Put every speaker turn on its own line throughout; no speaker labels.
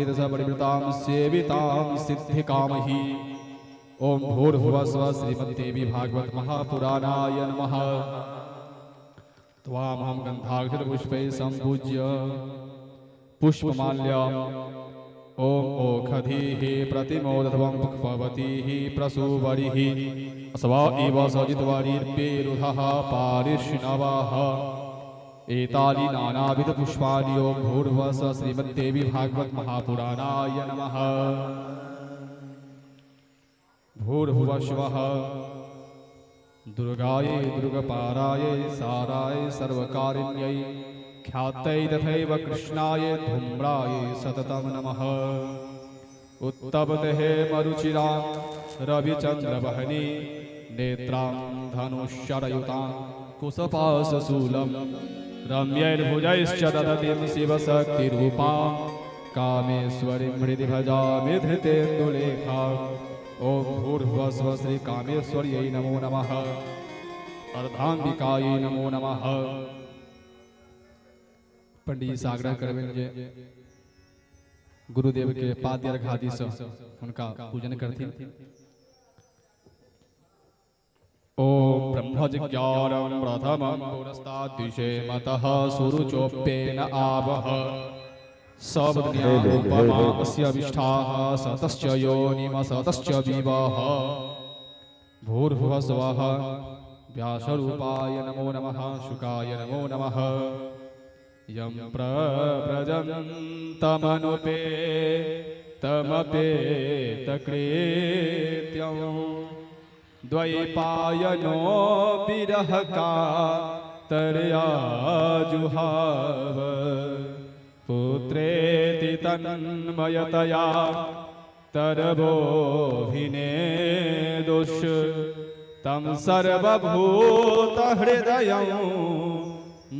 त्रिदश परिवृतां सेवितां सिद्धिकामहि। ओम भूर्भुवः स्वः श्रीमद्देवी भागवत महापुराणाय नमः। त्वामहं गन्धाक्षरपुष्पैः सम्पूज्य पुष्पमाल्य ओम ओखधीः प्रतिमोदध्वं पुष्पवतीः प्रसूवरिः अस्वा इव सजित्वरीर्पेरुधः पारिष्णवः। एतानि नानाविध पुष्पाणि ओम भूर्भुवः स्वः श्रीमद्देवी भागवत महापुराणाय नमः। भूर्भुवः स्वः दुर्गायै दुर्गपारायै साराय सर्वकारिण्यै ख्यातै तथैव कृष्णाय धूम्राय सततं नमः। उत्तपते मरुचिरां रविचन्द्रवहनी नेत्रां धनुष्शरयुतां कुशपाशशूलं रम्यैर्भुजैश्च ददतीं शिवशक्तिरूपां कामेश्वरीं हृदि भजामि धृतेन्दुलेखाम्। ओम भूर्भुवः स्वः श्री कामेश्वर्यै नमो नमः। अर्धाम्बिकायै नमो नमः। पंडित जी आग्रह करबनि जे गुरुदेव के पाद्य अर्घादि से हुनका पूजन करथिन। ओम ब्रह्म जिज्ञानं प्रथमं पुरस्ताद्विषेमतः सुरुचोप्येन आवह सबज्ञानोपमा अस्य विष्ठाः सतश्च योनिमसतश्च विवाह। भूर्भुवः स्वः व्यासरूपाय नमो नमः। शुकाय नमो नमः। यं प्रव्रजन्तमनुपे तमपेतकृत्यं द्वैपायनो विरहकातरया जुहाव पुत्रेति तन्मयतया तरवोऽभिनेदुष तं सर्वभूतहृदयं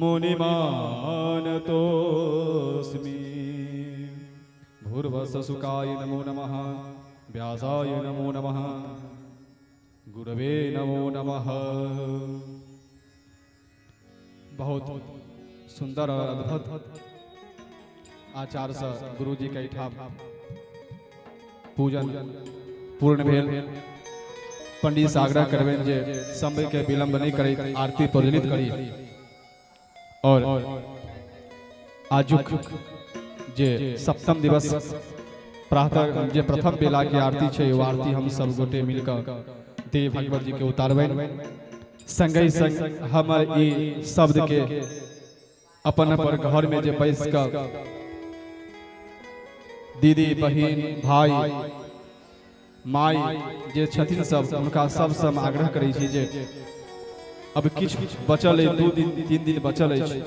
मुनिमानतोऽस्मि। भूर्भुवः सुखाय नमो नमः। व्यासाय नमो नमः। गुरवे नमो नमः। बहुत सुंदर और अद्भुत आचार से गुरुजी के एहिठाम पूजन पूर्ण भेल। पंडित से आग्रह करबनि जे समय के विलंब नहीं करैत आरती प्रज्वलित करी और आजुक जे सप्तम दिवस प्रातः जे प्रथम बेला के आरती छै ओ आरती हम सब गोटे मिलकर देव भगवत जी के उतारबनि। संगहि संग हमर ई शब्द के अपन अपन घर में जे बैस कऽ दीदी बहिन भाई माई जे छथिन सब हुनका सबसँ हम आग्रह करै छी जे अब किछु बचल अछि, 2 दिन 3 दिन बचल अछि,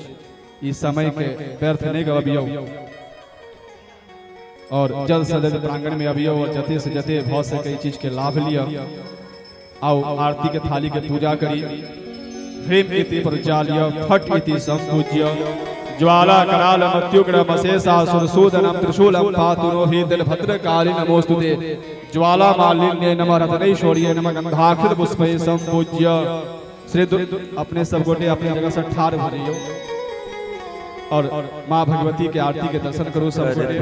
ई समय के व्यर्थ नहि गवबियौ और जल्द से जल्द प्रांगण में अबियौ और जते से जते भऽ सकै ई चीज के लाभ लिअ। आओ आरती के थाली के पूजा करी। ह्रीम इति प्रज्वाल्य फट इति संपूज्य ज्वाला कराल मत्युग्र मशेषासुरसूदनं त्रिशूलं पातु नो हि दिलभद्रकाली नमोस्तुते। ज्वाला मालिन्ये नमः रत्नैश्वर्ये नमः गंधाक्षर पुष्पै संपूज्य। श्री अपने सब गोटे अपने जगह से ठाढ़ भऽ जइयौ और माँ भगवती के आरती के दर्शन करू सब गोटे।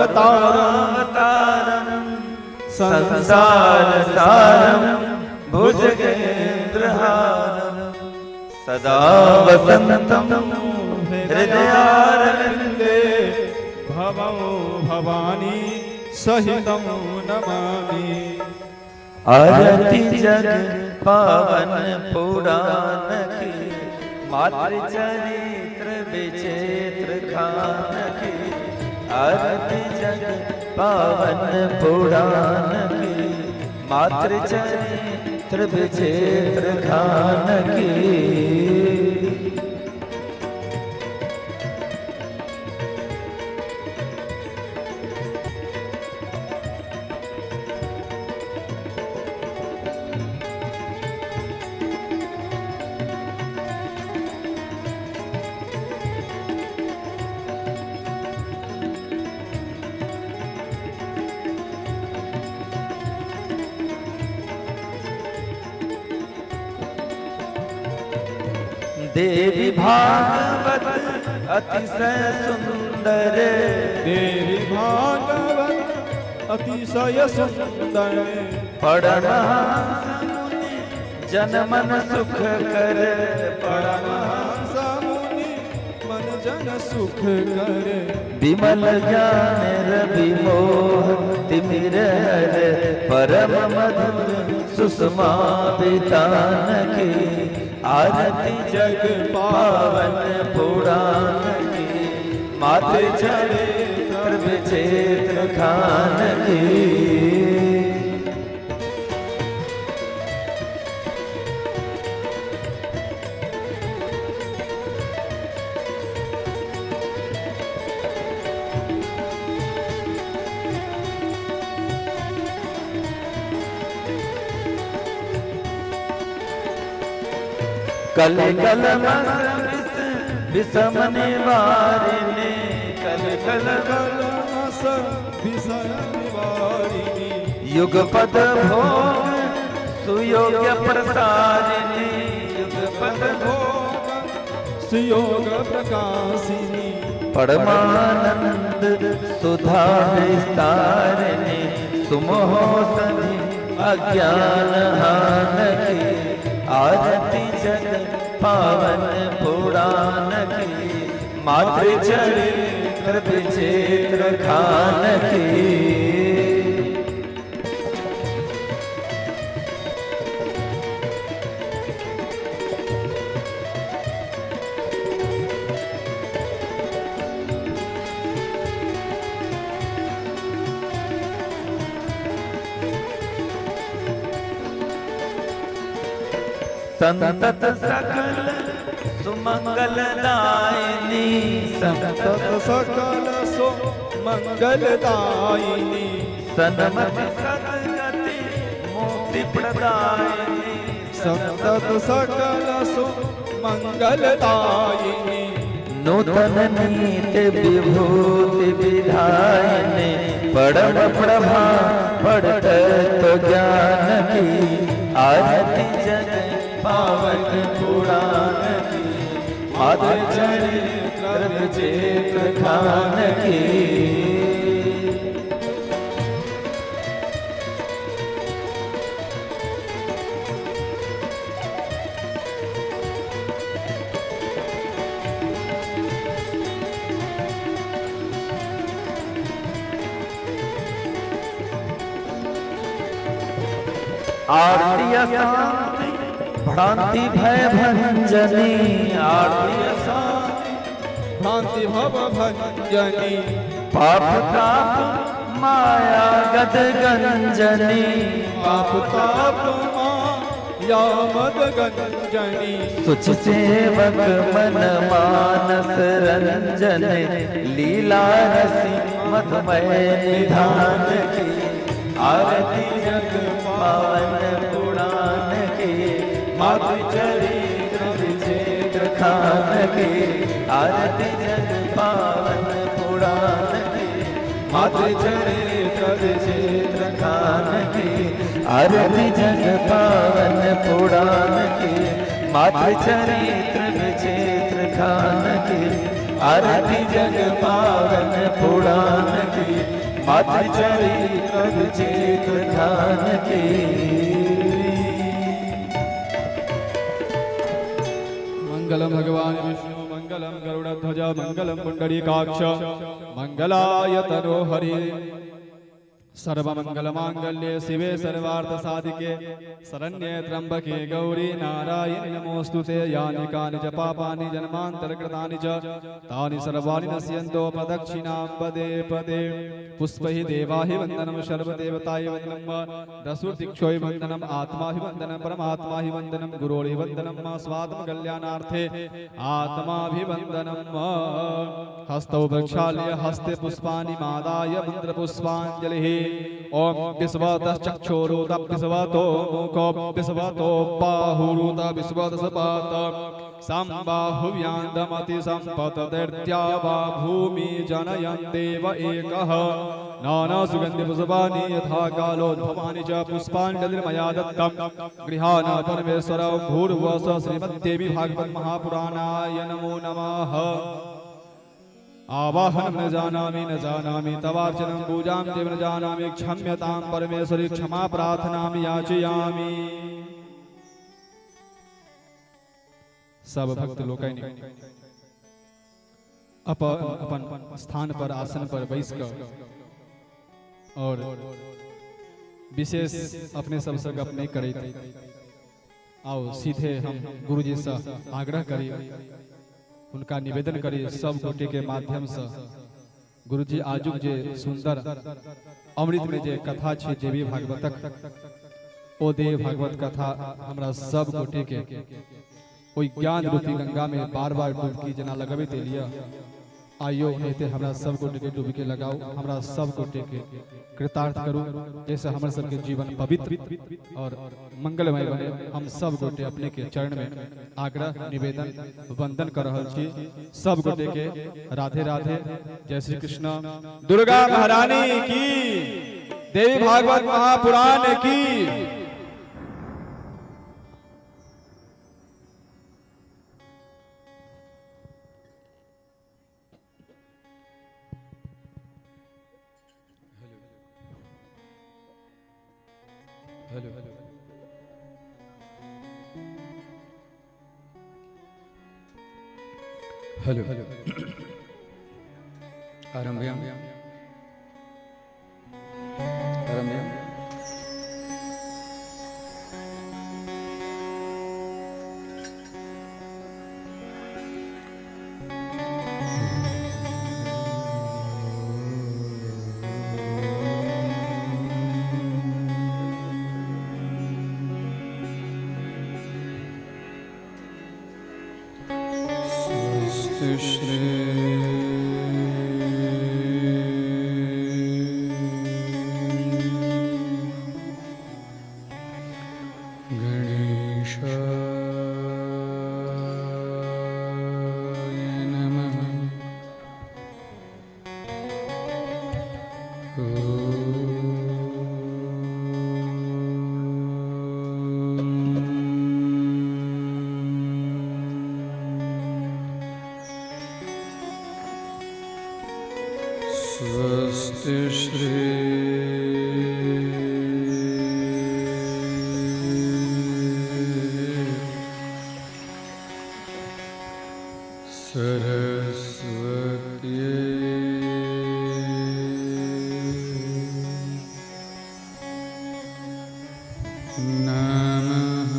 करुणावतारम
संसार सारम भुजगेन्द्रहारम सदा वसंतम हृदयारविंदे
भवं भवानी सहितं नमामि।
आरती जग पावन पुराण की मातृचरित्र विचित्र खान की। आरती जग पावन पुराण की मातृचरित्र विचित्र खान की। देवी भागवत अतिशय सुंदर।
देवी भागवत अतिशय सुंदर।
परमहंस मुनि जन मन सुख कर।
परमहंस मुनि मन जन सुख कर।
विमल ज्ञान रवि मोह तिमिर हर, परम मधुर सुषमा बितान की आरती जग पावन पुराण की, मातृ चरित्र विचित्र खान की। कल कल मस विष विषम निवारिणी, कल कल
कलमस विषय निवारिणी।
युगपद भोग सुयोग्य प्रसारिणी, युगपद
भोग सुयोग प्रकाशिनी।
परमानंद सुधा विस्तारिणी, सुमोह सधि अज्ञान हान की आरती जग पावन पुराण की, मातृ चरित्र विचित्र खान की। संतत सकल सुमंगल दायिनी, संतत
तत सकल सो मंगलदायिनी।
सन्मति सदगति मुक्ति प्रदायिनी,
संतत सकल सो मंगलदायिनी।
नूतन नीत विभूति विधायिनी, परम प्रभा पर तत्व ज्ञान की आरती जग पावन पुराण की, मातृ चरित्र विचित्र खान की। आरती अशांति भ्रांति भय भंजनी, आरती अशांति
भ्रांति भव भंजनी।
पाप ताप माया गद गंजनी,
पाप ताप माया मद गंजनी।
सुच सेवक मन मानस रंजन, लीला रसी मधुमय निधान की आरती जग पावन पुराण की, मातृ चरित्र विचित्र खान की आरती जग पावन पुराण की, मातृ चरित्र विचित्र खान की आरती जग पावन पुराण की, मातृ चरित्र विचित्र खान की आरती जग पावन पुराण की, मातृ चरित्र विचित्र खान की।
मंगलम भगवान विष्णु मंगलम गरुड़ध्वज मंगलम पुंडरीकाक्ष मंगलाय तनो हरि। सर्वमंगल मांगल्ये शिवे सर्वार्थ साधिके शरण्ये त्र्यंबके गौरी नारायणि नमोस्तुते। यानि कानि च पापानि जन्मांतरकृतानि च तानि सर्वाणि नश्यन्तो प्रदक्षिणां पदे पदे। पुष्पैः देवाहि वन्दनं सर्वदेवताय वन्दनं दशुर्दिक्षोहि वन्दनम् आत्माभिवन्दनं परमात्माभिवन्दनं गुरोरिवन्दनं स्वात्म कल्याणार्थे आत्माभिवन्दनं। हस्तौ प्रक्षाल्य हस्ते पुष्पाणि मादाय मंत्रपुष्पाञ्जलिः। ॐ विश्वतश्चक्षुरुत विश्वतो मुखो विश्वतो बाहुरुत विश्वतसपात संबाहुव्यान्दमति सम्पतदैर्त्या वा भूमि जनयन् देव एकः। नानासुगन्धिपुष्पाणि यथा कालोद्भवानि च पुष्पाञ्जलिर्मया दत्तं गृहाण परमेश्वर भूर्भुवः श्रीमद्देवी भागवत महापुराणाय नमो नमः। आवाहनं न जानामि न जानामि तवार्चनं पूजां देव न जानामि क्षम्यतां परमेश्वरि क्षमा प्रार्थनां याचयामि। सब भक्त लोकनि अपन अपन स्थान पर आसन पर बैस कऽ और विशेष अपने सबसे गप नहीं करैत आओ सीधे हम गुरुजी से आग्रह करी, उनका निवेदन करी सब गोटे के माध्यम से गुरुजी आजुक जे सुंदर अमृत में जे कथा छे देवी भागवतक, ओ देवी भागवत कथा हमरा सब गोटे के ओहि ज्ञान रूपी गंगा में बार बार डुबकी जना लगबैत एलियै, आइयो एते हमरा सब गोटे के डुबकी लगाओ, हमरा सब गोटे के कृतार्थ करू, जैसे हमर सबके जीवन पवित्र और मंगलमय बने। हम सब गोटे अपने के चरण में आग्रह निवेदन वंदन कर रहल छी। सब गोटे के राधे राधे, जय श्री कृष्ण, दुर्गा महारानी की, देवी भागवत महापुराण की।
हेलो हेलो हेलो आरंभ आरंभ। श्री गणेशाय नमः। स्वस्ति श्री सरस्वती नमः।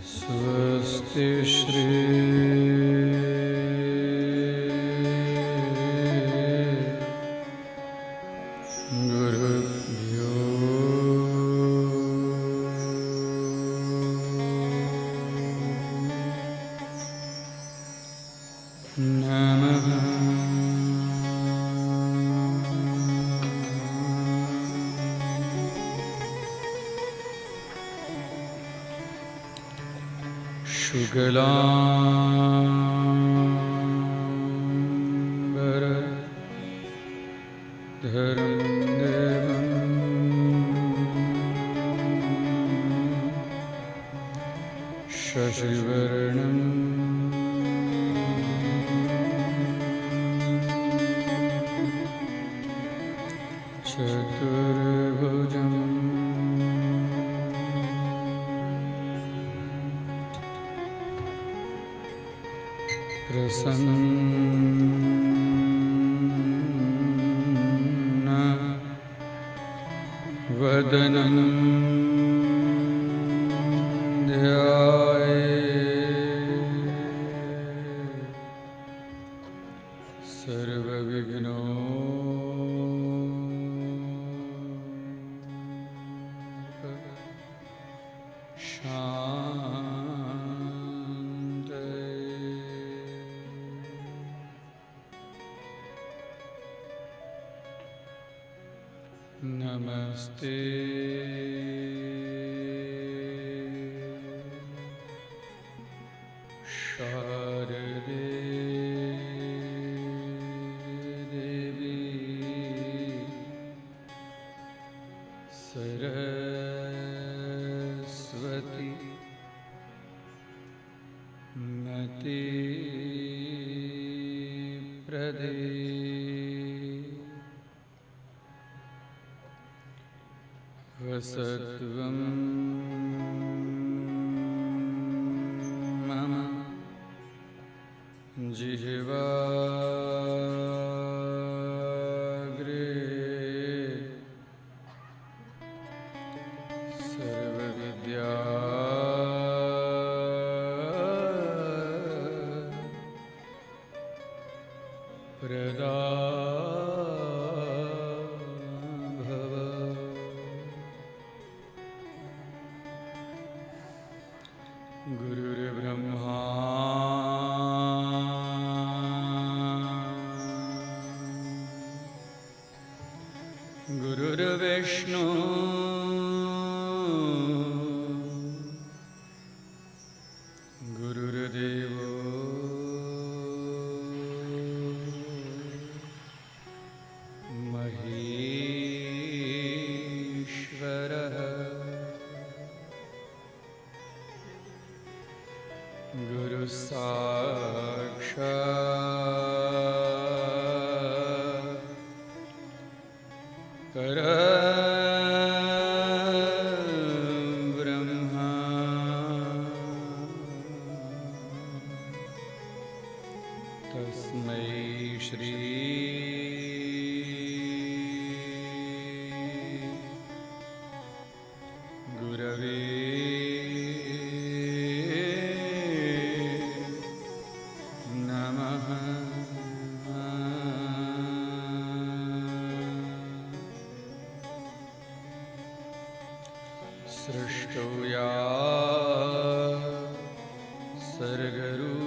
स्वस्ति श्री गुरुभ्यो नमः। शुक्लांबर धरं देवं शशिवर्णं चतुर्भुजम् प्रसन्न वदनं ध्याये सर्वविघ्नो नमस्ते। शारदे देवी सरस्वती मति प्रदे। वसत्वं मम जिह्वाग्रे सर्वविद्या प्रदा भव। गुरुर्ब्रह्मा गुरुर्विष्णु गुरुर्देवो महेश्वरः। गुरु साक्षात् परब्रह्मा तस्मै श्री गुरवे नमः। सृष्टौ या सर्गरूपा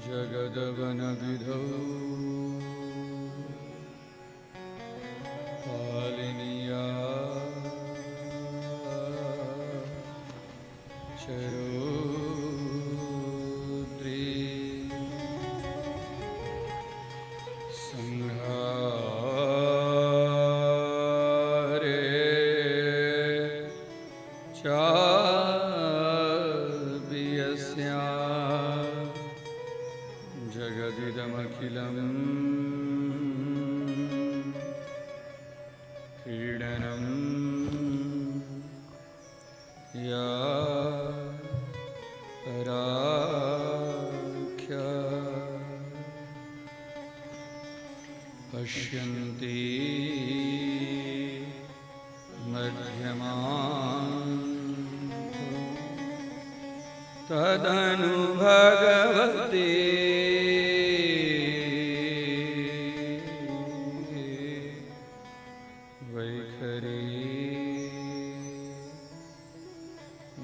जगदवनविधौ पालिनीया चरोद्री संहारे चाप्यस्या जगदिदमखिलं क्रीडनं या पराख्या पश्यन्ति मध्यमां तदनु भगवते वैखरी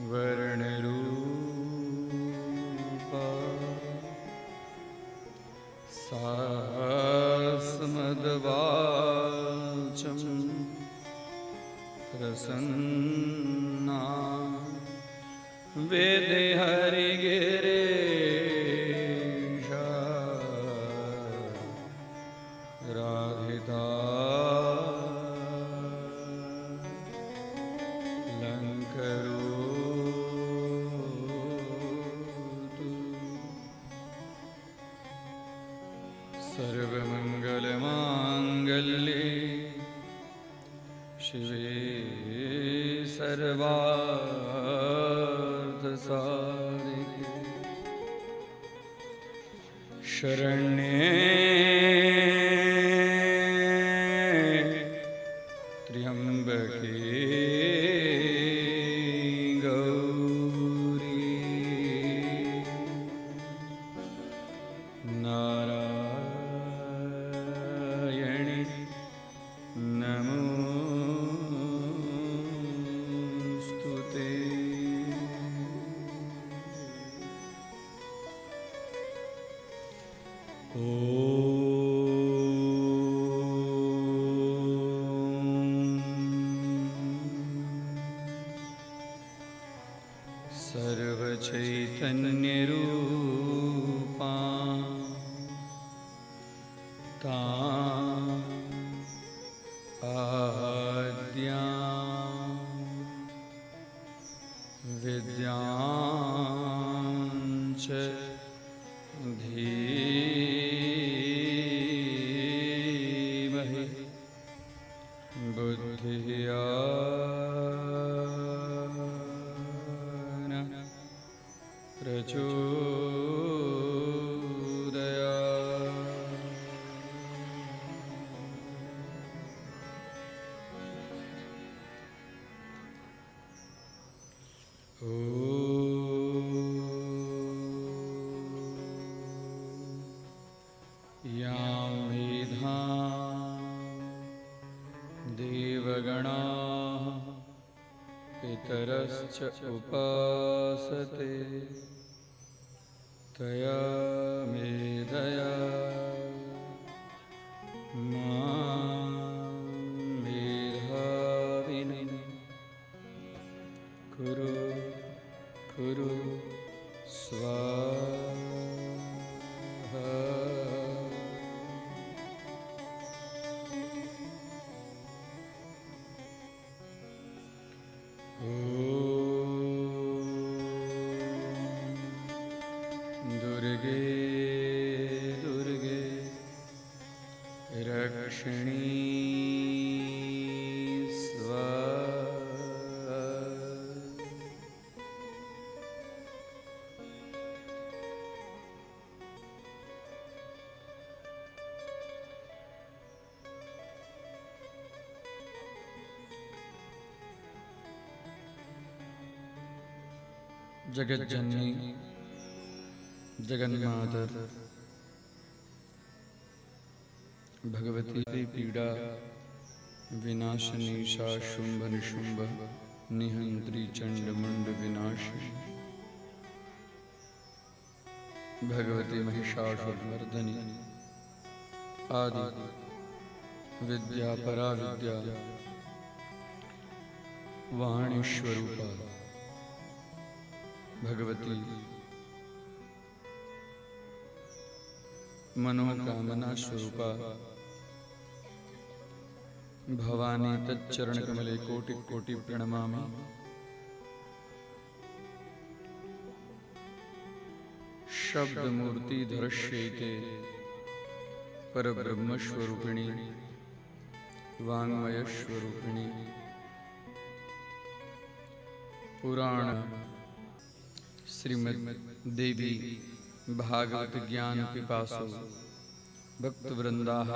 वर्णरूपा सास्मद्वाचं प्रसन्ना वेदे हरिगिरीशा राधिता लङ्करोतु। सर्वमङ्गलमाङ्गल्ये शिवे सर्वार्थसाधिके शरण्ये त्र्यम्बके गौरी नारायणि नमोऽस्तु ते। ॐ सर्वचैतन्यरूपा तां आद्यां विद्यां च धीमहि बुद्धिर्या न प्रचोदयात्। ॐ यां मेधां देवगणाः पितरश्च उपासते तया मेधया मां मेधाविनं कुरु कुरु स्वाहा। ॐ दुर्गे दुर्गे रक्षिणी स्वाहा। जगज्जननी जगन्मातर भगवती पीड़ा विनाशिनी सा शुंभ निशुंभ निहंत्री चंड मुंड विनाशिनी भगवती महिषासुरमर्दिनी आदि विद्या पराविद्या वाणी स्वरूपा भगवती मनोकामना स्वरूपा भवानी तच्चरण कमले कोटि कोटि प्रणमामि। शब्द मूर्ति धरश्येते परब्रह्म स्वरूपिणी वाङ्मय स्वरूपिणी पुराण श्रीमद् देवी भागवत ज्ञान पिपासु भक्तवृंदाः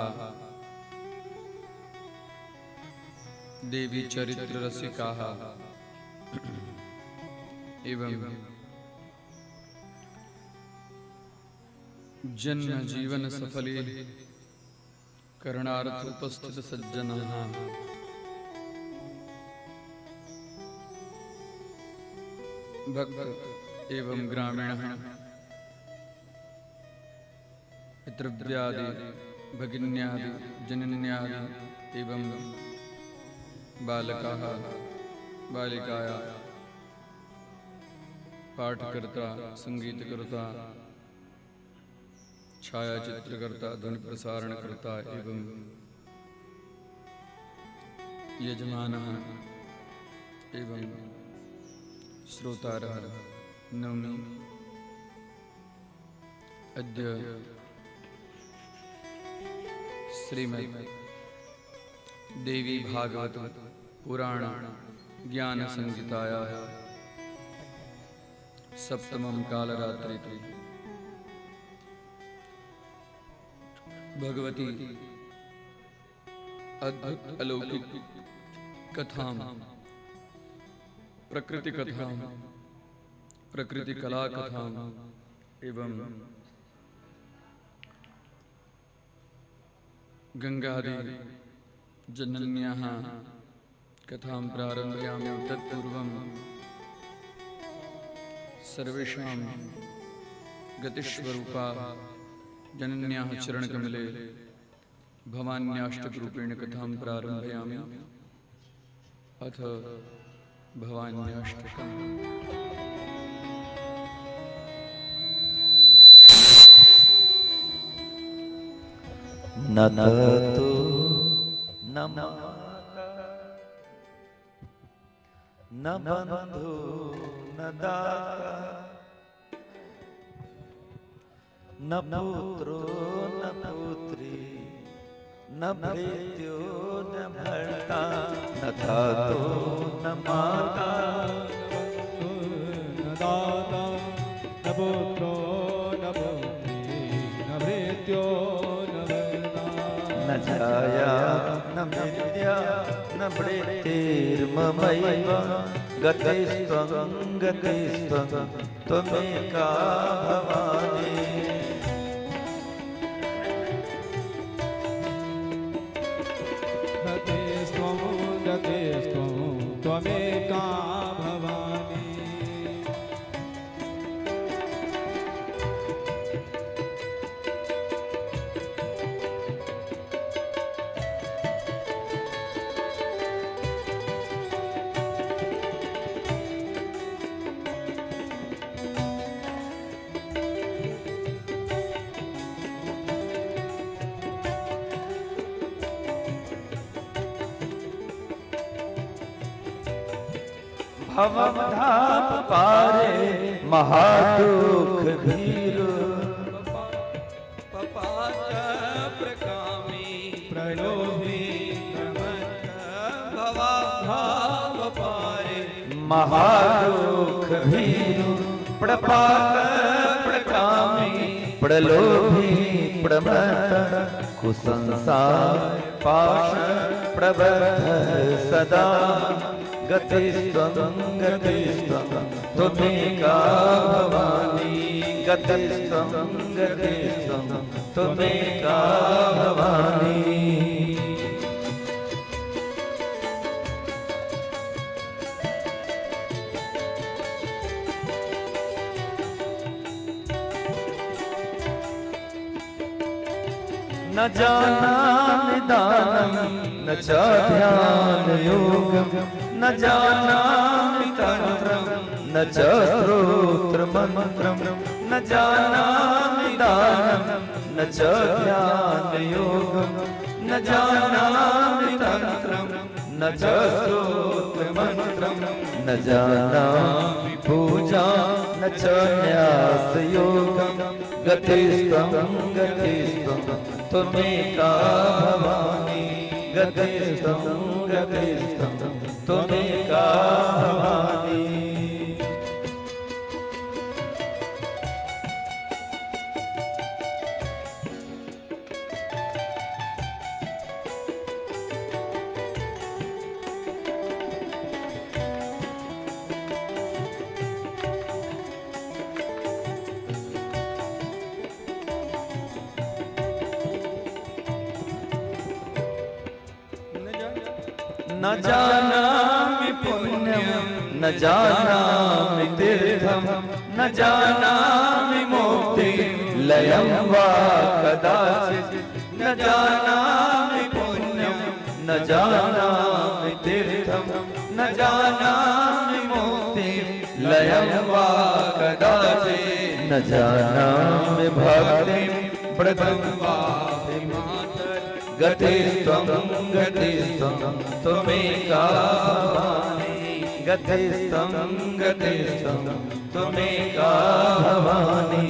देवी चरित्र रसिकाः एवं जन्म जीवन सफले करणार्थ उपस्थित सज्जनाः भक्त एवं ग्रामीणः पितृव्यादि भगिन्यादि जनन्यादि एवं बालकाः बालिकाया पाठकर्ता संगीतकर्ता छायाचित्रकर्ता ध्वनि प्रसारणकर्ता एवं यजमानः एवं श्रोतारः नौमि। अद्य श्रीमद् देवी भागवत पुराण ज्ञान संहितायाः सप्तमं कालरात्रि भगवती अद्भुत अलौकिक कथां प्रकृति कथां प्रकृति कला कथां एवं गंगादि जनन्याः कथां प्रारम्भयामि। तत्पूर्वं सर्वेषां गतिस्वरूपा जनन्याः चरणकमले भवान्याष्टकरूपेण कथां प्रारम्भयामि। अथ भवान्याष्टकम्।
न ततो न माता न बंधु न दाता न पुत्रो न पुत्री न भृत्यो न भर्ता न तातो न माता
न दाता न पुत्रो न पुत्री न भृत्यो न भर्ता
न जाया न विद्या न वृत्तिर्ममैव गतिस्त्वं गतिस्त्वं त्वमेका भवानी।
गतेस्त्वं गतेस्त्वं त्वमेका भवानी।
भवम धाम पारे महादुख भीरु
पपात प्रकामी
प्रलोभी
प्रमत्त भवाभाव पारे
महादुख भीरु प्रपात प्रकामी प्रलोभी प्रमत्त कुसंसार पाश प्रबद्ध सदा गतिस्त्वं गतिस्त्वं त्वमेका भवानी गतिस्त्वं गतिस्त्वं त्वमेका भवानी। न जानामि दानं न च ध्यानयोगं न जानामि तन्त्रं न च स्तोत्रमन्त्रं न जानामि दानं न च ध्यानयोगं न जानामि तन्त्रं न च स्तोत्रमन्त्रं न जानामि पूजा न च न्यासयोगं गतिस्त्वं गतिस्त्वं त्वमेका भवानी गतिस्त्वं गतिस्त्वं त्वमेका भवानी। न जानामि पुण्यं न जानामि तीर्थं न जानामि मुक्तिं लयं वा कदाचित् न जानामि पुण्यं न जानामि तीर्थं न जानामि मुक्तिं लयं वा कदाचित् न जानामि भक्तिं व्रतं वा गतिस्त्वं गतिस्त्वं त्वमेका भवानी गतिस्त्वं गतिस्त्वं त्वमेका भवानी।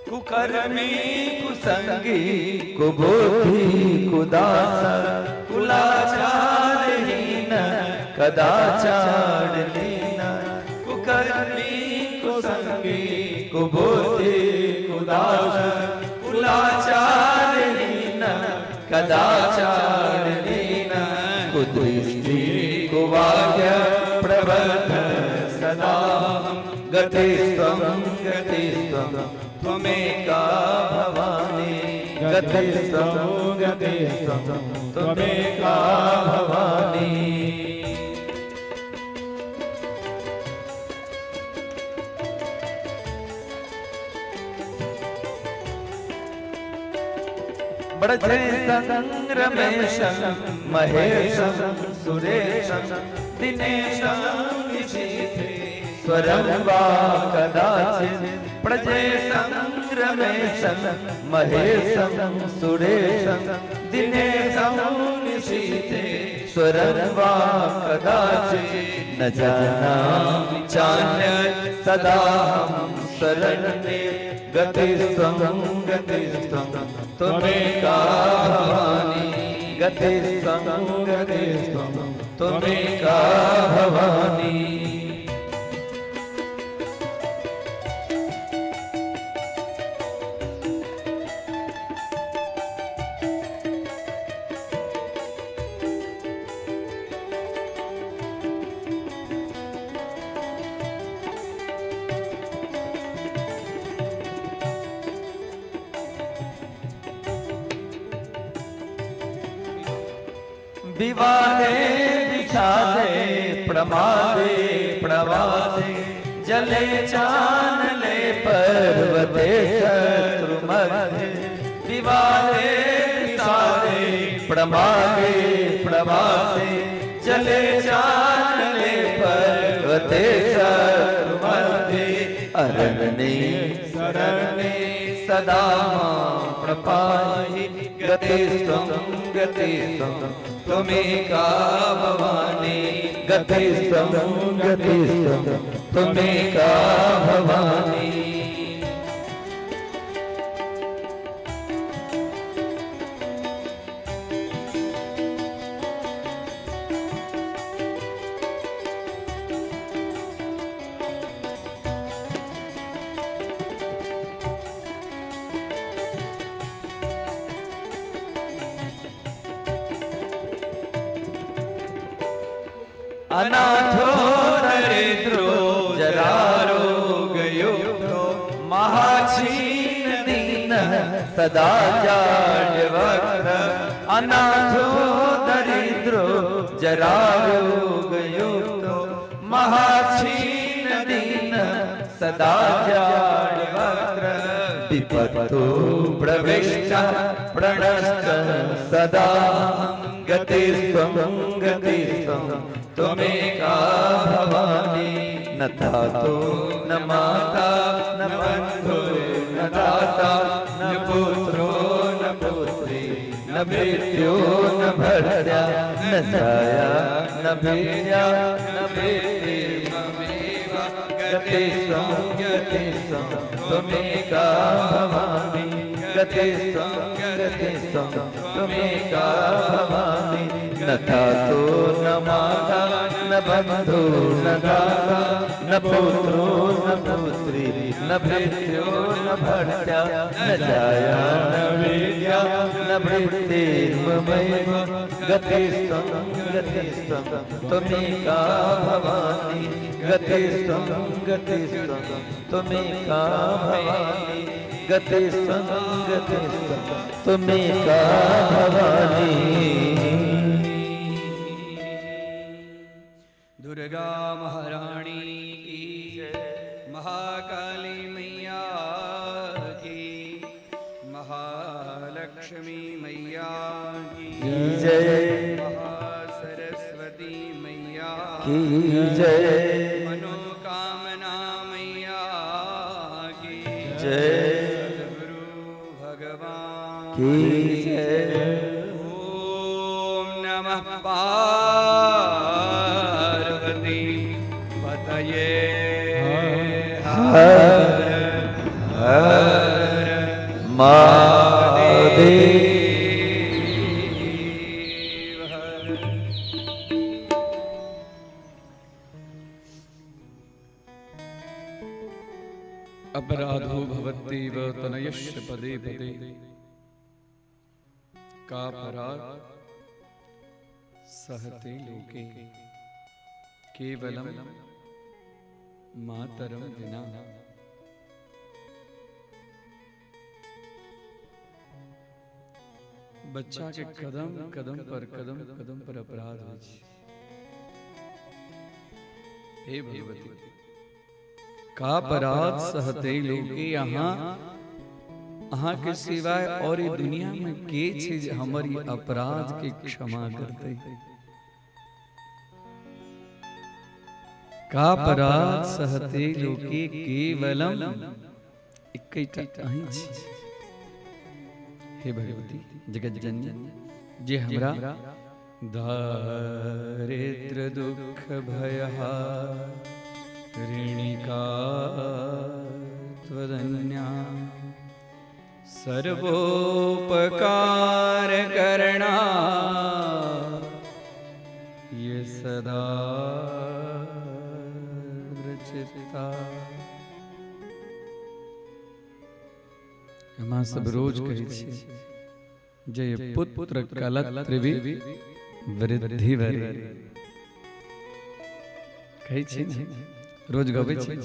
कुकर्मी कुसंगी कुबुद्धि कुदास कुलाचारहीन कदाचार लीन कुकर्मी कुसंगी कुबुद्धि कुदास कुलाचारहीन कदाचार लीन कुदृष्टि कुवाक्य प्रबद्ध सदा। गतिस्त्वं गतिस्त्वं त्वमेका भवानी गतिस्त्वं गतिस्त्वं त्वमेका भवानी। ब्रजेशं रमेशं महेशं सुरेशं दिनेशं निशीथे स्वरं वा कदाचित्। प्रजेशं रमेशं महेशं सुरेशं दिनेशं निशीथे स्वरं वा कदाचित्। न जानामि चान्यत् सदाहं शरण्ये गतिस्त्वं गतिस्त्वं त्वमेका भवानी गतिस्त्वं गतिस्त्वं त्वमेका भवानी। विवादे विषादे प्रमादे प्रवासे जले चानले पर्वते शत्रु मध्ये। विवादे विषादे प्रमादे प्रवासे जले चानले पर्वते शत्रु मध्ये। अरण्ये शरण्ये सदा मां प्रपाहि गतिस्त्वं गतिस्त्वं त्वमेका भवानी गतिस्त्वं गतिस्त्वं त्वमेका भवानी। अनाथो दरिद्रो जरारोगयुक्तो महाक्षीण दीनः सदा जाड्यवक्त्र। अनाथो दरिद्रो जरारोगयुक्तो महाक्षीण दीनः सदा जाड्यवक्त्र। विपत्तो प्रविष्टः प्रणष्टः सदा गतिस्त्वं गतिस्त्वं त्वमेका भवानी। न तातो न माता न बन्धु न दाता न पुत्रो न पुत्री न भृत्यो न भर्ता न जाया न भीर्या न भृतिर्ममेव। गतिस्त्वं गतिस्त्वं त्वमेका भवानी गतिस्त्वं गतिस्त्वं त्वमेका भवानी। न तातो न माता न बन्धु न दाता न पुत्रो न पुत्री न भृत्यो न भर्ता न जाया न विद्या न भृतिर्ममैव। गतिस्त्वं गतिस्त्वं त्वमेका भवानी गतिस्त्वं गतिस्त्वं त्वमेका भवानी गतिस्त्वं गतिस्त्वं त्वमेका भवानी।
दुर्गा महारानी की जय, महाकाली मैया की, महालक्ष्मी मैया की
जय,
महासरस्वती मैया
की जय,
मनोकामना मैया की
जय,
सद्गुरु भगवान
की जय।
ओम नमः पार्वती पतये
हर हर महादेव।
हर। अपराधो भवत्येव तनयस्य पदे पदे कापराध सहते लोके केवलम मातरम बिना। बच्चा के कदम कदम पर कदम कदम पर अपराध होइ छै। हे भगवती, का अपराध सहते लोके यहाँ अहाँ के सिवाय और ये दुनिया में के छै जे हमर ई अपराध के क्षमा करते। का अपराध सहते लोके केवलम इकैटा अहीं छी। हे भगवती जगत जननी, जे हमरा दारिद्र दुख भयहारिणिका त्वदन्या सर्वोपकार करणा ये सदा चित्ता। हम सब रोज कहै छी जय पुत्र कलत्र वृद्धि वरे, कहै छी ने, रोज गबै छी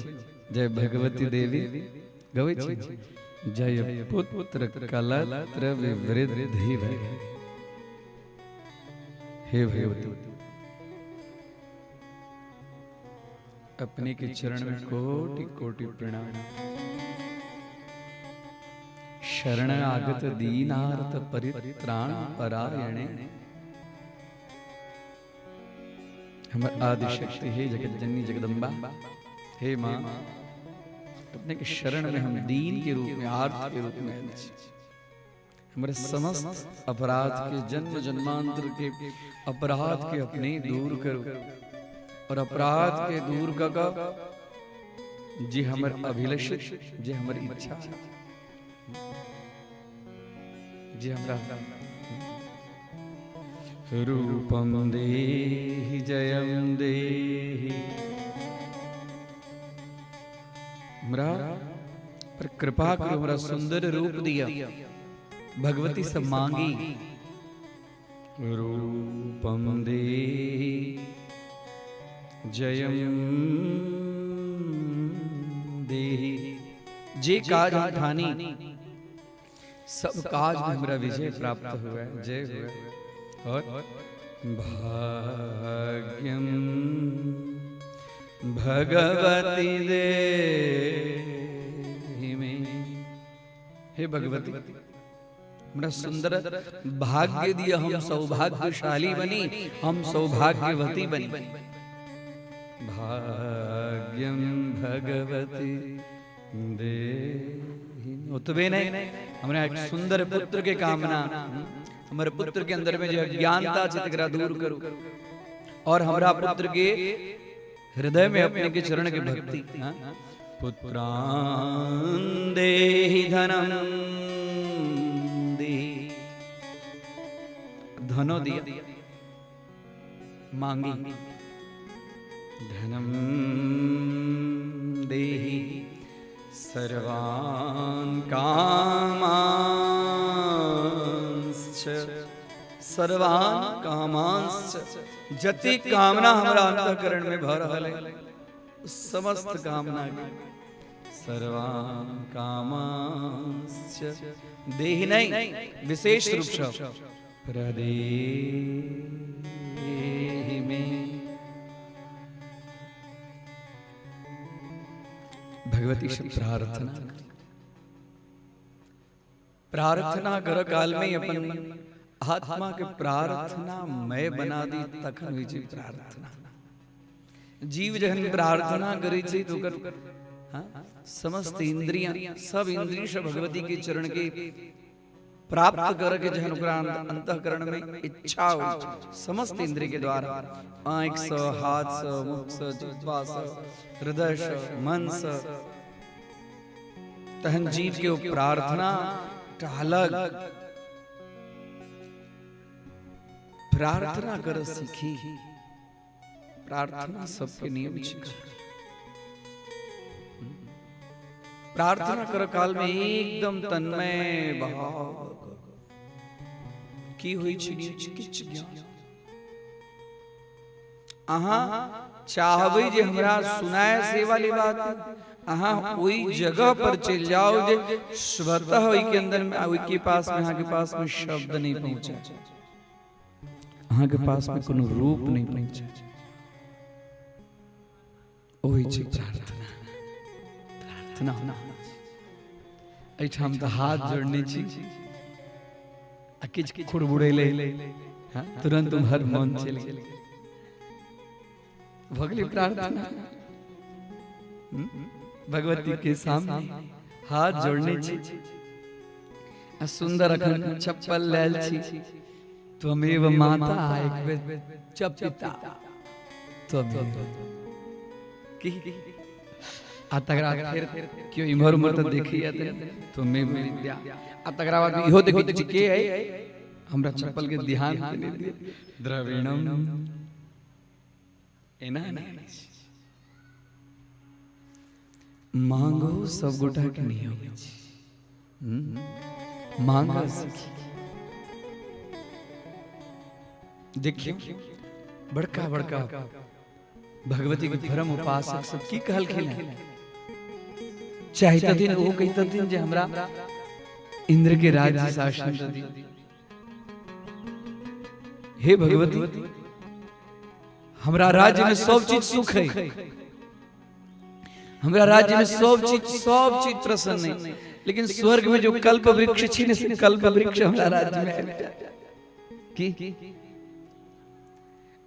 जय भगवती देवी, गबै छी जय पुत्र कलत्र वृद्धि वरे। हे भगवती, अपने के चरण में कोटि कोटि प्रणाम। शरण आगत दीनार्थ परित्राण परायणे। हमर आदिशक्ति हे जगत जननी जगदम्बा, हे माँ, अपने के शरण में हम दीन के रूप में, आर्त के रूप में आयल छी। हमारे समस्त अपराध के, जन्म जन्मांतर के अपराध के अपने दूर करो और अपराध के दूर क जे हमर अभिलषित, जे हमर इच्छा, जे हमरा रूपम देहि जयम देहि, हमरा पर कृपा करो, हमरा सुंदर रूप दिया। भगवती सब मांगी रूपम देहि जयम देहि। जे काज हम ठानी सब काज में हमरा विजय प्राप्त हुआ, जय हुआ। और भाग्यम भगवती देहि में। हे भगवती, हमरा सुंदर भाग्य दिया, हम सौभाग्यशाली बनी, हम सौभाग्यवती बनी। भाग्यम भगवती देहि। ओतबे नहीं, हमरा एक सुंदर पुत्र के कामना, हमारे पुत्र के अंदर में जो अज्ञानता छै तकरा दूर करू और हमरा पुत्र के हृदय में अपने के चरण के भक्ति। पुत्रान देहि धनम देहि, धनो दिया मांगी, धनम देहि सर्वान् कामांश्च, सर्वान् कामांश्च, जति कामना हमरा अंतःकरण में भ रहल है समस्त कामना के, सर्वान् कामांश्च देहि नहीं, विशेष रूप से प्रदेहि में। भगवती से प्रार्थना प्रार्थना कर काल में अपन आत्मा के प्रार्थना मय बना दी, तखन होइ छै प्रार्थना। जीव जखन प्रार्थना करै छै तो ओकर समस्त इंद्रियां, सब इंद्रिय से भगवती के चरण के प्राप्त करे के जखन ओकरा अंतःकरण में इच्छा होइ छै, समस्त इंद्रिय के द्वारा, आँखि से, हाथ से, मुख से, जिह्वा से, हृदय से, मन से, तहन जीव के ओ प्रार्थना एकटा अलग प्रार्थना कर सीखी। प्रार्थना सबके नियम छै। प्रार्थना कर काल में एकदम तन्मय भाव की होइ छै, किछु ज्ञान अहाँ चाहबै जे हमरा सुनाय से वाली बात अहाँ ओहि जगह पर चलि जाओ जे स्वतः ओहि के अंदर में ओहि के पास में अहाँ के पास में शब्द नहीं पहुंचे, अहाँ के पास में कोनो रूप नहीं पहुंचे। ओहि छै प्रार्थना। प्रार्थना होना एहिठाम तऽ हाथ जोड़ने छी आ किछु खुड़बुड़ेलै, तुरंत उम्हर मन चलि गेल, भऽ गेलै प्रार्थना। भगवती के सामने हाथ जोड़ने छी आ सुंदर अखन चप्पल लायल छी, त्वमेव माता एक बेर च पिता त्वमेव की, आ तकरा बाद फेर केओ इम्हर उम्हर तऽ देखैया तऽ त्वमेव विद्या, आ तकरा बाद इहो देखै छी के है हमरा चप्पल के ध्यान के नहि दिए, द्रविणम एना नहि मांगो सब गोटा के नहीं होवे छै, मांगो सीखी। देखियो बड़का बड़का भगवती के धर्म उपासक सब की कहलखिन हैं, चाहितथिन ओ कहितथिन जे हमरा इंद्र के राज्य शासन दी, हे भगवती हमरा राज्य में सब चीज सुख है, हमरा राज्य में सब चीज प्रसन्न है, लेकिन स्वर्ग में जो कल्प वृक्ष छी ने से कल्प वृक्ष हमरा राज्य में आबि जाय। की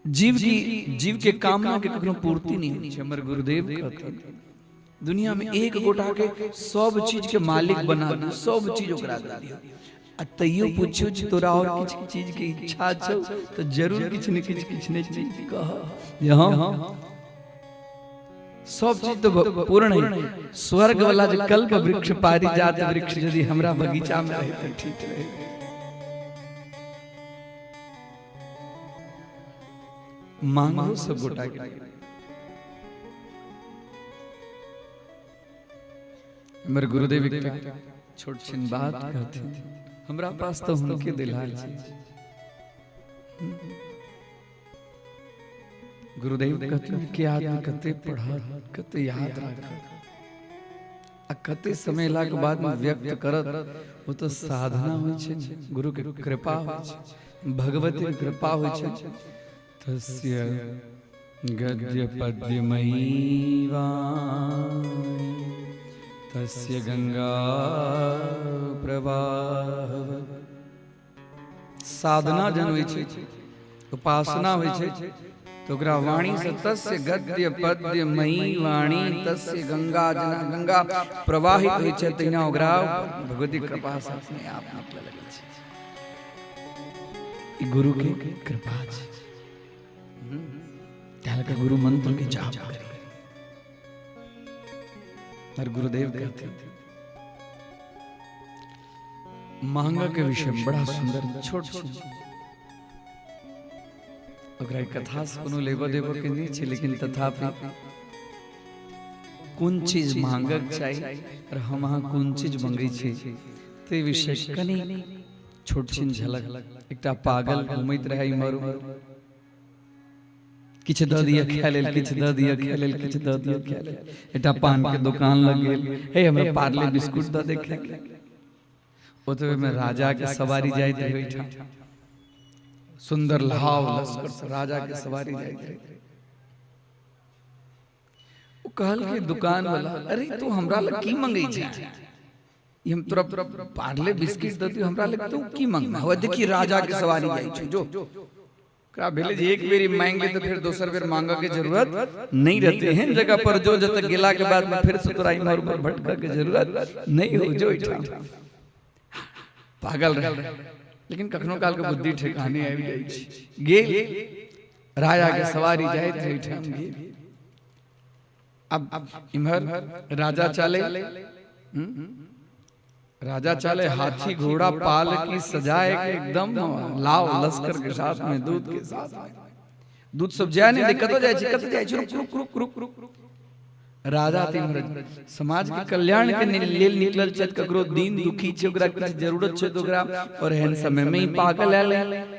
जीव के कामना के कखनो पूर्ति नहीं होइ छै। हमर गुरुदेव कहथिन दुनिया में एक गोटा के सब चीज के मालिक बना दू, सब चीज ओकरा दे दियौ, आ तैयो पूछियो जे तोरा और किछु चीज के इच्छा छौ तऽ जरूर किछु ने किछु किछु ने चीज कह जे हाँ सब चीज तो पूर्ण है। स्वर्ग वाला जे कल्प वृक्ष पारिजात वृक्ष यदि हमरा बगीचा में रहे तो ठीक रहे। मांगो सब गोटा के लिए। हमर गुरुदेव एकटा छोट छिन बात कहथिन, हमरा पास तो हुनके दिलाल छै। गुरुदेव कहथिन कि आदमी कते पढ़त, कते याद राखत आ कते समय एलाक के बाद में व्यक्त करत, वो तो साधना होइ छै, गुरु के कृपा होइ छै, भगवती के कृपा होइ छै। तस्य गद्य पद्यमयी वाणी तस्य गंगा प्रवाह। साधना जन होइ छै, उपासना होइ छै, तो ओकरा वाणी से तस्य गद्य पद्यमयी वाणी तस्य गंगा जना गंगा प्रवाहित होइ छै, तहिना ओकरा भगवती कृपा से अपने आप निकलऽ लगै छै। ई गुरु के कृपा छै, ताहि लऽ गुरु मंत्र के जाप करी। और गुरुदेव कहते मांगा के विषय में बड़ा सुंदर छोट छोट ओकरा कथा से कोनो लेबऽ देबऽ के नहि छै, लेकिन तथापि कोन चीज मांगक चाही और हम अहाँ कोन चीज मंगै छी ते विषय कनि छोट छिन झलक। एकटा पागल घुमैत रहै इम्हर उम्हर, किछु दऽ दिअ खाय लेल, किछु दऽ दिअ खाय लेल, किछु दऽ दिअ खाय लेल। एकटा पान के दुकान लग गेल, हे हमरा पार्ले बिस्कुट दऽ दे खाय लेल। ओतबे में राजा के सवारी जाइत रहै ओहिठाम, सुंदर लहाव लश्कर से राजा के सवारी जाइत रहै। ओ कहलकै दुकान वाला, अरे तू हमरा लग की मंगै छै? ई हम तोरा पार्ले बिस्किट दऽ दियौ, हमरा लग तू की मंगना? हो देखी राजा के सवारी जाइ छौ, जो ओकरा भेलै जे एक बेर मांगि ले तऽ फेर दोसर बेर मांगऽ के जरूरत नहीं रहते। एहन जगह पर जो जतऽ गेला के बाद में फिर से तोरा इम्हर उम्हर भटकऽ के जरूरत नहीं हो, जो एहिठाम पागल रहे। लेकिन कखनो काल के बुद्धि ठेकाने आबि जाइ छै। गेल राजा के सवारी जाइत रहै एहिठाम गेल। अब इम्हर राजा चले, राजा चले हाथी घोड़ा पाल की सजाए के एकदम लाव लश्कर के साथ में, दूध के साथ में, दूध सब जाय नहीं दे, कतऽ जाइ छै, कतऽ जाइ छै, रुक रुक रुक रुक रुक। राजा तिम्हर समाज के कल्याण के लेल निकलल छथि, ककरो दीन दुखी छै, ओकरा किछु जरूरत छै तऽ ओकरा, और एहन समय में ई पागल आयल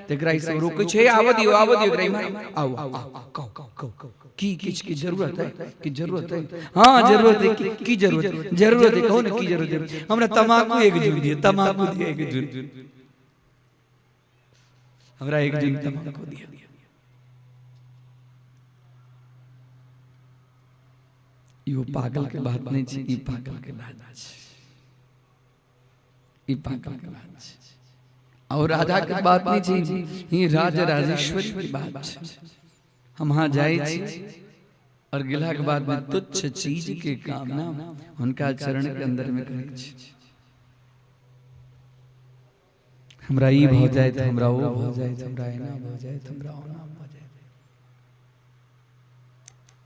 तकरा ई सब रोकै छै, आबऽ दियौ आबऽ दियौ, एकरा इम्हर आउ आउ, कहू कहू की किछ की जरूरत है? की जरूरत है? हाँ जरूरत है। की जरूरत? जरूरत है। कहो ना की जरूरत है? हमरा तमाकू एक जून दिए, तमाकू दिए एक जून, हमरा एक जून तमाकू दिए। यो पागल के बात नहीं छी, ई पागल के बात छी, ई पागल के बात छी। और राजा के बात नहीं छी, ई राज राजेश्वरी के बात छी। हम वहाँ जाए छी और गिला के बाद में तुच्छ चीज के कामना उनका चरण के अंदर में करै छी। हमरा ई भ जाए, हमरा ओ भ जाए, हमरा एना भ जाए, हमरा ओना भ जाए।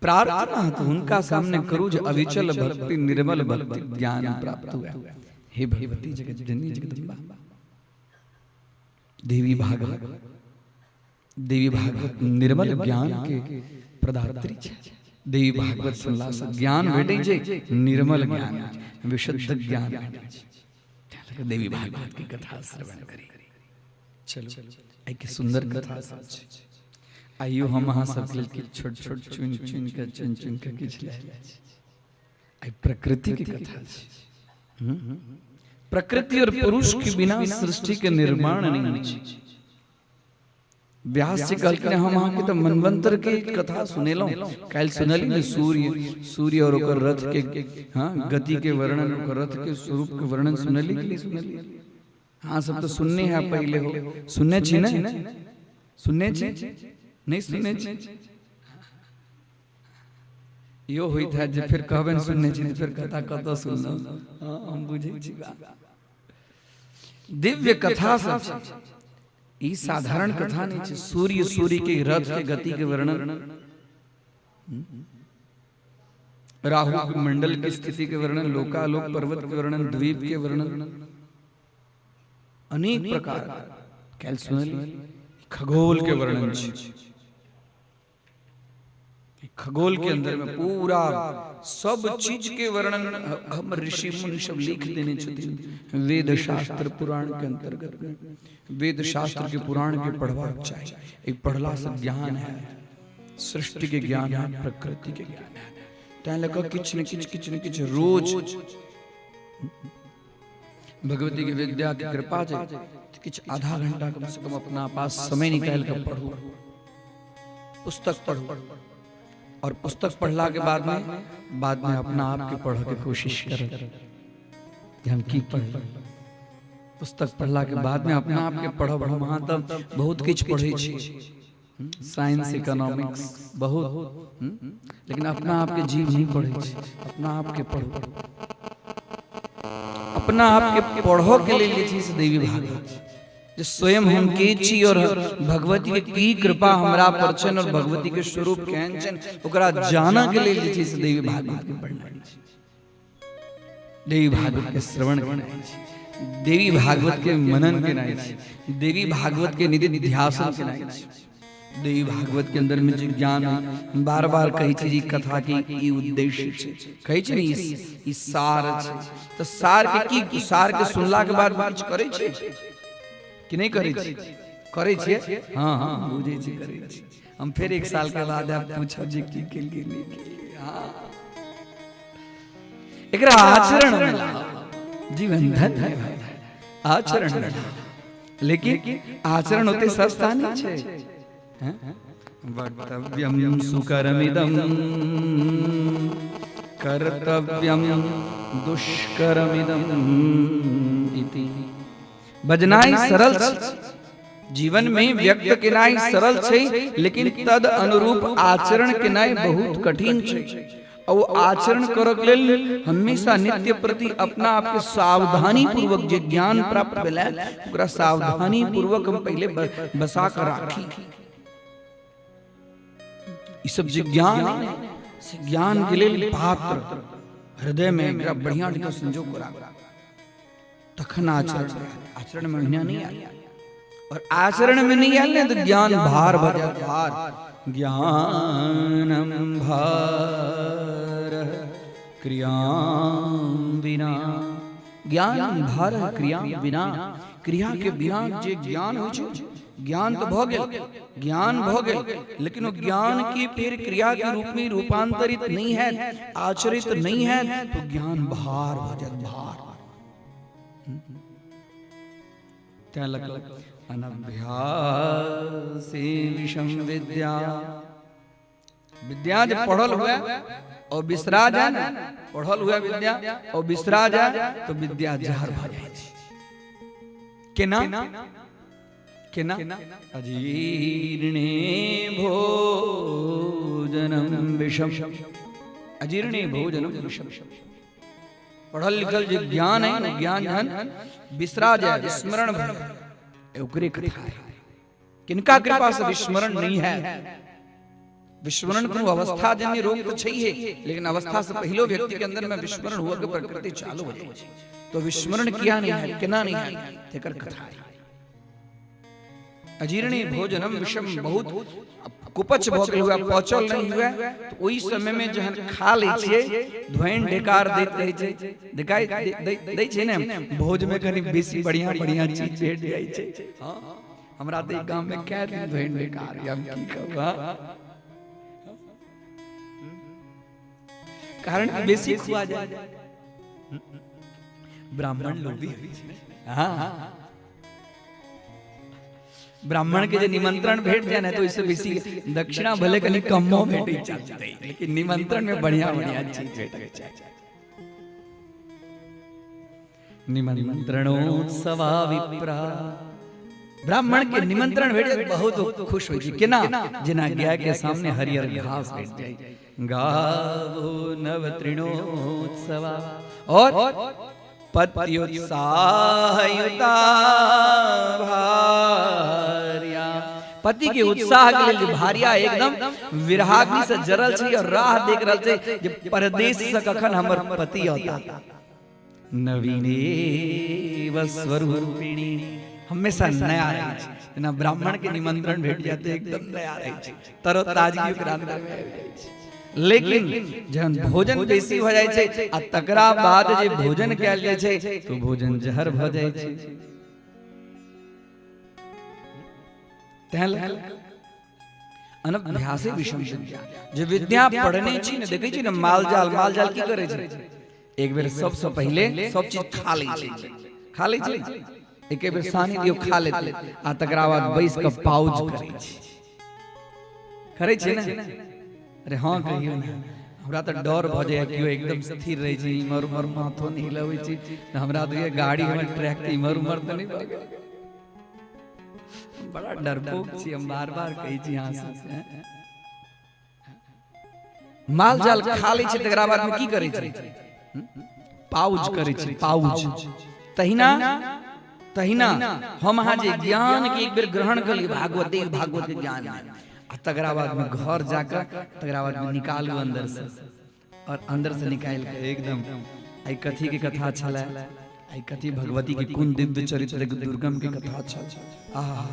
प्रार्थना तो उनका सामने करू जो अविचल भक्ति, निर्मल भक्ति ज्ञान प्राप्त हुआ। हे भगवती जगत जननी जगदम्बा देवी भागवत, देवी भागवत निर्मल ज्ञान के प्रदात्री छै। देवी भागवत सुनला से ज्ञान भेटै छै, निर्मल ज्ञान, विशुद्ध ज्ञान भेटै छै। देवी भागवत की कथा श्रवण करी। चलो एहि के सुंदर कथा सब छै। आइयो हम अहाँ सबके लेल किछु छोट छोट चुनि चुनि कऽ चुनि चुनि कऽ किछु लए जाइ छी। आइ प्रकृति के कथा छै। प्रकृति और पुरुष के बिना सृष्टि के निर्माण नहीं होइ छै। व्यास जी कहलखिन हम अहाँके तऽ मनवंतर के कथा सुनेलहुँ, काल्हि सुनली ने सूर्य, सूर्य और ओकर रथ के हाँ गति के वर्णन, ओकर रथ के स्वरूप के वर्णन सुनली कि नहीं सुनली? हाँ सब तो सुनने है पहले हो, सुनने छी ने? सुनने छी नहीं? सुनने छी? इहो होइत है जे फेर कहबनि सुनने छी तऽ फेर कथा कतऽ सुनलहुँ। हाँ हम बुझै छी बात। दिव्य कथा सब छै, ई साधारण कथा नहीं छै। सूर्य, सूर्य के रथ के गति के वर्णन, राहु के मंडल की स्थिति के वर्णन, लोकालोक पर्वत के वर्णन, द्वीप के वर्णन, अनेक प्रकार। काल्हि सुनली खगोल के वर्णन छै। खगोल के अंदर में पूरा सब चीज के वर्णन हम ऋषि मुनि सब लिख देने छथिन वेद शास्त्र पुराण के अंतर्गत में। वेद शास्त्र के पुराण के पढ़बाक चाही। एक पढ़ला से ज्ञान है, सृष्टि के ज्ञान है, प्रकृति के ज्ञान है। तैं लऽ कऽ किछु ने किछु किछु ने किछु रोज भगवती के विद्या के कृपा जे किछु आधा घंटा कम से कम अपना पास समय निकालि कऽ पढ़ू, पुस्तक पढ़ू। और पुस्तक पढ़ला के बाद में अपना आप के पढ़े के कोशिश करें कि हम की पढ़। पुस्तक पढ़ला के बाद में अपना आप के पढ़ब। हम अहाँ तऽ बहुत किछु पढ़ै छी, साइंस इकोनॉमिक्स बहुत, लेकिन अपना आप के जीव नहीं पढ़ै छी। अपना आप के पढ़ू, अपना आप के पढ़ो के लेल जे छै से देवी भागवत, जे स्वयं हम के छी और भगवती के की कृपा हमरा पर छनि और भगवती के स्वरूप केहन छनि, ओकरा जानऽ के लेल जे छै से देवी भागवत के पढ़नाइ छै, देवी भागवत के श्रवण केनाइ छै, देवी भागवत के मनन केनाइ छै, देवी भागवत के निधिध्यासन केनाइ छै। देवी भागवत के अंदर में जे ज्ञान है, हम बार बार कहै छी जे कथा के ई उद्देश्य छै, कहै छै ने ई सार छै। तऽ सार के की, सार के सुनला के बाद किछु करै छै कि नहि करै छी? करै छियै? हाँ हाँ बुझै छी, करै छी। हम फेर एक साल के बाद आब पूछब जे की केलियै नहि केलियै। हाँ एकरा आचरण में लाओ, जीवन धन्य भऽ जायत। आचरण में लाओ, लेकिन आचरण ओते सस्ता नहीं छै। वक्तव्यम सुकरमिदं कर्तव्यम दुष्करमिदं इति। बजनाइ सरल छै, जीवन में व्यक्त केनाइ सरल छै, लेकिन तद अनुरूप आचरण केनाइ बहुत कठिन छै। और वो आचरण करऽ के लेल हमेशा नित्य प्रति अपना आप के सावधानी पूर्वक जे ज्ञान प्राप्त भेलै ओकरा सावधानी पूर्वक हम पहले बसा कर राखी। ई सब जे ज्ञान है से ज्ञान के लेल पात्र हृदय में एकरा बढ़िया जकाँ संजोग करा तखन आचरण। आचरण में ओहिना नहीं आयल, और आचरण में नहीं आयल ने तो ज्ञान भार भऽ जायत। भार ज्ञानम भार क्रियां बिना, ज्ञान भार क्रिया बिना, क्रिया के बिना जे ज्ञान होइ छै ज्ञान तो भऽ गेल, ज्ञान भऽ गेल, लेकिन वो ज्ञान की फिर क्रिया के रूप में रूपांतरित नहीं है, आचरित नहीं है, तो ज्ञान भार भऽ जायत, भार। तैं लग अनभ्यासे विषम विद्या, विद्या जे पढ़ल हुए और बिसरा जाए ना, पढ़ल हुए विद्या और बिसरा जाए तो विद्या जहर भऽ जाइ छै। केना केना? अजीर्णे भोजनम विषम, अजीर्णे भोजनम विषम। पढ़ल लिखल जे ज्ञान है ना, ज्ञान जहन बिसरा जाए, विस्मरण भऽ जाए, ओकरे कथा है। किनका कृपा से विस्मरण नहीं है? विस्मरण कोनो अवस्था जन्य रोग तो छैहे, लेकिन अवस्था से पहिलो व्यक्ति के अंदर में विस्मरण हुआ के प्रकृति चालू हो जाइ छै। तो विस्मरण किया नहीं है, केना नहीं है, तेकर कथा है। अजीर्णे भोजनम विषम, बहुत कुपच भऽ गेल हुआ, पचल नहीं हुआ, तो ओहि समय में जहन खा लै छियै, धोइन ढेकार दैत रहै छै, देखाइ दै छै ने, भोज में कनि बेसी बढ़िया बढ़िया चीज भेट जाइ छै। हाँ, हमरा तऽ ई गाम में कै दिन धोइन ढेकार, हम की कहू, हाँ? कारण कि बेसी खुआ जाय, ब्राह्मण लोग भी होइ छै। हाँ, ब्राह्मण के जे निमंत्रण भेट जाए ना, तो इससे बेसी दक्षिणा भले कनी कमो भेटै चलतै, लेकिन निमंत्रण में बढ़िया बढ़िया चीज भेटै छै। निमंत्रणोत्सवा विप्रा, ब्राह्मण के निमंत्रण भेट जाए बहुत खुश होइ छै। केना? जेना गाय के सामने हरियर घास भेट जाए, गावो नव तृणोत्सवा और पत्युत्साहयुता भार्या, पति के उत्साह के लेल भार्या एकदम विरहाग्नि से जरल छै और राह देख रहल छै जे परदेश से कखन हमर पति औता। नवीनेव स्वरूपिणी, हमेशा नया रहै छै। जेना ब्राह्मण के निमंत्रण भेट जाते एकदम नया रहै छै, तरोताजगी ओकरा अंदर में आबि जाइ छै। लेकिन जहन भोजन बेसी भऽ जाइ छै आ तकरा बाद जे भोजन कयल जाइ छै तो भोजन जहर भऽ जाइ छै। तैं लग अनभ्यासे विषम विद्या, जे विद्या पढ़ने छी ने, देखै छी ने माल जाल, माल जाल की करै छै, एक बेर सबसँ पहिले सब चीज खा लै छै, खा लै छै, एक बेर सानी दियौ खा लेतै आ तकरा बाद बैस कऽ पाउज करै छै, करै छै ने? अरे हाँ कहियो ने, हमरा तऽ डर भऽ जाइए, केओ एकदम स्थिर रहै छै, इम्हर उम्हर माथो नहि हिलबै छै, हमरा तऽ होइए गाड़ी हमर ट्रैक तऽ इम्हर उम्हर तऽ नहि भऽ गेल। बड़ा डरपोक छी हम, बार बार कहै छी अहाँ सबसे। माल जाल खा लै छै तकरा बाद में की करै छै? पाउज करै छै, पाउज। तहिना तहिना हम अहाँ जे ज्ञान के एक बेर ग्रहण कर लियै, भागवत देव भागवत के ज्ञान में, आ तकरा बाद में घर जाकर तकरा बाद में निकालू अंदर से, और अंदर से निकालि के एकदम आई कथी के कथा छलै, आई कथी भगवती के कोन दिव्य चरित्र दुर्गम के कथा छल, आहा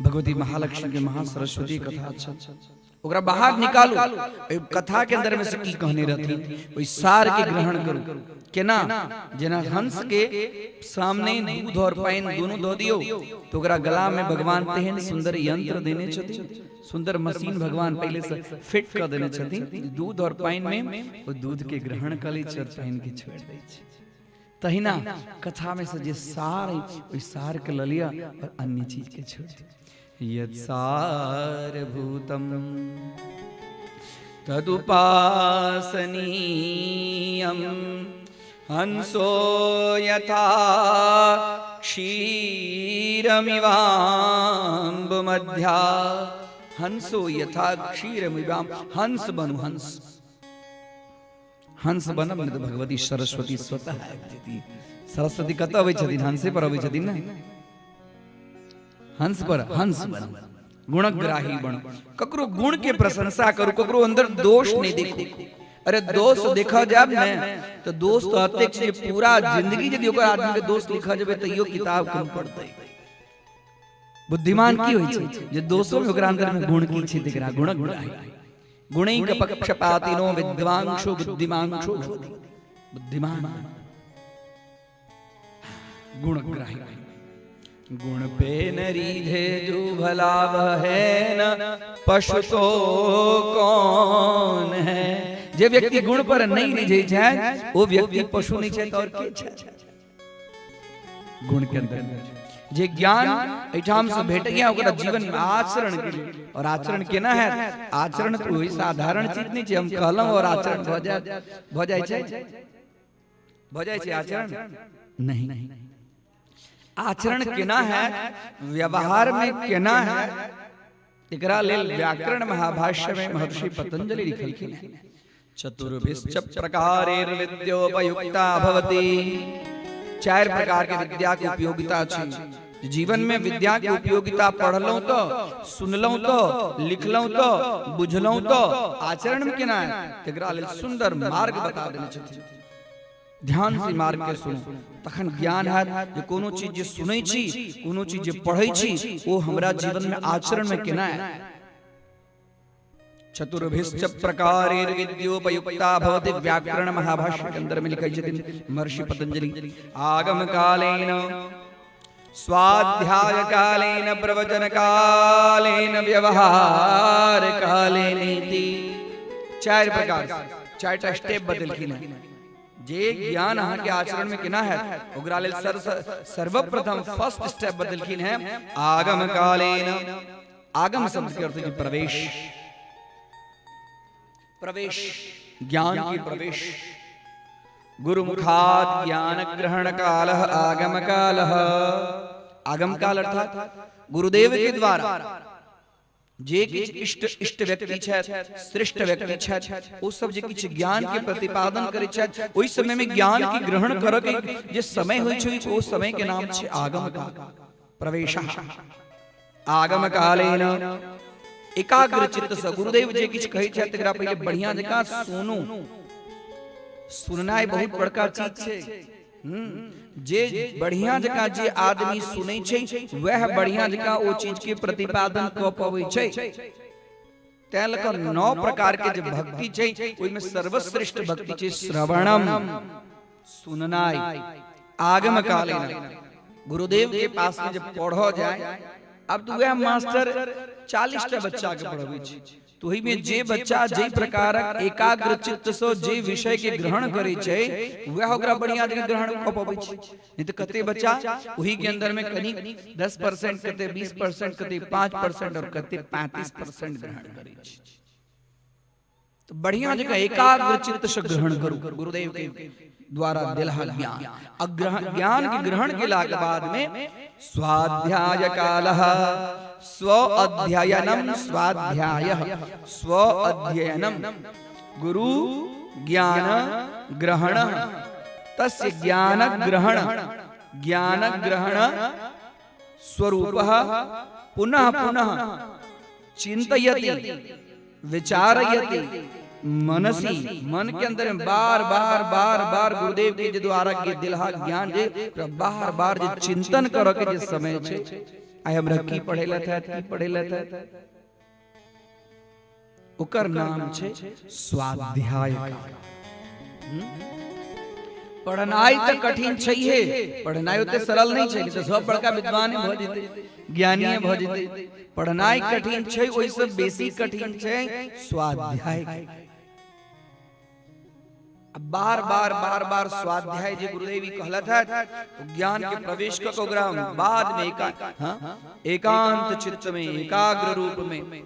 भगवती महालक्ष्मी के महासरस्वती कथा छल, ओकरा बाहर निकालू, एहि कथा के अंदर में से की कहने रहथिन ओहि सार के ग्रहण करू। केना? जेना हंस के सामने दूध और पानि दोनों दऽ दियौ तो ओकरा गला में भगवान तेहन सुंदर यंत्र देने छथिन, सुंदर मशीन भगवान पहले से फिट कऽ देने छथिन, दूध और पानि में ओ दूध के ग्रहण कऽ लै छै और पानि के छोड़ि दै छै। तहिना कथा में से जे सार अछि ओहि सार के लऽ लिअ और अन्य चीज के छोड़ि दियौ। यत् सारभूतम तदुपासनीयम हंसो यथा क्षीरमिवाम्बुमध्या, हंसो यथा क्षीरमिवाम, हंस बनु, हंस हंस बनब ने तऽ भगवती सरस्वती स्वतः आबि जेती। सरस्वती कतऽ अबै छथिन? हंसे पर अबै छथिन ने, हंस पर। हंस बनु, गुणग्राही बनो, ककरो गुण के प्रशंसा करू, ककरो अंदर दोष नहीं देखो। अरे दोष देखा जाब ने तो दोष तो अतेक छै, पूरा जिंदगी यदि ओकर आदमी के दोष लिखा जेबै तैयो किताब कम पड़तै। बुद्धिमान की होइ छै जे दोषो में ओकरा अंदर में गुण की छै, तेकरा गुणग्राही। गुणैक पक्षपातिनो विद्वांसो बुद्धिमांसो भवति, बुद्धिमान गुणग्राही। गुण पे न रीझे जो भला वह है न पशु तो कौन है। जे व्यक्ति गुण पर नहीं रीझे छै ओ व्यक्ति पशु नहीं छै तो और के छै। गुण के अंदर जे ज्ञान एहिठाम से भेटैया ओकरा जीवन में आचरण के लिए, और आचरण केना है? आचरण तो कोई साधारण चीज नहीं छै, हम कहलहुं और आचरण भ जाय भ जाइ छै, भ जाइ छै आचरण नहीं। आचरण केना है, व्यवहार में केना है, एकरा लेल व्याकरण महाभाष्य में महर्षि पतंजलि लिखलखिन हैं, चतुर्भिश्च प्रकारेर्विद्योपयुक्ता भवति। चारि प्रकार के विद्या के उपयोगिता छै जीवन में। विद्या के उपयोगिता पढ़लहुं तो, सुनलहुं तो, लिखलहुं तो, बुझलहुं तो, आचरण में केना है, एकरा लेल सुंदर मार्ग बता देने छथिन। ध्यान से मार्ग के सुनू तखन ज्ञान हैत जे कोनो चीज जे सुनै छी, कोनो चीज जे पढ़ै छी, ओ हमरा जीवन में आचरण में केना है। चतुर्भिश्च प्रकारेर्विद्योपयुक्ता भवति, व्याकरण महाभाष्य के अंदर में लिखै छथिन महर्षि पतंजलि। आगम कालेन स्वाध्याय कालेन प्रवचन कालेन व्यवहार कालेन इति। चारि प्रकार, चारिटा स्टेप बदलखिन हैं जे ज्ञान अहाँ के आचरण में केना है ओकरा लेल। सर्वप्रथम फर्स्ट स्टेप बदलखिन हैं आगम कालेन। आगम शब्द के अर्थ है प्रवेश, प्रवेश, ज्ञान की प्रवेश। गुरुमुखात् ज्ञान ग्रहण काल आगम काल। आगम काल अर्थात गुरुदेव के द्वारा जे किछु इष्ट इष्ट व्यक्ति छथि, श्रेष्ठ व्यक्ति छथि, ओ सब जे किछु ज्ञान के प्रतिपादन करै छथि, ओहि समय में ज्ञान के ग्रहण करऽ के जे समय होइ छै, ओ समय के नाम छै आगम काल, प्रवेश। आगम कालेन एकाग्र चित्त से गुरुदेव जे किछु कहै छथि तकरा पहिले बढ़िया जकाँ सुनू। सुननाइ बहुत बड़का चीज छै। जे बढ़िया जकाँ जे आदमी सुनै छै वएह बढ़िया जकाँ ओ चीज के प्रतिपादन कऽ पबै छै। तैं लऽ कऽ 9 प्रकार के जे भक्ति छै ओहिमे सर्वश्रेष्ठ भक्ति छै श्रवणम, सुननाइ। आगम कालीन गुरुदेव के पास में जब पढ़ऽ जाय, अब तो वह मास्टर 40 टा बच्चा के पढ़बै छै, तो ओहि में जे बच्चा जे प्रकारक एकाग्र चित्त से जे विषय के ग्रहण करै छै वह ओकरा बढ़िया जगह ग्रहण कऽ पबै छै। नहीं तो कते बच्चा ओहि के अंदर में कनी 10%, कते 20%, कते 5% और कते 35% ग्रहण करै छै। तो बढ़िया जगह एकाग्र चित्त से ग्रहण करू गुरुदेव के द्वारा दिलहा ज्ञान। अग्रहण, ज्ञान के ग्रहण के के बाद में स्वाध्याय काल। स्व अध्ययनम स्वाध्याय, स्व अध्ययनम गुरु ज्ञान ग्रहण, तस्य ज्ञान ग्रहण, ज्ञान ग्रहण स्वरूप पुनः पुनः चिंतयति विचारयति मनसी। मन के अंदर में बार बार बार बार गुरुदेव के जे द्वारा के दिलहा ज्ञान जे बार बार जे चिंतन करऽ के जे समय छै, आइ हमरा की पढ़ेलथि है, की पढ़ेलथि है, ओकर नाम छै स्वाध्याय काल। पढ़नाइ तऽ कठिन छैहे, पढ़नाइ ओते सरल नहि छै, तऽ सब बड़का विद्वाने भऽ जेतै, ज्ञानीये भऽ जेतै। पढ़नाइ कठिन छै, ओहिसँ बेसी कठिन छै स्वाध्याय। बार बार बार बार स्वाध्याय जे गुरुदेव ई कहलथि है, ज्ञान के प्रवेश कऽ ओकरा बाद में एकांत चित्त में, एकाग्र रूप में,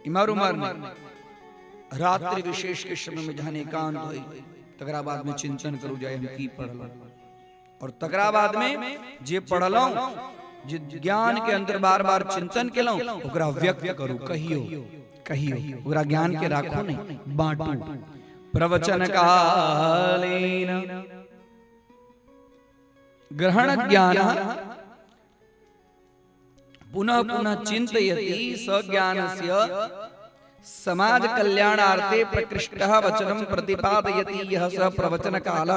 इमर उमर में, रात्रि विशेष के समय में जहन एकांत होई तकरा बाद में चिंतन करू जाय हम की पढ़लहुँ, और तकरा बाद में जे पढ़लहुँ, जे ज्ञान के अंदर बार बार चिंतन केलहुँ ओकरा व्यक्त करू, कहियो कहियो, ओकरा ज्ञान के राखू नहीं, बांटू। प्रवचन कालेन ग्रहण ज्ञान पुनः पुनः चिंतयति स ज्ञानस्य समाज कल्याणार्थे प्रकृष्टः वचनं प्रतिपादयति यह स प्रवचन काल।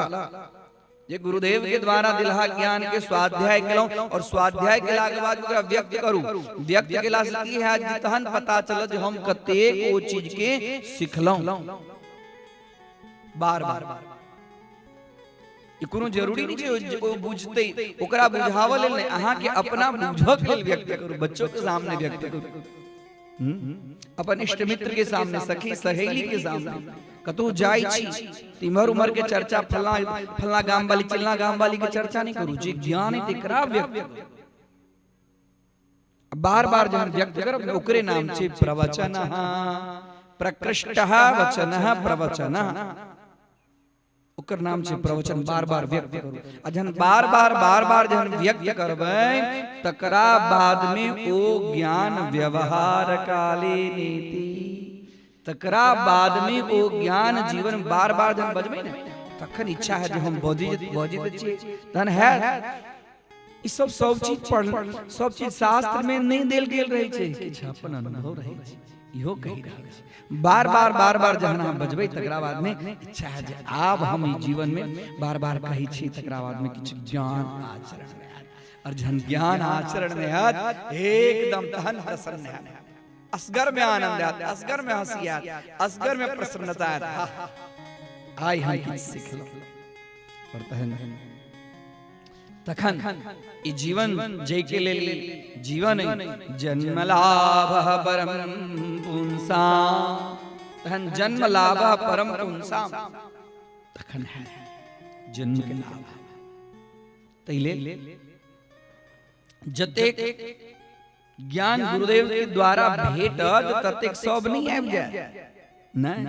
ये गुरुदेव के द्वारा दिलहा ज्ञान के स्वाध्याय केलहुँ और स्वाध्याय केला के बाद ओकरा व्यक्त करू। व्यक्त केला से की है तहन पता चलत जे हम कतेक ओ चीज के सिखलहुँ। बार बार ई कोनो जरूरी नहि छै जे ओ बुझतै, ओकरा बुझाबऽ लेल नहि, अहाँके अपना बुझऽ के लेल व्यक्त करू, बच्चो के सामने व्यक्त करू, अपन इष्ट मित्र के सामने, सखी सहेली के सामने। कतहु जाइ छी तऽ इम्हर उम्हर के चर्चा, फल्ला फल्ला गाम वाली चिल्ला गाम वाली के चर्चा नहि करू, जे ज्ञान है तेकरा व्यक्त करू। बार बार जहन व्यक्त करब ने, ओकरे नाम छै प्रवचन। प्रकृष्ट वचन प्रवचन, ओकर नाम छै प्रवचन। बार बार व्यक्त करू, आ जहन बार बार बार बार जहन व्यक्त करबै, तकरा बाद में ओ ज्ञान व्यवहार काले नीति, तकरा बाद में ओ ज्ञान जीवन बार बार जहन बजबै ने, तखन इच्छा है जे हम बजी बजित छियै तहन है। ई सब सब चीज पढ़, सब चीज शास्त्र में नहि देल गेल रहै छै, किछु अपन अनुभव रहै छै। इहो कहि रहल छै, बार बार बार बार जहन अहाँ बजबै, तकरा बाद में इच्छा है जे आब हम ई जीवन में बार बार कहै छी, तकरा बाद में किछु ज्ञान आचरण में आयत, और जहन ज्ञान आचरण में आयत एकदम तहन प्रसन्न हैत, असगर में आनंद आयत, असगर में हंसी आयत, असगर में प्रसन्नता आयत, आइ हम किछु सिखलहुँ। और तहन तखन ई जीवन जाहिके लेल जीवन जन्म लाभ परम पुंसा, तहन जन्म लाभ परम पुंसा, तखन है जन्म के लाभ। ताहि लेल जतेक ज्ञान गुरुदेव के द्वारा भेटत ततेक सब नहीं आबि जायत। नहि,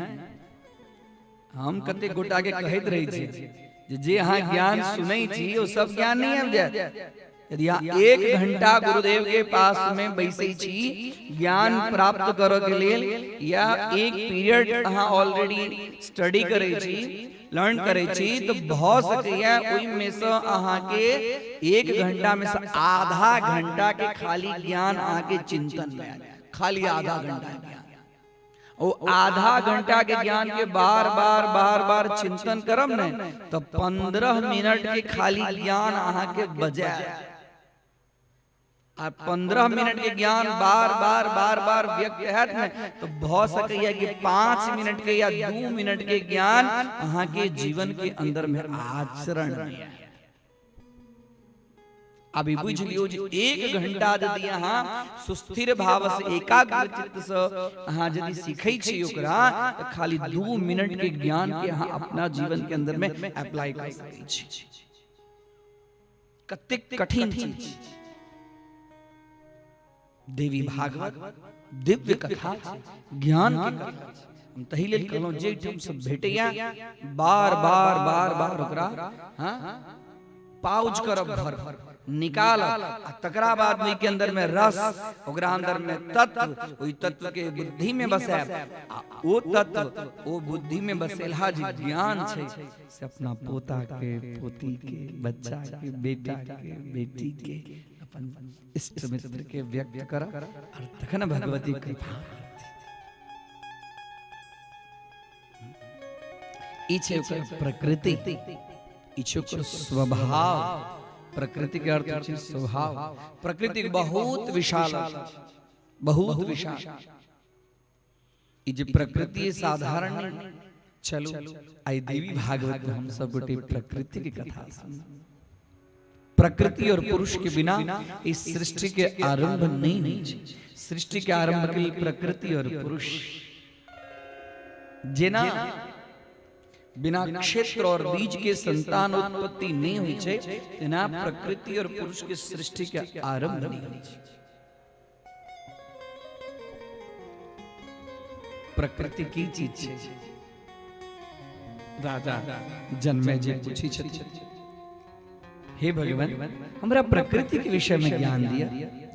हम कतेक गोटा के कहैत रहै छी जे जे अहाँ ज्ञान सुनै छी ओ सब ज्ञान नहीं आबि जायत। यदि अहाँ 1 घंटा गुरुदेव के पास में बैसै छी ज्ञान प्राप्त करऽ के लेल, या एक पीरियड अहाँ ऑलरेडी स्टडी करै छी, लर्न करै छी, तऽ भऽ सकैया ओहिमे सँ अहाँके 1 घंटा में से आधा घंटा के खाली ज्ञान अहाँके चिंतन में आयत, खाली आधा घंटा ज्ञान। ओ आधा घंटा के ज्ञान के बार बार बार बार चिंतन करब ने, तऽ 15 मिनट के खाली ज्ञान अहाँके बजाय, आ 15 मिनट के ज्ञान बार बार बार बार व्यक्त हैत ने, तो भऽ सकैया कि 5 मिनट के या 2 मिनट के ज्ञान अहाँके जीवन के अंदर में आचरण में आयत। अभी बुझि लियौ जे 1 घंटा यदि अहाँ सुस्थिर भाव से एकाग्र चित्त से अहाँ यदि सीखै छी ओकरा, तऽ खाली 2 मिनट के ज्ञान के अहाँ अपना जीवन के अंदर में अप्लाई कर सकै छी। कतेक कठिन चीज देवी भागवत दिव्य कथा छै, ज्ञान के कथा छै। हम तही लेल कहलहुँ जे ठाम सब भेटैया बार बार बार बार ओकरा हाँ पाउज करब, भर निकालब, आ तकरा बाद ओहि के अंदर में रस, ओकरा अंदर में तत्व, ओहि तत्व के बुद्धि में बसायब, आ ओ तत्व ओ बुद्धि में बसेलहा जे ज्ञान छै से अपना पोता के, पोती के, बच्चा के, बेटा के, बेटी के, अपन इष्ट मित्र के व्यक्त करब, और तखन भगवती कृपा। ई छै ओकर प्रकृति, ई छै ओकर स्वभाव। प्रकृति के अर्थ छै स्वभाव। प्रकृति बहुत विशाल अर्थ छै, बहुत विशाल। ई जे प्रकृति साधारण नहि। चलू आई देवी भागवत में हम सब गोटे प्रकृति के कथा सुनब। प्रकृति और पुरुष के बिना इस सृष्टि के आरंभ नहीं होइ छै। सृष्टि के आरंभ के लिए प्रकृति और पुरुष, जेना बिना क्षेत्र और बीज के संतान उत्पत्ति नहीं होइ छै, तेना प्रकृति और पुरुष के सृष्टि के आरंभ नहीं होइ छै। प्रकृति की चीज छै? राजा जन्मे जे पूछी छथिन, हे भगवान, हमरा प्रकृति के विषय में ज्ञान दिया,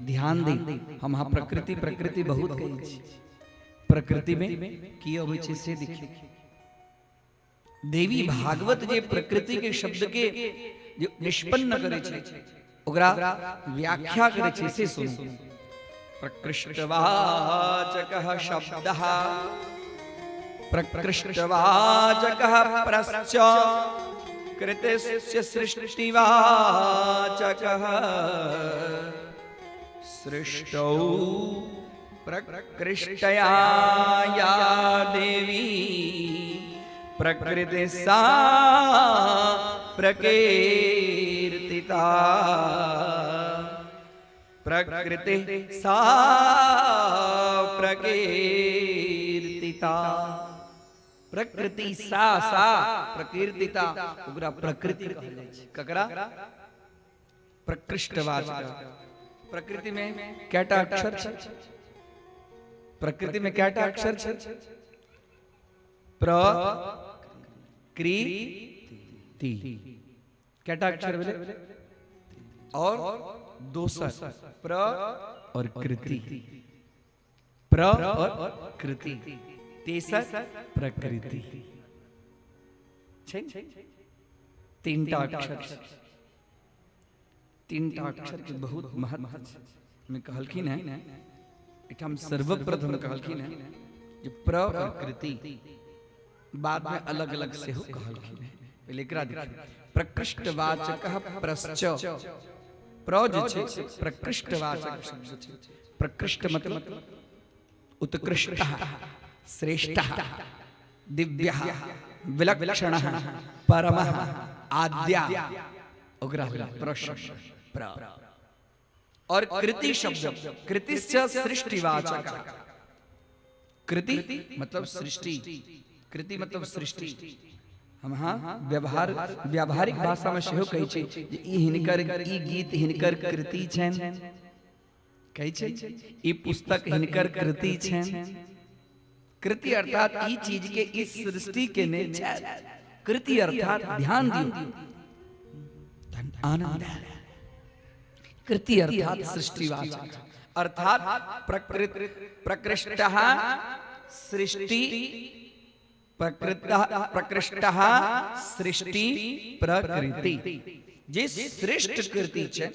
ध्यान दी। हम हाँ प्रकृति प्रकृति बहुत कहै छी, प्रकृति में की अबै छै से देखिए। देवी भागवत जे प्रकृति के शब्द के जे निष्पन्न करै छै, ओकरा व्याख्या करै छै, से सुनू। प्रकृष्टवाचकः शब्दः प्रकृष्टवाचकः परश्च कृतस्य सृष्टिवाचकः सृष्टौ प्रकृष्टया या देवी प्रकृति सा प्रकीर्तिता। प्रकृति सा प्रकीर्तिता। प्रकृति सा सा प्रकीर्तिता, ओकरा प्रकृति कहल जाइ छै। ककरा? प्रकृष्ट वाचक। प्रकृति में कैटा अक्षर छै? प्रकृति में कैटा अक्षर छै? प्र क्री ति। कैटा अक्षर भेलै? और दोसर प्र और कृति, प्र और कृति, तेसर प्रकृति छै। तीनटा अक्षर, तीनटा अक्षर के बहुत महत्व छै। में कहलखिन है, एठाम सर्वप्रथम कहलखिन है जे प्र और कृति, बाद में अलग अलग सेहो कहलखिन है। पहिले एकरा देखियौ, प्रकृष्ट वाचक प्रश्च। प्र जे छै से प्रकृष्ट वाचक शब्द छै। प्रकृष्ट मतलब उत्कृष्ट, श्रेष्ठ, दिव्य, विलक्षण, परम, आद्या, ओकरा प्रश्न प्र। और कृति शब्द, कृतिश्च सृष्टिवाचक। कृति मतलब सृष्टि, कृति मतलब सृष्टि। हम हाँ व्यवहार व्यावहारिक भाषा में सेहो कहै छै जे ई हिनकर, ई गीत हिनकर कृति छनि, कहै छै ई पुस्तक हिनकर कृति छनि। कृति अर्थात ई चीज के, इस सृष्टि के ने छथि कृति। अर्थात ध्यान दियौ, आनंद। कृति अर्थात सृष्टिवाचक, अर्थात प्रकृत प्रकृष्ट सृष्टि, प्रकृत प्रकृष्ट सृष्टि प्रकृति। जे श्रेष्ठ कृति छै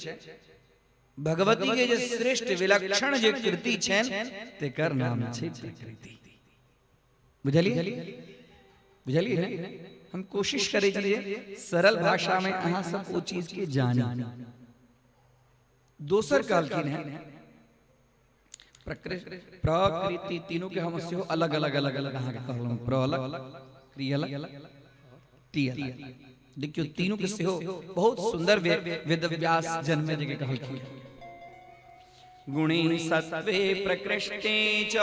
भगवती के, जे श्रेष्ठ विलक्षण जे कृति छै, तेकर नाम छै प्रकृति। बुझलिए? बुझलिए ने? हम कोशिश करै छी जे सरल भाषा में अहाँ सब ओ चीज के जानी। दोसर कहलखिन है प्रकृति, तीनों के हम सेहो अलग अलग अलग अलग अहाँके कहलहुँ। प्र अलग, क्रिय अलग, टी अलग। देखियौ, तीनों के सेहो बहुत सुंदर वेदव्यास जन्मे जगह कहलखिन, गुणी सत्वे प्रकृष्टे च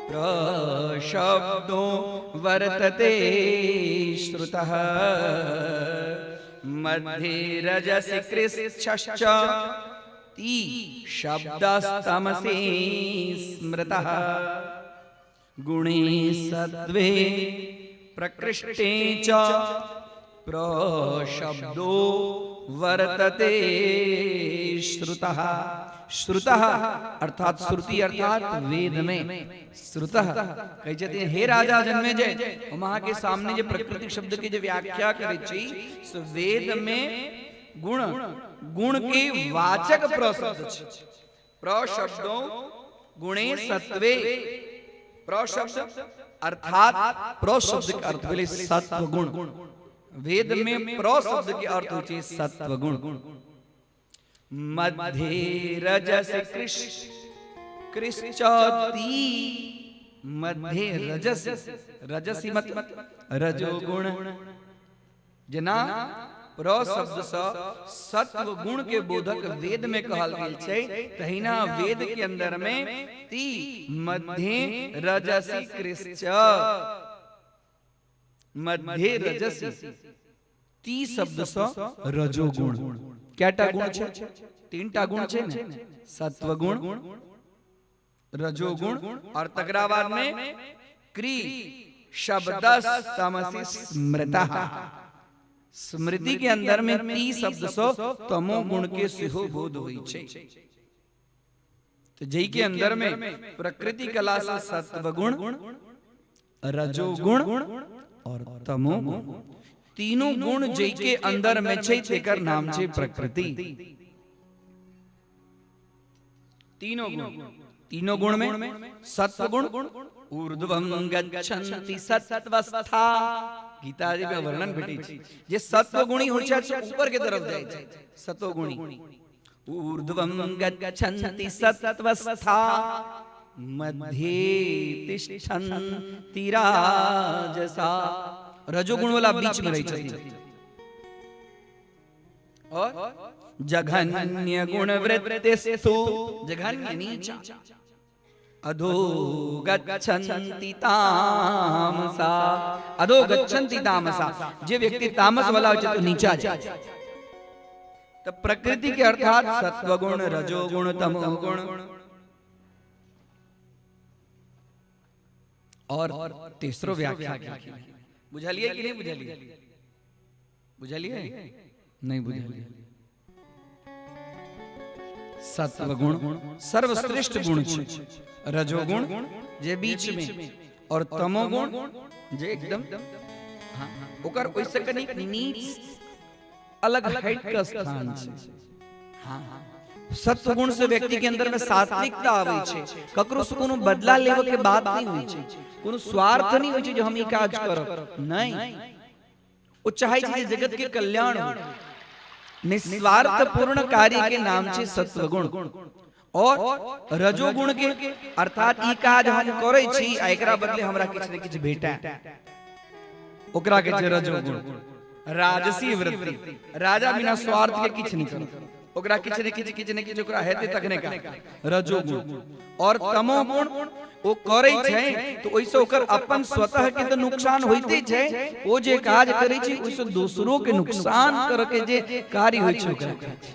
प्रशब्दो वर्तते श्रुतः, मध्ये रजसि कृच्छश्च ती शब्दस्तमसि स्मृतः। गुणे सत्वे प्रकृष्टे च प्रशब्दो वर्तते श्रुतः। श्रुतः अर्थात श्रुति, अर्थात वेद में श्रुतः कहै छथिन, हे राजा जन्मेजय, हम अहाँ के सामने जे प्रकृति शब्द के जे व्याख्या करै छी, से वेद में गुण, गुण के वाचक प्रशब्द छै। प्रशब्दों गुणे सत्वे प्रशब्द, अर्थात प्रशब्द के अर्थ भेलै सत्व गुण। वेद में प्रशब्द के अर्थ होइ छै सत्व गुण। मध्ये रजस कृष्ण कृष्णति, मध्ये रजस, रजसी मतलब रजोगुण। जेना प्र शब्द सँ सत्व गुण के बोधक वेद में कहल गेल छै, तहिना वेद के अंदर में ती मध्ये रजसी कृष्ण, मध्ये रजसी ती शब्द सँ रजोगुण। कैटा गुण छै? तीनटा गुण छै ने, सत्व गुण, रजोगुण और तकरा बाद में क्री शब्दस्तमसि स्मृतः। स्मृति के अंदर में ती शब्द सँ तमो गुण के सेहो बोध होइ छै। तो जई के अंदर में प्रकृति कला से सत्व गुण, रजोगुण और तमो गुण, तीनों गुण जई के अंदर में छै, तेकर नाम छै प्रकृति। तीनों गुण, तीनों गुण में सत्व गुण, ऊर्ध्वं गच्छन्ति सत्त्वस्था, गीता जी में वर्णन भेटै छै जे सत्व गुणी होइ छै से ऊपर के तरफ जाइ छै। सत्व गुणी ऊर्ध्वं गच्छन्ति सत्त्वस्था मध्ये तिष्ठन्ति राजसा। रजोगुण वाला बीच में रहै छथिन। और जघन्य गुण वृत्तिस्तु, जघन्य नीचा, अधो गच्छन्ति तामसा, अधो गच्छन्ति तामसा, जे व्यक्ति तामस वाला होइ छै तो नीचा जाइ छै। तऽ प्रकृति के अर्थात सत्वगुण, रजोगुण, तमोगुण और तीसरो व्याख्या केलखिन। बुझलिए कि नहीं बुझलिए? बुझलिए नहीं बुझलिए? सत्वगुण सर्वश्रेष्ठ गुण छै, रजोगुण जे बीच में और तमोगुण जे एकदम हाँ ओकर ओहिसँ कनि नीच अलग हट के स्थान छै। हाँ, सत्वगुण से व्यक्ति के अंदर में सात्विकता आबै छै, ककरो से कोनो बदला लेबे के बात नहीं होइ छै, कोनो स्वार्थ नहीं होइ छै जे हम ई काज करब, नहीं, ओ चाहै छै जे जगत के कल्याण हो। निस्वार्थ पूर्ण कार्य के नाम छै सत्वगुण। और रजोगुण के अर्थात ई काज हम करै छी आ एकरा बदले हमरा किछु ने किछु भेटै, ओकरा के छै रजोगुण। राजसी वृत्ति, राजा बिना स्वार्थ के किछु नहीं करत, ओकरा किछु ने किछु किछु ने किछु ओकरा हेतै तखने का रजोगुण। और तमोगुण ओ करै छै तो ओहिसँ ओकर अपन स्वतः के तो नुकसान होइते छै, ओ जे काज करै छै ओहिसँ दोसरो के नुकसान करे के जे कार्य होइ छै ओकरा कहै छै।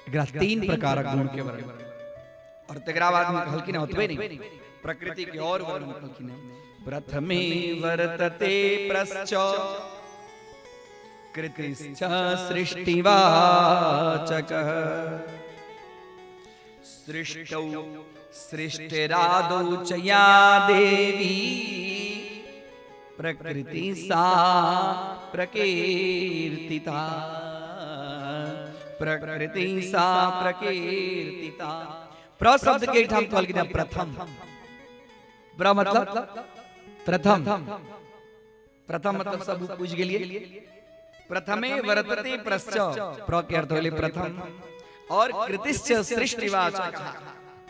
एकरा तीन प्रकारक गुण के वर्णन। और तकरा बाद में कहलखिन ओतबे नहीं, प्रकृति के और वर्णन कहलखिन। प्रथमे वर्तते प्रश्च कृतिश्च सृष्टिवाचकः सृष्टौ सृष्टिरादौ च या देवी प्रकृति सा प्रकीर्तिता, प्रकृति सा प्रकीर्तिता। प्र शब्द के ठाम कहलखिन प्रथम, प्र मतलब प्रथम, प्रथम मतलब सब बुझ गेलिए। प्रथमे वर्तते प्रश्च, प्र के अर्थ होले प्रथम। और कृतिश्च सृष्टिवाचक,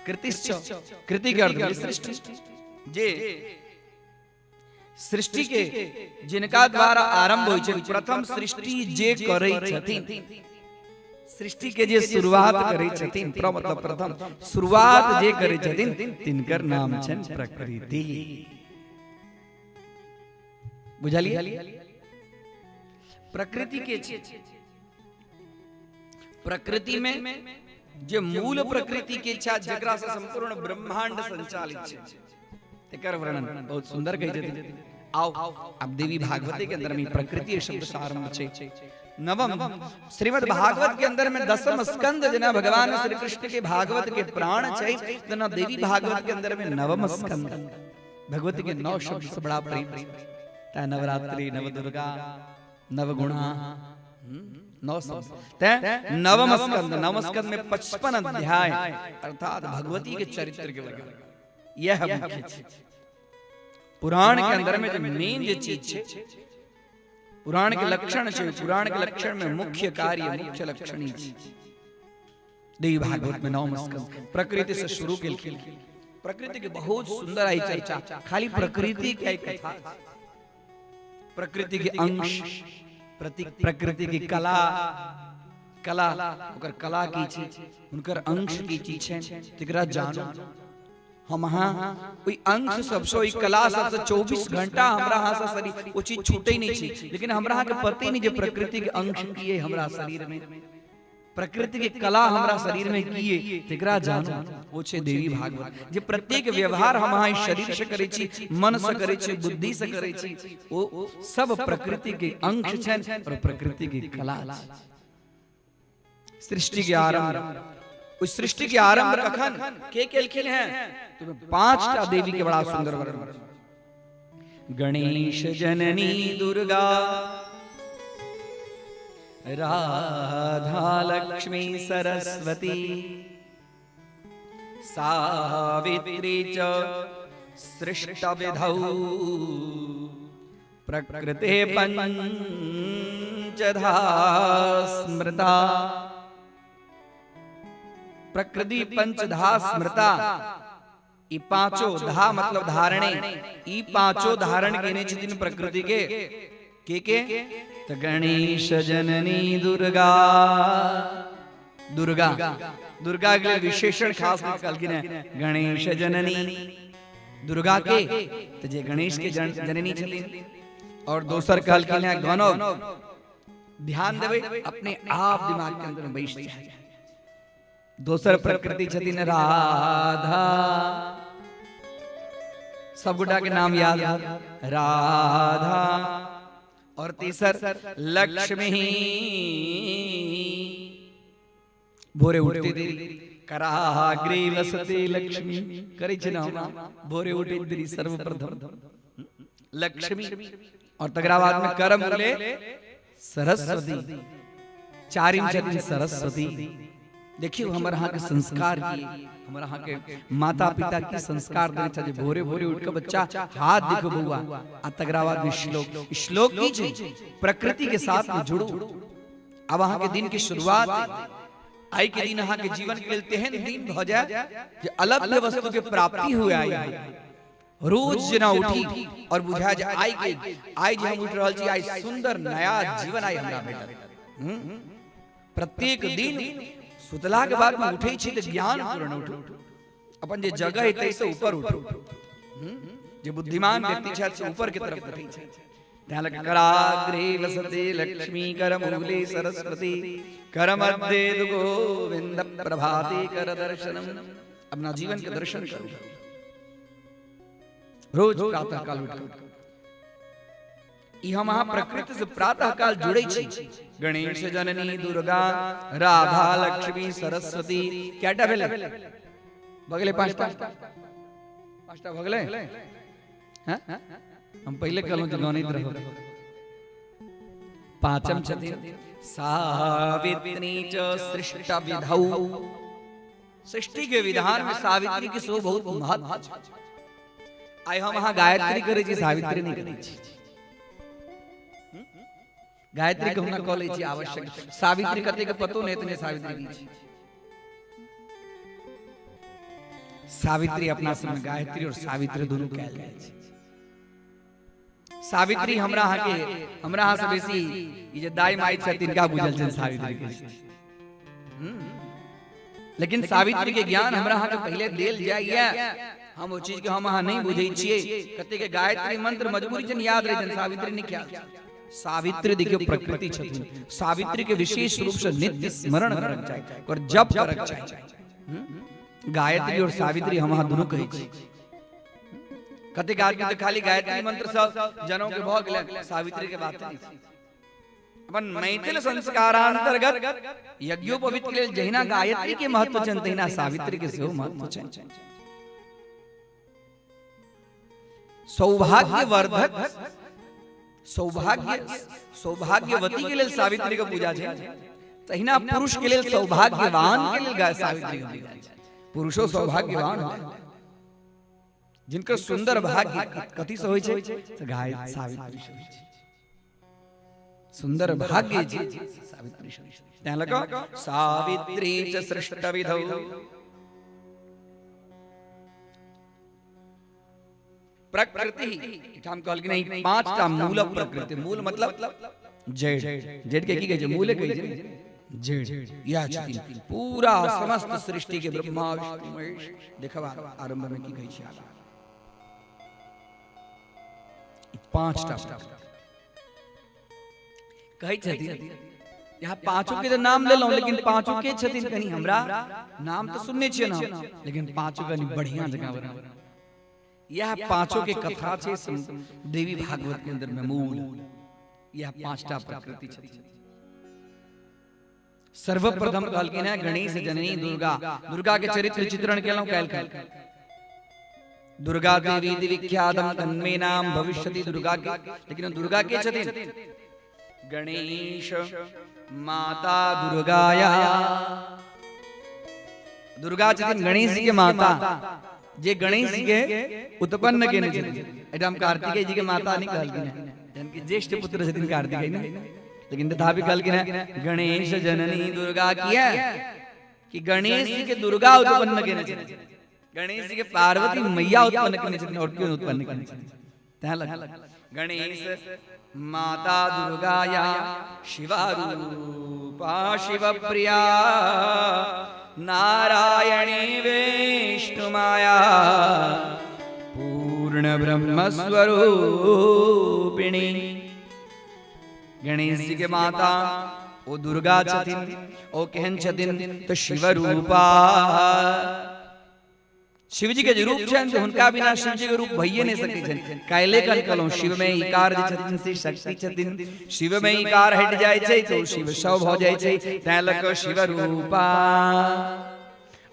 कृतिश्च कृति के अर्थ होले सृष्टि, जे सृष्टि के जिनका द्वारा आरंभ होइ छै, प्रथम सृष्टि जे करै छथिन, सृष्टि के जे शुरुआत करै छथिन, प्र मतलब प्रथम, शुरुआत जे करै छथिन तिनकर नाम छनि प्रकृति। बुझलिए? प्रकृति के छै, प्रकृति में जे मूल प्रकृति के इच्छा जकरा से संपूर्ण ब्रह्मांड संचालित छै, एकर वर्णन बहुत सुंदर कहै छथिन। आओ अब देवी भागवती के अंदर में प्रकृति शब्द से आरंभ छै। नवम श्रीमद् भागवत के अंदर में दसम स्कंद जना भगवान श्री कृष्ण के भागवत के प्राण छै, तना देवी भागवत के अंदर में नवम स्कंद भगवती के नौ शब्द से बड़ा प्रेम छै। तै नवरात्रि, नवदुर्गा, नवगुणा, नौ शब्द। तै नवम स्कंद, नवम स्कंद में 55 अध्याय अर्थात भगवती के चरित्र के वर्णन, यह मुख्य चीज। पुराण के अंदर में जो मेन जे चीज छै, पुराण के लक्षण छै, पुराण के लक्षण में मुख्य कार्य मुख्य लक्षण ही छै। देवी भागवत में नवम स्कंद प्रकृति से शुरू केलखिन। प्रकृति के बहुत सुंदर आई चर्चा, खाली प्रकृति के आई कथा, प्रकृति के अंश, प्रकृति की कला, कला ओकर कला की चीज, उनकर अंश की चीज छै, तकरा जानो। हम अहाँ ओहि अंश सबसँ ओहि कला सबसँ 24 घंटा हमरा अहाँ से शरीर ओ चीज छूटै नहि छै, लेकिन हमरा अहाँके पते नहि जे प्रकृति के अंश की है हमरा शरीर में, प्रकृति के कला हमरा शरीर में की है, तकरा जानो। ओ छै देवी भागवत, जे प्रत्येक व्यवहार हम अहाँ शरीर से करै छी, मन से करै छी, बुद्धि से करै छी, ओ सब प्रकृति के अंश छनि और प्रकृति के कला छै। सृष्टि के आरंभ, उस सृष्टि के आरंभ कखन के केलखिन हैं, तो 5टा देवी के बड़ा सुंदर वर्णन। गणेश जननी दुर्गा, राधा लक्ष्मी सरस्वती, सावित्री च सृष्ट विधौ प्रकृते पंचधा स्मृता। प्रकृति पंचधा स्मृता, ई पांचों धा मतलब धारणे, ई पांचों धारण केने छथिन प्रकृति के। के तऽ गणेश जननी दुर्गा। दुर्गा, दुर्गा के लेल विशेषण खास कऽ कहलखिन हेँ गणेश जननी दुर्गा के, तऽ जे गणेश के जननी छथिन। और दोसर कहलखिन हेँ गणव। ध्यान देबै, अपने आप दिमाग के अंदर में बैस जाए। दोसर प्रकृति छथिन राधा। सब गोटा के नाम याद, राधा। और तीसर लक्ष्मी। भोरे उठते देरी कराग्रे वसते लक्ष्मी करै छै ने हम, भोरे उठे देरी सर्वप्रथम लक्ष्मी। और तकरा बाद में करम मूले सरस्वती। चारिम छथिन सरस्वती। देखियौ हमर अहाँके संस्कार की, हमर अहाँके माता पिता की संस्कार देने छै जे भोरे भोरे उठ के बच्चा हाथ देखो बउआ, आ तकरा बाद में श्लोक। श्लोक की छै? प्रकृति के साथ में जुड़ू। अब अहाँके दिन के शुरुआत, आइ के दिन अहाँके जीवन के लेल तेहन दिन भऽ जाय जे अलभ्य वस्तु के प्राप्ति हुए। आई रोज जेना उठी और बुझाय जे आइ के आइ जे हम उठि रहल छी, आइ सुंदर नया जीवन आइ हमरा भेटल। प्रत्येक दिन सुतला के बाद में उठै छी तऽ ज्ञान पूर्ण उठू, अपन जे जगह है ताहिसँ ऊपर उठू। जे बुद्धिमान व्यक्ति छथि से ऊपर के तरफ उठै छथि। तैं लऽ कऽ कराग्रे वसते लक्ष्मी करमूले सरस्वती करमध्ये गोविंद प्रभाते कर दर्शनम। अपना जीवन के दर्शन करू रोज प्रातः काल उठ। ई हम अहाँ प्रकृति से प्रातः काल जुड़ै छी। गणेश जननी दुर्गा राधा लक्ष्मी सरस्वती, कएटा भेलै? भऽ गेलै पाँचटा। पाँचटा भऽ गेलै। हैं? हम पहिले कहलहुँ जे गणित रहू। पाँचम छथिन सावित्री च सृष्ट विधौ। सृष्टि के विधान में सावित्री के सेहो बहुत महत्व छै। आइ हम अहाँ गायत्री करै छी, सावित्री नहि करै छी। गायत्री के हुनका कऽ लै छी आवश्यक, सावित्री कते के पतो नहि एतने सावित्री की छी। सावित्री अपना सबमे गायत्री और सावित्री दुनू कयल जाइ छै। सावित्री हमरा अहाँके, हमरा अहाँ से बेसी ई जे दाई माई छथि तिनका बुझल छनि सावित्री के छथि। लेकिन सावित्री के ज्ञान हमरा अहाँके पहिले देल जाइए, हम ओ चीज के हम अहाँ नहि बुझै छियै। कते के गायत्री मंत्र मजबूरी छनि याद रहै छनि, सावित्री नहि ख्याल छनि। सावित्री देखियौ प्रकृति छथिन, सावित्री के विशेष रूप से नित्य स्मरण करक चाही और जप करक चाही। गायत्री और सावित्री हम अहाँ दुनू कहै छी। कतेक आदमी तऽ खाली गायत्री मंत्र सब जनौ के भऽ गेलै, सावित्री के बात नहि छै। अपन मैथिल संस्कारांतर्गत यज्ञोपवीत के लेल जहिना गायत्री के महत्व छनि तहिना सावित्री के सेहो महत्व छनि। सौभाग्यवर्धक सौभाग्य सौभाग्यवती के लेल सावित्री के पूजा छै, तहिना पुरुष के लेल सौभाग्यवान के लेल सावित्री के पूजा छै। पुरुषो सौभाग्यवान होय जिनकर सुंदर भाग्य कथी से होइ छै तऽ गाय सावित्री से होइ छै। सुंदर भाग्य जे सावित्री से होइ छै। तैं लऽ कऽ सावित्री च सृष्ट विधौ प्रकृति। एहिठाम कहलखिन ई पांचटा मूल प्रकृति। मूल मतलब जड़, जड़ के की कहै छै? मूले कहै छै ने, जड़। इएह छथिन पूरा समस्त सृष्टि के ब्रह्मा विष्णु महेश। देखब आरंभ में की कहै छै आगा। ई पांचटा कहै छथिन। यहाँ पांचों के तो नाम लेलहुँ, लेकिन पांचों के छथिन कनी हमरा नाम तऽ सुनने छियै ना, लेकिन पांचों कनी बढ़िया जकाँ बना। यह पांचों के कथा छै देवी भागवत के अंदर में मूल। यह पांचटा प्रकृति छथिन। सर्वप्रथम कहलखिन है गणेश जननी दुर्गा। दुर्गा के चरित्र चित्रण केलहुँ काल्हि काल्हि। दुर्गा देवी विख्यातम तन्मे नाम भविष्यति दुर्गा के, लेकिन दुर्गा के छथिन गणेश माता दुर्गाया। दुर्गा छथिन गणेश के माता, जे गणेश के उत्पन्न केने छथिन। एहिठाम कार्तिकेय जी के माता नहीं कहलखिन हैं, जहन कि ज्येष्ठ पुत्र छथिन कार्तिकेय ने, लेकिन तथापि कहलखिन हैं गणेश जननी दुर्गा। किया कि गणेश जी के दुर्गा उत्पन्न केने छथिन, गणेश जी के पार्वती मैया उत्पन्न केने छथिन और क्यों उत्पन्न केने छथिन। तैं लग गणेश माता दुर्गाया शिवारूपा शिवप्रिया नारायणी विष्णुमाया पूर्ण ब्रह्मस्वरूपिणी। गणेश जी के माता ओ दुर्गा छथिन, ओ केहन छथिन तो शिवरूपा। शिव जी के जे रूप छनि से हुनका बिना शिव जी के रूप भइए नहीं सकै छनि। काल्हि कल कहलहुँ शिव में इकार जे छथिन से शक्ति छथिन, शिव में इकार हटि जाइ छै तो शिव शव भऽ जाइ छै, तैं लऽ कऽ शिव रूपा।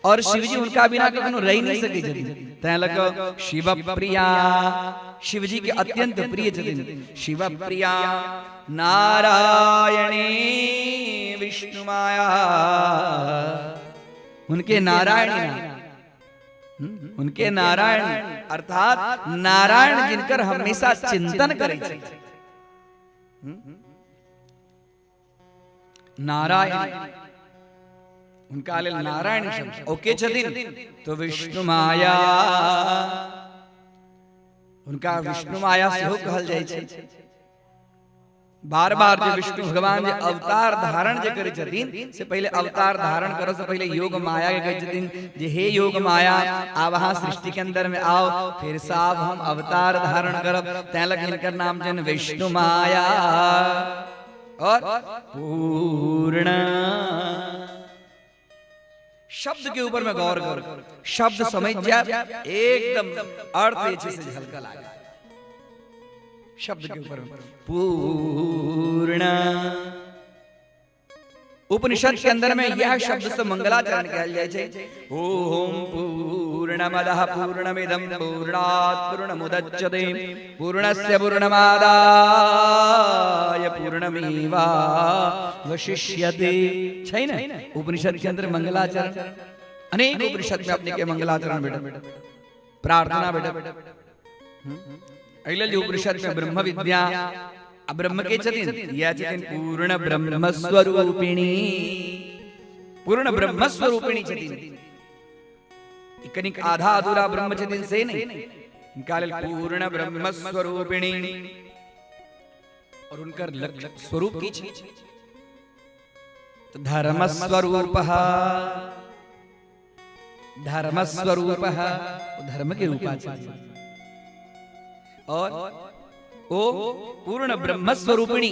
और शिव जी हुनका बिना कखनो रहि नहीं सकै छथिन, तैं लऽ कऽ शिव प्रिया, शिव जी के अत्यंत प्रिय छथिन शिव प्रिया। नारायणी विष्णु माया, हुनके नारायणी नाम, उनके नारायण अर्थात नारायण जिनकर हमेशा चिंतन करै छथिन, नारायण हुनका लेल नारायण शब्द। ओके छथिन तो विष्णु माया, हुनका विष्णु माया सेहो कहल जाइ छै। बार बार जे विष्णु भगवान जे अवतार धारण जे करै छथिन से पहिले अवतार धारण करऽ से पहिले योग माया के कहै छथिन जे हे योग माया आब अहाँ सृष्टि के अंदर में आओ, फिर से आब हम अवतार धारण करब, तैं लग हिनकर नाम छनि विष्णु माया। और पूर्ण शब्द के ऊपर में गौर कर, शब्द समझ जाए एकदम अर्थ जे छै से झलकऽ लागल शब्द के ऊपर में। पूर्ण उपनिषद के अंदर में यह शब्द से मंगलाचरण कहल जाइ छै। ओम पूर्णमदः पूर्णमिदं पूर्णात् पूर्णमुदच्यते पूर्णस्य पूर्णमादाय पूर्णमेवावशिष्यते। छै ने उपनिषद के अंदर मंगलाचरण, अनेक उपनिषद में अपने के मंगलाचरण भेटत, प्रार्थना भेटत। एहि लेल जे उपनिषद में ब्रह्म विद्या आ ब्रह्म के छथिन, यह छथिन पूर्ण ब्रह्म स्वरूपिणी, पूर्ण ब्रह्म स्वरूपिणी छथिन। ई कनिक आधा अधूरा ब्रह्म छथिन से नहीं, हिनका लेल पूर्ण ब्रह्म स्वरूपिणी। और उनकर लक्ष्य स्वरूप की छै तो धर्म स्वरूप, धर्म स्वरूप, धर्म के रूपा छथिन। और ओ पूर्ण ब्रह्म स्वरूपिणी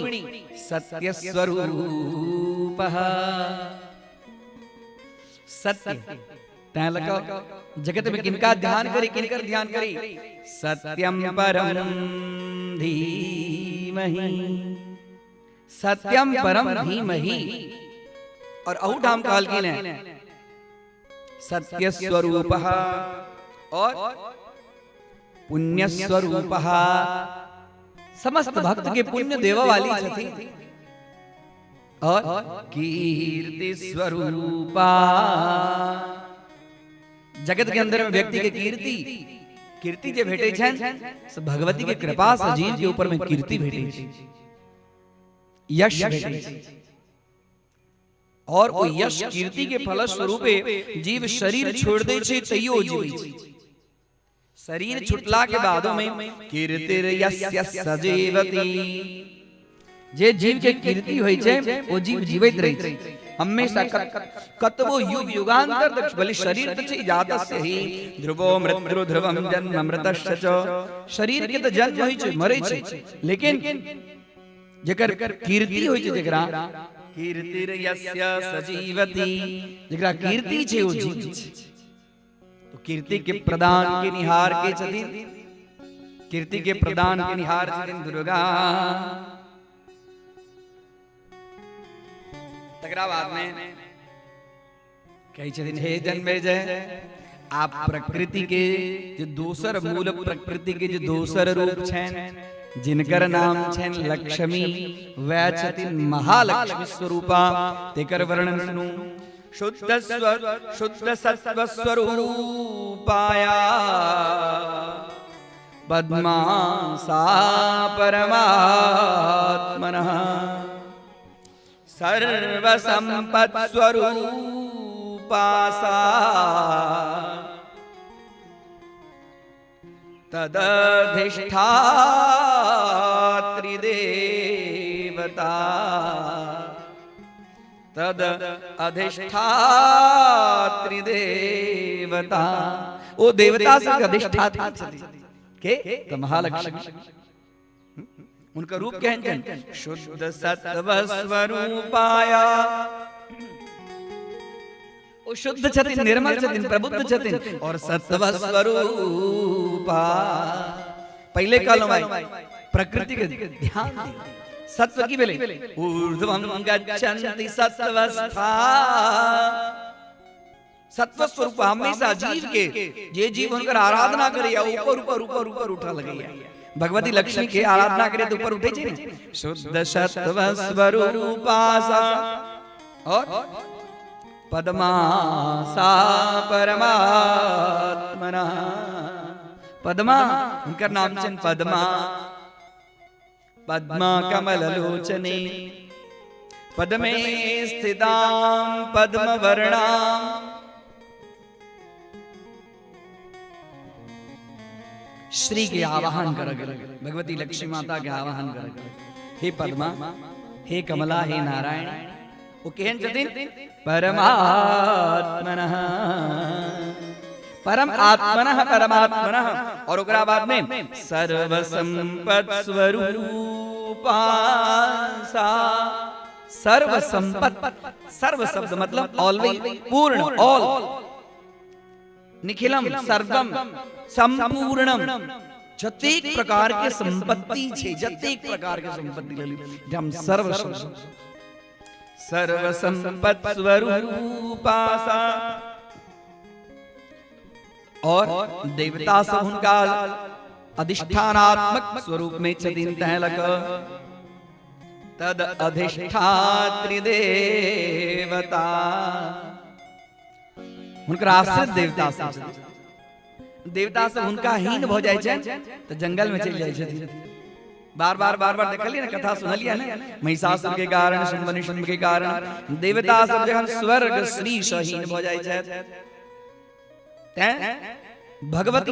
सत्य स्वरूप, सत्य तैं लऽ कऽ जगत में किनका ध्यान करी, किनकर ध्यान करी, सत्यम परम धीमहि, सत्यम परम धीमहि। और अहू ठाम कहलखिन है सत्य स्वरूप और पुण्य स्वरूप, समस्त भक्त के पुण्य देवा वाली छथिन। और कीर्ति स्वरूपा, जगत के अंदर में व्यक्ति के कीर्ति, कीर्ति जे भेटै छनि से भगवती के कृपा से जीव के ऊपर में कीर्ति भेटै छै, यश भेटै छै। और ओ यश कीर्ति के फलस्वरूपे जीव शरीर छोड़ दै छै तैयो जीवै छै। शरीर छुटला के बादो में कीर्तिर्यस्य सजीवति, जे जीव के कीर्ति होइ छै ओ जीव जीवैत रहै छै हमेशा, कतबो युग युगांतर तक। भले शरीर तऽ छै जातस्य ही ध्रुवो मृत्यु ध्रुवम जन्म मृतस्य च, शरीर के तऽ जन्म होइ छै मरै छै, लेकिन जेकर कीर्ति होइ छै, जेकरा कीर्तिर्यस्य सजीवति, जेकरा कीर्ति छै ओ जीवै छै। तो कीर्ति के प्रदान के निहार के छथिन, कीर्ति के प्रदान के निहार छथिन दुर्गा। तकरा बाद में कहै छथिन हे जन्मेजय, आप प्रकृति के जे दोसर मूल प्रकृति के जे दोसर रूप छनि जिनकर नाम छनि लक्ष्मी, वएह छथिन महालक्ष्मी स्वरूपा, तेकर वर्णन सुनू। शुद्ध स्व शुद्ध सत्व स्वरूपाया पद्मा सा परमात्मनः सर्व संपत् स्वरूपा सा तदधिष्ठात्री देवता तद अधिष्ठात्री देवता। ओ देवता सबके अधिष्ठात्री छथिन के तऽ महालक्ष्मी। हुनकर रूप केहन छनि? शुद्ध सत्व स्वरूपाया। ओ शुद्ध छथिन, निर्मल छथिन, प्रबुद्ध छथिन और सत्व स्वरूपा। पहिले कहलहुँ भाई, प्रकृति के ध्यान दियौ। सत्व की भेलै? ऊर्ध्वं गच्छन्ति सत्वस्था। सत्व स्वरूप हमेशा जीव के, जे जीव हुनकर आराधना करैया ऊपर ऊपर ऊपर ऊपर उठऽ लगैया। भगवती लक्ष्मी के आराधना करे तऽ ऊपर उठै छै ने। शुद्ध सत्व स्वरूपा सा और पद्मा सा परमात्मना। पद्मा हुनकर नाम छनि पद्मा। पद्मा कमल लोचने पद्मे स्थितां पद्मवर्णां। श्री के आवाहन कर गेल, भगवती लक्ष्मी माता के आवाहन कर गेल, हे पद्मा, हे कमला, हे नारायण। ओ केहन छथिन? परमात्मनः, परम आत्मनः, परमात्मनः। और ओकरा बाद में सर्व संपत् स्वरूपा सा। सर्व संपत्, सर्व शब्द मतलब ऑलवेज, पूर्ण, ऑल, निखिलम, सर्वम, संपूर्णम। जतेक प्रकार के संपत्ति छै, जतेक प्रकार के संपत्ति लेली हम सर्व शब्द, सर्व संपत् स्वरूपा सा। और देवता सब हुनका अधिष्ठानात्मक स्वरूप में छथिन, तैं लक तद अधिष्ठात्री देवता। हुनकर आश्रित देवता सब छथिन। देवता सब हुनका हीन भऽ जाइ छनि तऽ जंगल में चलि जाइ छथिन। बार बार बार बार देखलियै ने, कथा सुनलियै ने, महिषासुर के कारण, शुम्भ निशुम्भ के कारण देवता सब जखन स्वर्ग श्री सँ हीन भऽ जाइ छथि, तैं भगवती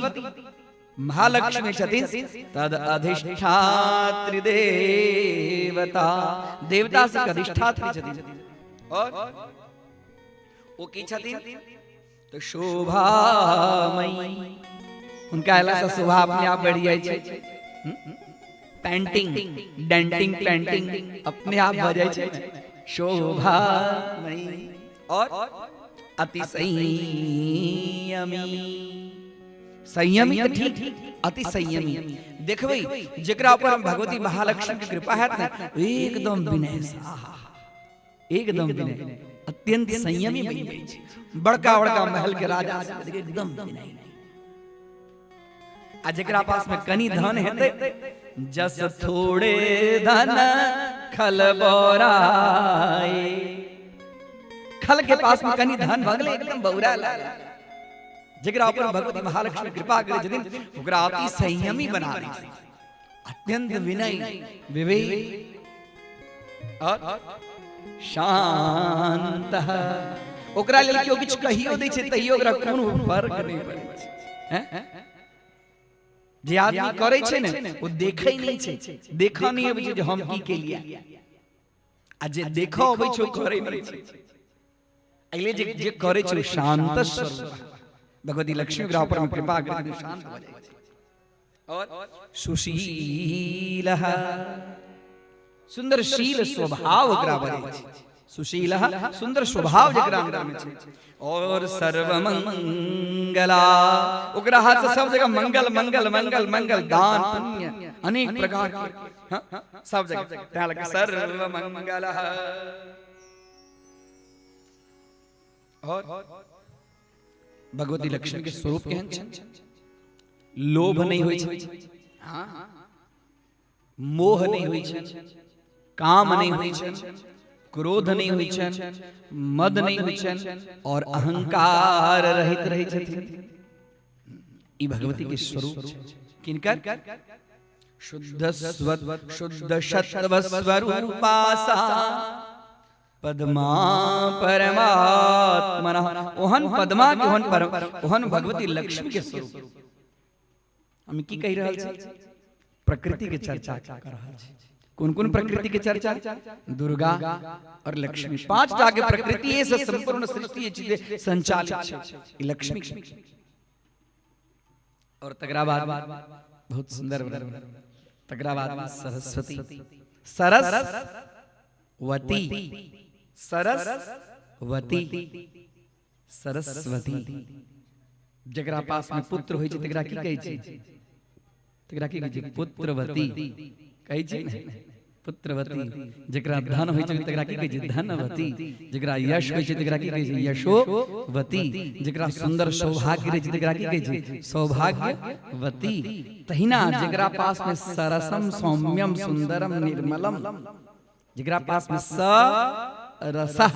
महालक्ष्मी छथिन तद अधिष्ठात्री देवता। देवता सबके अधिष्ठात्री छथिन। और ओ की छथिन? तऽ शोभामयी। हुनका अयला सँ शोभा अपने आप बढ़ि जाइ छै। पेंटिंग, डेंटिंग, पेंटिंग अपने आप भऽ जाइ छै। शोभामयी और अति संयमी। संयमी तऽ ठीक, अति संयमी। देखबै जेकरा ऊपर भगवती महालक्ष्मी के कृपा हैत ने, एकदम विनय, आहा, एकदम विनय, अत्यंत संयमी बनि जाइ छै। बड़का बड़का महल के राजा सब एकदम विनय। आ जेकरा पास में कनी धन हेतै, जस थोड़े धन खल बोराए। खल के पास में कनी धन भऽ गेलै, एकदम बौरा लागल। जेकरा ऊपर भगवती महालक्ष्मी कृपा करै छथिन ओकरा अति संयमी बना दै छथिन, अत्यंत विनय, विवेक और शांत। ओकरा लेल केओ किछु कहियो दै छै तैयो ओकरा कोनो फर्क नहि पड़ै छै। हैं? जे आदमी करै छै ने ओ देखै नहि छै, देखऽ नहि अबै छै जे हम की केलियै, आ जे देखऽ अबै छै ओ करै नहि छै। एहि जे जे करै छै ओ शांत स्वरूप। भगवती लक्ष्मी ओकरा ऊपर में कृपा करै शांत भऽ जाइ छै। और सुशील, सुंदर शील स्वभाव ओकरा भऽ जाइ छै। सुशील, सुंदर स्वभाव जकरा अंदर में छै। और सर्वमंगला, ओकरा हाथ से सब जगह मंगल मंगल मंगल मंगल, दान पुण्य अनेक प्रकार के, हाँ, सब जगह। तैं लगे सर्वमंगल। और भगवती लक्ष्मी के स्वरूप केहन छै? लोभ नहि होइ छै, मोह नहि होइ छै, काम नहि होइ छै, क्रोध नहि होइ छै, मद नहि होइ छै और अहंकार रहित रहै छथिन। ई भगवती के स्वरूप छै। किनकर? शुद्ध स्व शुद्ध सत्व स्वरूपा सा पद्मा परमात्मनः। ओहन पद्मा के ओहन परम ओहन भगवती लक्ष्मी के स्वरूप। हम की कहि रहल छी? प्रकृति के चर्चा कर रहल छी। कोन कोन प्रकृति के चर्चा? दुर्गा और लक्ष्मी, 5टा के प्रकृति से संपूर्ण सृष्टि जे संचालित छै ई लक्ष्मी। और तकरा बाद बहुत सुंदर, तकरा बाद सरस्वती, सरस्वती, सरस्वती, सरस्वती। जकरा पास में पुत्र होइ छै तकरा की कहै छै? तकरा की कहै छै? पुत्रवती कहै छै ने, पुत्रवती। जकरा धन होइ छै तकरा की कहै छै? धनवती। जकरा यश होइ छै तकरा की कहै छै? यशोवती। जकरा सुंदर सौभाग्य रहै छै तकरा की कहै छै? सौभाग्यवती। तहिना जकरा पास में सरसम सौम्यम सुंदरम निर्मलम, जकरा पास में स रसः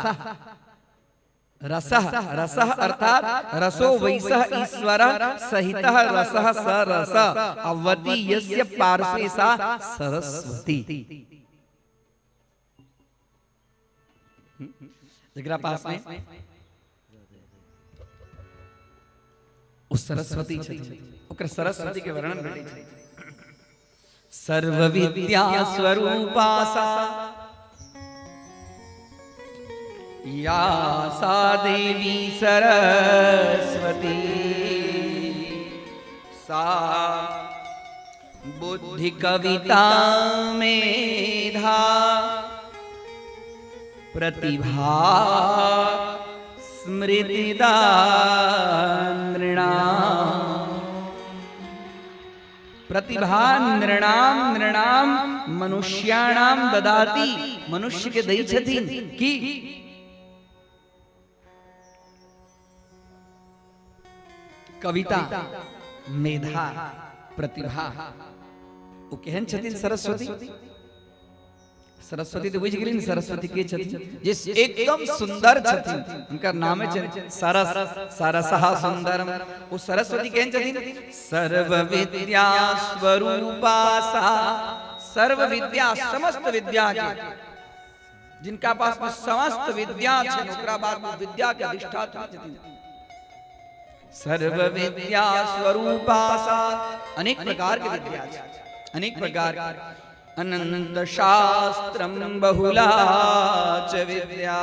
रसः रसः अर्थात रसो वैसः ईश्वरः सहितः रसः स रस अवती यस्य पार्श्वे सा सरस्वती। जकरा पास में ओ सरस्वती छथिन, ओकर सरस्वती के वर्णन भेटै छै। सर्व विद्या स्वरूपा सा या सा देवी सरस्वती सा बुद्धि कविता मेधा प्रतिभा स्मृतिदा नृणाम। प्रतिभा नृणाम नृणाम मनुष्याणाम ददाति, मनुष्य के दै छथिन की कविता मेधा प्रतिभा। ओ केहन छथिन सरस्वती? सरस्वती तो बुझि गेलिन सरस्वती के छथिन, जे एकदम सुंदर छथिन, हुनकर नामे छनि सरस, सरसः सुंदरम। ओ सरस्वती केहन छथिन? सर्व विद्या स्वरूपा सा, सर्व विद्या समस्त विद्या के, जिनका पास में समस्त विद्या छनि ओकरा बाद में विद्या के अधिष्ठाता छथिन। सर्व विद्या स्वरूपा सा, अनेक प्रकार के विद्या छै, अनेक प्रकार के। अनंत शास्त्रम बहुला च विद्या,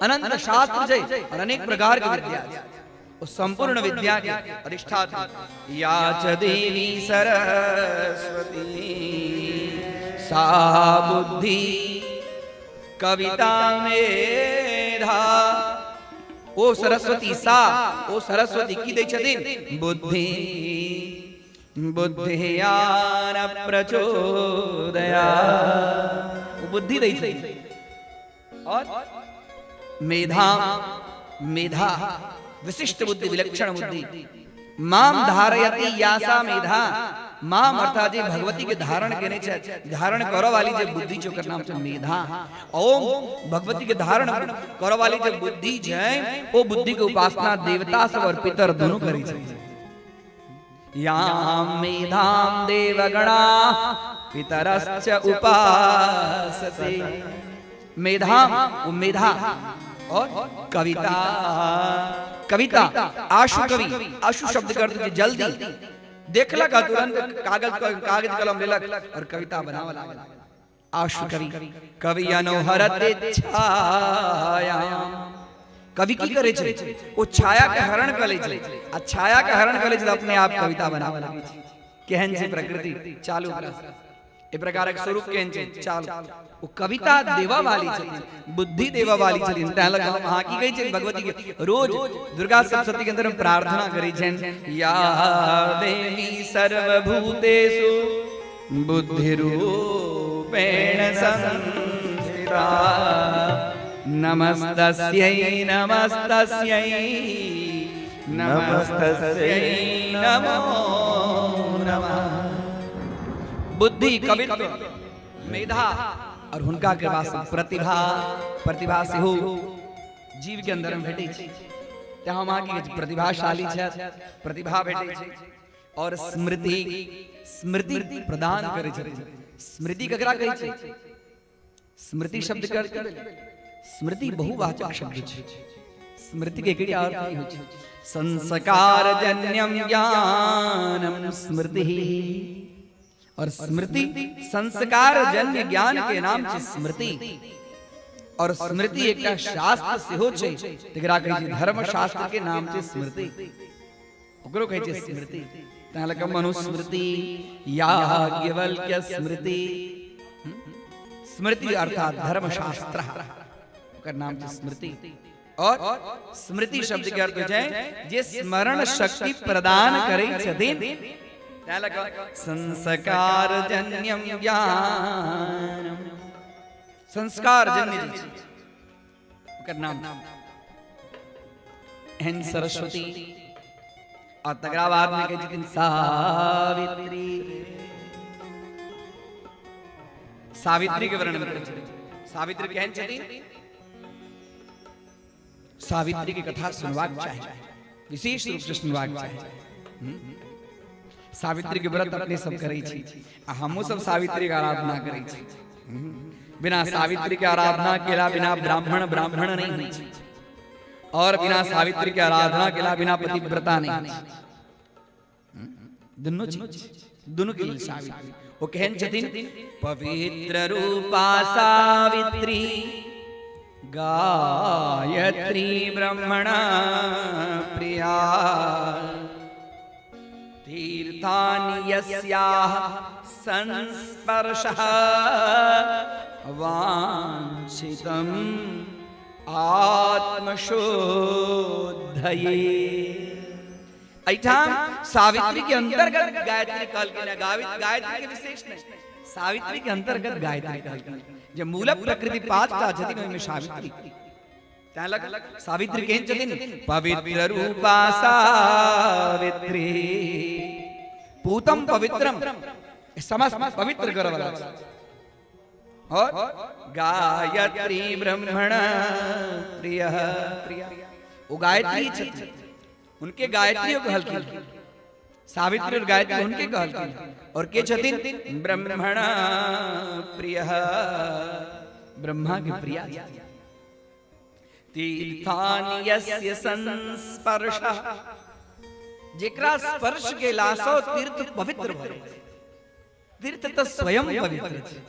अनंत शास्त्र छै और अनेक प्रकार के विद्या छै, ओ संपूर्ण विद्या के अधिष्ठाता। या च देवी सरस्वती सा बुद्धि कविता मेधा। ओ सरस्वती सा, ओ सरस्वती की दै छथिन? बुद्धि, बुद्धियान प्रचोदया, ओ बुद्धि दै छथिन। और मेधा, मेधा विशिष्ट बुद्धि, विलक्षण बुद्धि। माम धारयति यासा मेधा, माम अर्थात जे भगवती के धारण केने छै, धारण करऽ वाली जे बुद्धि छै ओकर नाम छै मेधा। ओम भगवती के धारण करऽ वाली जे बुद्धि छै ओ बुद्धि के उपासना देवता सब और पितर दोनों करै छै। याम मेधाम देवगणा पितरश्च उपासते, मेधाम वो मेधा। और कविता, कविता आशु कवि, आशु शब्द कर दे जल्दी देखलक आ तुरंत कागज कागज कलम लेलक और कविता बनावऽ लागल। आशु कवि, कवि अनुहरते छायाम, कवि की करे छै? ओ छाया के हरण कर लै छै, आ छाया के हरण कर लै छै तऽ अपने आप कविता बनावऽ लागै छै। केहन छै प्रकृति? चालू ओकरा एहि प्रकारक स्वरूप केहन छै? चालू। ओ कविता देवा वाली छथिन, बुद्धि देवा वाली छथिन। तैं लग हम अहाँ की कहै छियनि भगवती के रोज दुर्गा सप्तशती के अंदर हम प्रार्थना करै छियनि, या देवी सर्वभूतेषु बुद्धिरूपेण संस्थिता नमस्तस्यै नमस्तस्यै नमस्तस्यै नमो नमः। बुद्धि, कवित्व, मेधा और हुनका के पास प्रतिभा, प्रतिभा सेहो जीव के अंदर में भेटै छै। तें हम अहाँ की कहै छी, प्रतिभाशाली छथि, प्रतिभा भेटै छै। और स्मृति, स्मृति प्रदान करै छथिन। स्मृति ककरा कहै छै? स्मृति शब्द कर, स्मृति बहुवाचक शब्द छै। स्मृति के एकटा अर्थ ई होइ छै, संस्कार जन्यम ज्ञानम स्मृति। और स्मृति संस्कार जन्य ज्ञान के नाम छै स्मृति। और स्मृति एकटा शास्त्र सेहो छै, तकरा कहै छै धर्मशास्त्र के नाम छै स्मृति, ओकरो कहै छै स्मृति। तैं लऽ कऽ मनुस्मृति, याज्ञवल्क्य स्मृति, स्मृति अर्थात धर्मशास्त्र, ओकर नाम छै स्मृति। और स्मृति शब्द के अर्थ होइ छै जे स्मरण शक्ति प्रदान करै छथिन। तैं लऽ कऽ संस्कार जन्यम ज्ञान, संस्कार जन्य जे छै ओकर नाम एहन सरस्वती। आ तकरा बाद में कहै छथिन सावित्री। सावित्री के वर्णन करै छथिन। सावित्री केहन छथिन? सावित्री के कथा सुनबाक चाही, विशेष रूप से सुनबाक चाही। सावित्री के व्रत अपने सब करै छी आ हमहूँ सब सावित्री के आराधना करै छी। बिना सावित्री के आराधना केला बिना ब्राह्मण ब्राह्मण नहीं होइ छै, और बिना सावित्री के आराधना केला बिना पतिव्रता नहीं होइ छै। दुनू चीज, दुनू के लेल सावित्री। ओ केहन छथिन? पवित्र रूपा सावित्री गायत्री ब्रह्मण प्रिया तीर्थानि यस्याः संस्पर्शः वाञ्छितम् आत्मशुद्धये। एहिठाम सावित्री के अंतर्गत गायत्री कहल गेल है, गायत्री के विशेष नहीं, सावित्री के अंतर्गत गायत्री कहल गेल। जे मूल प्रकृति पांच टा छथिन ओहिमे सावित्री। तैं लग सावित्री केहन छथिन? पवित्र रूपा सावित्री, पूतम पवित्रम, समस्त पवित्र करऽ वाला छै। और गायत्री ब्रह्मण प्रिय प्रिय, ओ गायत्री छथिन, उनके गायत्री कहलखिन, सावित्री और गायत्री उनके कहलखिन। और के छथिन? ब्रह्मण प्रिय, ब्रह्मा के प्रिया। तीर्थानि यस्य संस्पर्श, जेकरा स्पर्श केला सँ तीर्थ पवित्र भऽ जाइ छै। तीर्थ तऽ स्वयं पवित्र छै,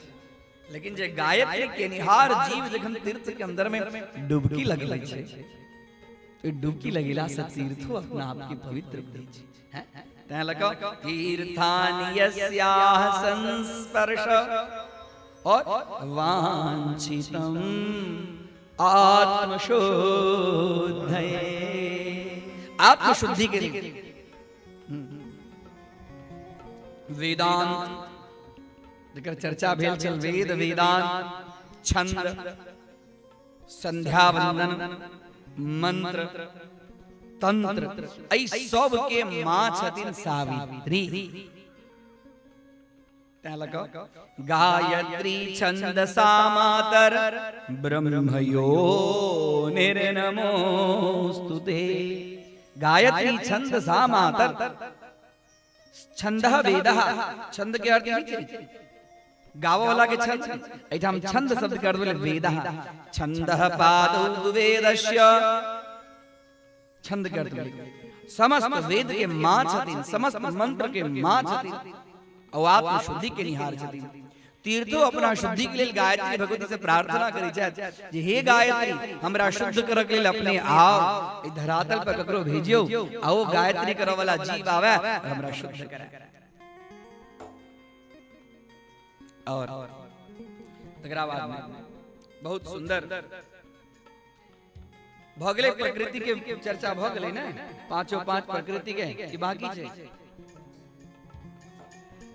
लेकिन जे गायत्री केनिहार जीव जखन तीर्थ के अंदर में डुबकी लगबै छै, तो डुबकी लगेला से तीर्थो अपना आप के पवित्र करै छै। हैं? तैं लऽ कऽ तीर्थानि यस्याः संस्पर्श और वांछितम आत्मशुद्धये, आत्मशुद्धि के लिए वेदांत जकर चर्चा भेल छल, वेद वेदांत छंद संध्या वंदन मंत्र तंत्र, एहि सब के माँ छथिन सावित्री। तैं लऽ कऽ गायत्री छंदसा मातर ब्रह्मयो निर्नमोस्तुते। गायत्री छंदसा मातर, छंद वेद, छंद के अर्थ की छै? गावऽ वाला के छंद, एहिठाम छंद शब्द के अर्थ भेलै वेद। छंद पादौ वेदस्य, छंद के अर्थ भेलै समस्त वेद के माँ छथिन, समस्त मंत्र के माँ छथिन और आत्मशुद्धि के निहार छथिन। तीर्थो अपना शुद्धि के लेल गायत्री भगवती से प्रार्थना करै छथि जे हे गायत्री, हमरा शुद्ध करऽ के लेल अपने आओ, एहि धरातल पर ककरो भेजियौ आ ओ गायत्री करऽ वाला जीव आवे और हमरा शुद्ध करे। और तकरा बाद में बहुत सुंदर भऽ गेलै, प्रकृति के चर्चा भऽ गेलै ने, पांचों पांच प्रकृति के कि बाकी छै?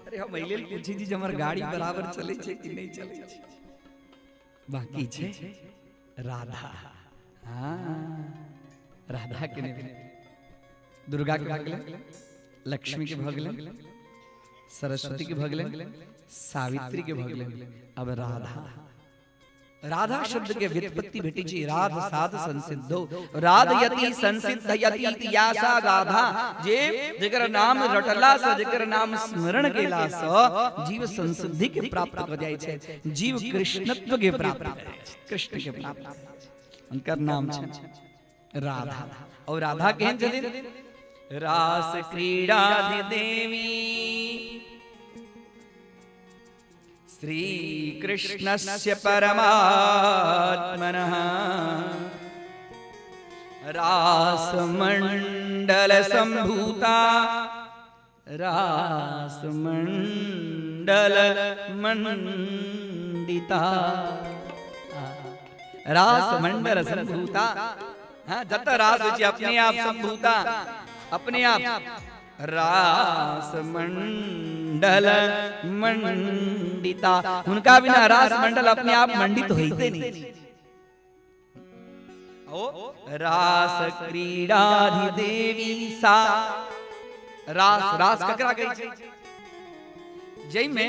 अरे हम एहि लेल पूछै छी जे हमर गाड़ी बराबर चलै छै कि नहि चलै छै। बाकी छै राधा। हाँ, राधा के नहि, दुर्गा के भऽ गेलै, लक्ष्मी के भऽ गेलै, सरस्वती के भऽ गेलै, सावित्री के भऽ गेलै, अब राधा। राधा शब्द के व्युत्पत्ति भेटै छै राध साध संसिद्धो, राध यति संसिद्ध यति या सा राधा, जे जकर नाम रटला से, जकर नाम स्मरण केला से जीव संसिद्धि के प्राप्त क जाइ छै, जीव कृष्णत्व के प्राप्त करै छै, कृष्ण के प्राप्त करै छै। हुनकर नाम छै राधा। और राधा केहन छथिन? रास क्रीड़ा देवी श्री कृष्णस्य परमात्मनः रासमंडल संभूता रासमंडल मंडिता। रासमंडल संभूता, हाँ, जत रास होइ छै अपने आप संभूता, अपने आप रासमंडल मंडिता। हुनका बिना रासमंडल अपने आप मंडित होइते नहीं छै। ओ रास क्रीड़ाधिदेवी सा, रास, रास ककरा कहै छै? जैमे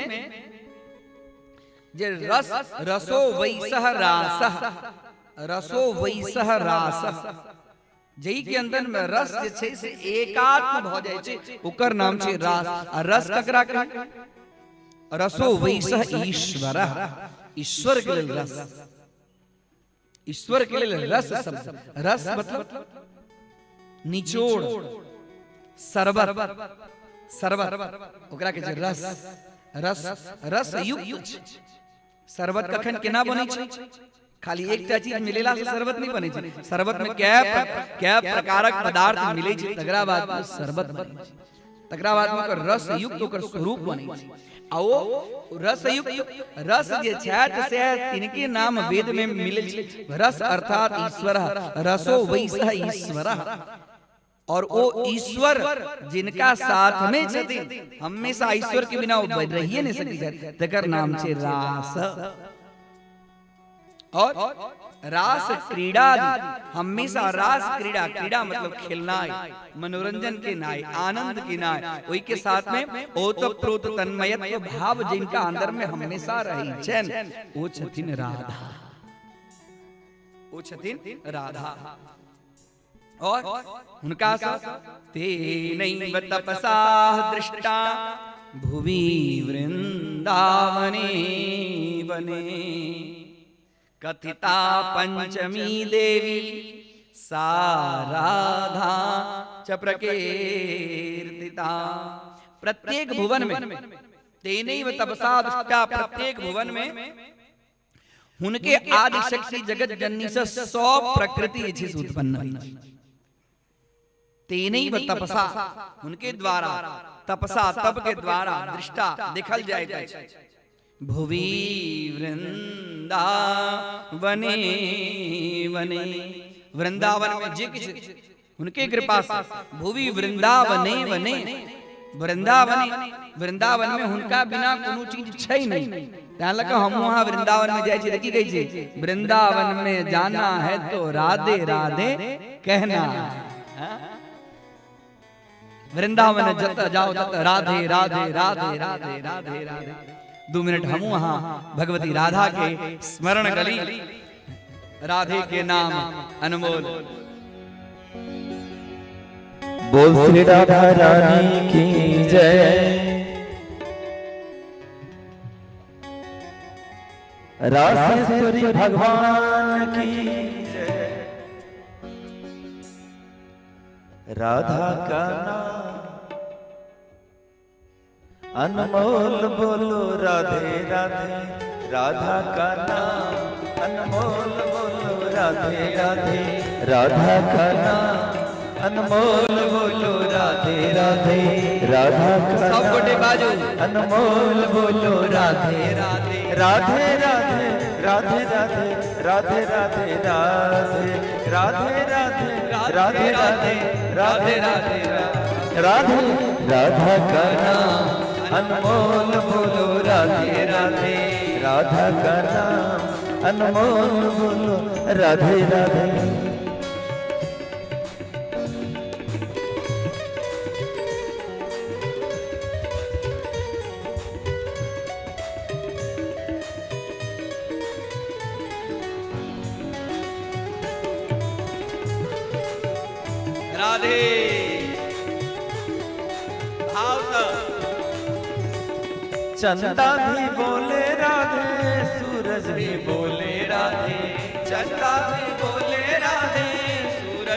जे रस, रसो वैसह रासः, रसो वैसह रासः, जहि के अंदर में रस जे छै से एकात्म भ जाइ छै, ओकर नाम छै रास। आ रस ककरा कहै? रसो वैसह ईश्वरः, ईश्वर के लेल रस, ईश्वर के लेल रस शब्द। रस मतलब निचोड़, शरबत, शरबत ओकरा कहै छै रस। रस रस युक्त छै। शरबत कखन केना बनै छै? खाली एकटा चीज मिलेला से शरबत नहीं बनै छै। शरबत में कै प्रकारक पदार्थ मिलै छै, तकरा बाद में शरबत बनै छै, तकरा बाद में ओकर रस युक्त ओकर स्वरूप बनै छै। आ ओ रस युक्त रस जे छथि से तिनके नाम वेद में मिलल छै। रस अर्थात ईश्वर, रसो वैसह ईश्वर। और ओ ईश्वर जिनका साथ में छथिन, हमेशा ईश्वर के बिना ओ रहिए नहीं सकै छथि, तकर नाम छै रास। और रास क्रीड़ा, हमेशा रास क्रीड़ा, क्रीड़ा मतलब खेलनाइ, मनोरंजन के नाय, आनंद के नाय, ओहि के साथ में ओतप्रोत तन्मयत्व भाव जिनका अंदर में हमेशा रहै छनि, ओ छथिन राधा, ओ छथिन राधा। और हुनका सँ तेनैव तपसा दृष्टा भुवि वृंदावने वने कथिता पंचमी देवी सा राधा च प्रकीर्तिता। प्रत्येक भुवन में तेनैव तपसा दृष्टा, प्रत्येक भुवन में हुनके आदि शक्ति जगत जननी से 100 प्रकृति जे छै से उत्पन्न होइ छै। तेनैव तपसा, हुनके द्वारा, तपसा तप के द्वारा दृष्टा देखल जाइत अछि। भुवि वृंदावने वने, वृंदावन में जे किछु हुनके कृपा से, भुवि वृंदावने वने, वृंदावने, वृंदावन में हुनका बिना कोनो चीज छै नहीं। तैं लऽ कऽ हम वहां वृंदावन में जाइ छी तऽ की कहै छी? वृंदावन में जाना है तो राधे राधे कहना है। वृंदावन जत जाओ तत राधे राधे राधे राधे राधे राधे। 2 मिनट हम वहां भगवती राधा के स्मरण करी, राधे के नाम अनमोल।
बोल श्री राधा रानी की जय। रासेश्वरी भगवान की जय। राधा का नाम अनमोल बोलो राधे राधे। राधा का नाम अनमोल बोलो राधे राधे। राधा का नाम अनमोल बोलो राधे राधे। राधा का
सब गोटे बाजू।
अनमोल बोलो राधे
राधे
राधे राधे राधे राधे राधे राधे राधे राधे राधे राधे राधे राधे राधे राधे। राधा का नाम अनमोल बोलो राधे राधे। राधा का नाम अनमोल बोलो राधे राधे।
राधे भाव से।
चंदा भी बोले राधे, सूरज भी बोले राधे।
चंदा भी बोले राधे, सूरज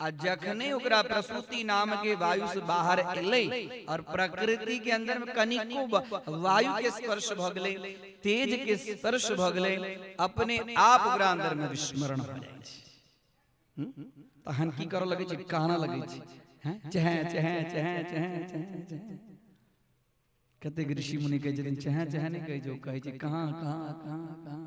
आ जखने ओकरा प्रसूति नाम के वायु से बाहर एलै और प्रकृति के अंदर में कनिको वायु के स्पर्श भ गेलै, तेज के स्पर्श भ गेलै, अपने आप ओकरा अंदर में विस्मरण भ जाइ छै। तहन की करऽ लगै छै? कानऽ लगै छै, हैं, चहे चहे चहे चहे चहे चहे। कतेक ऋषि मुनि कहै छथिन चहे चहे नहि कहै छै, ओ कहै छै कहाँ कहाँ कहाँ कहाँ।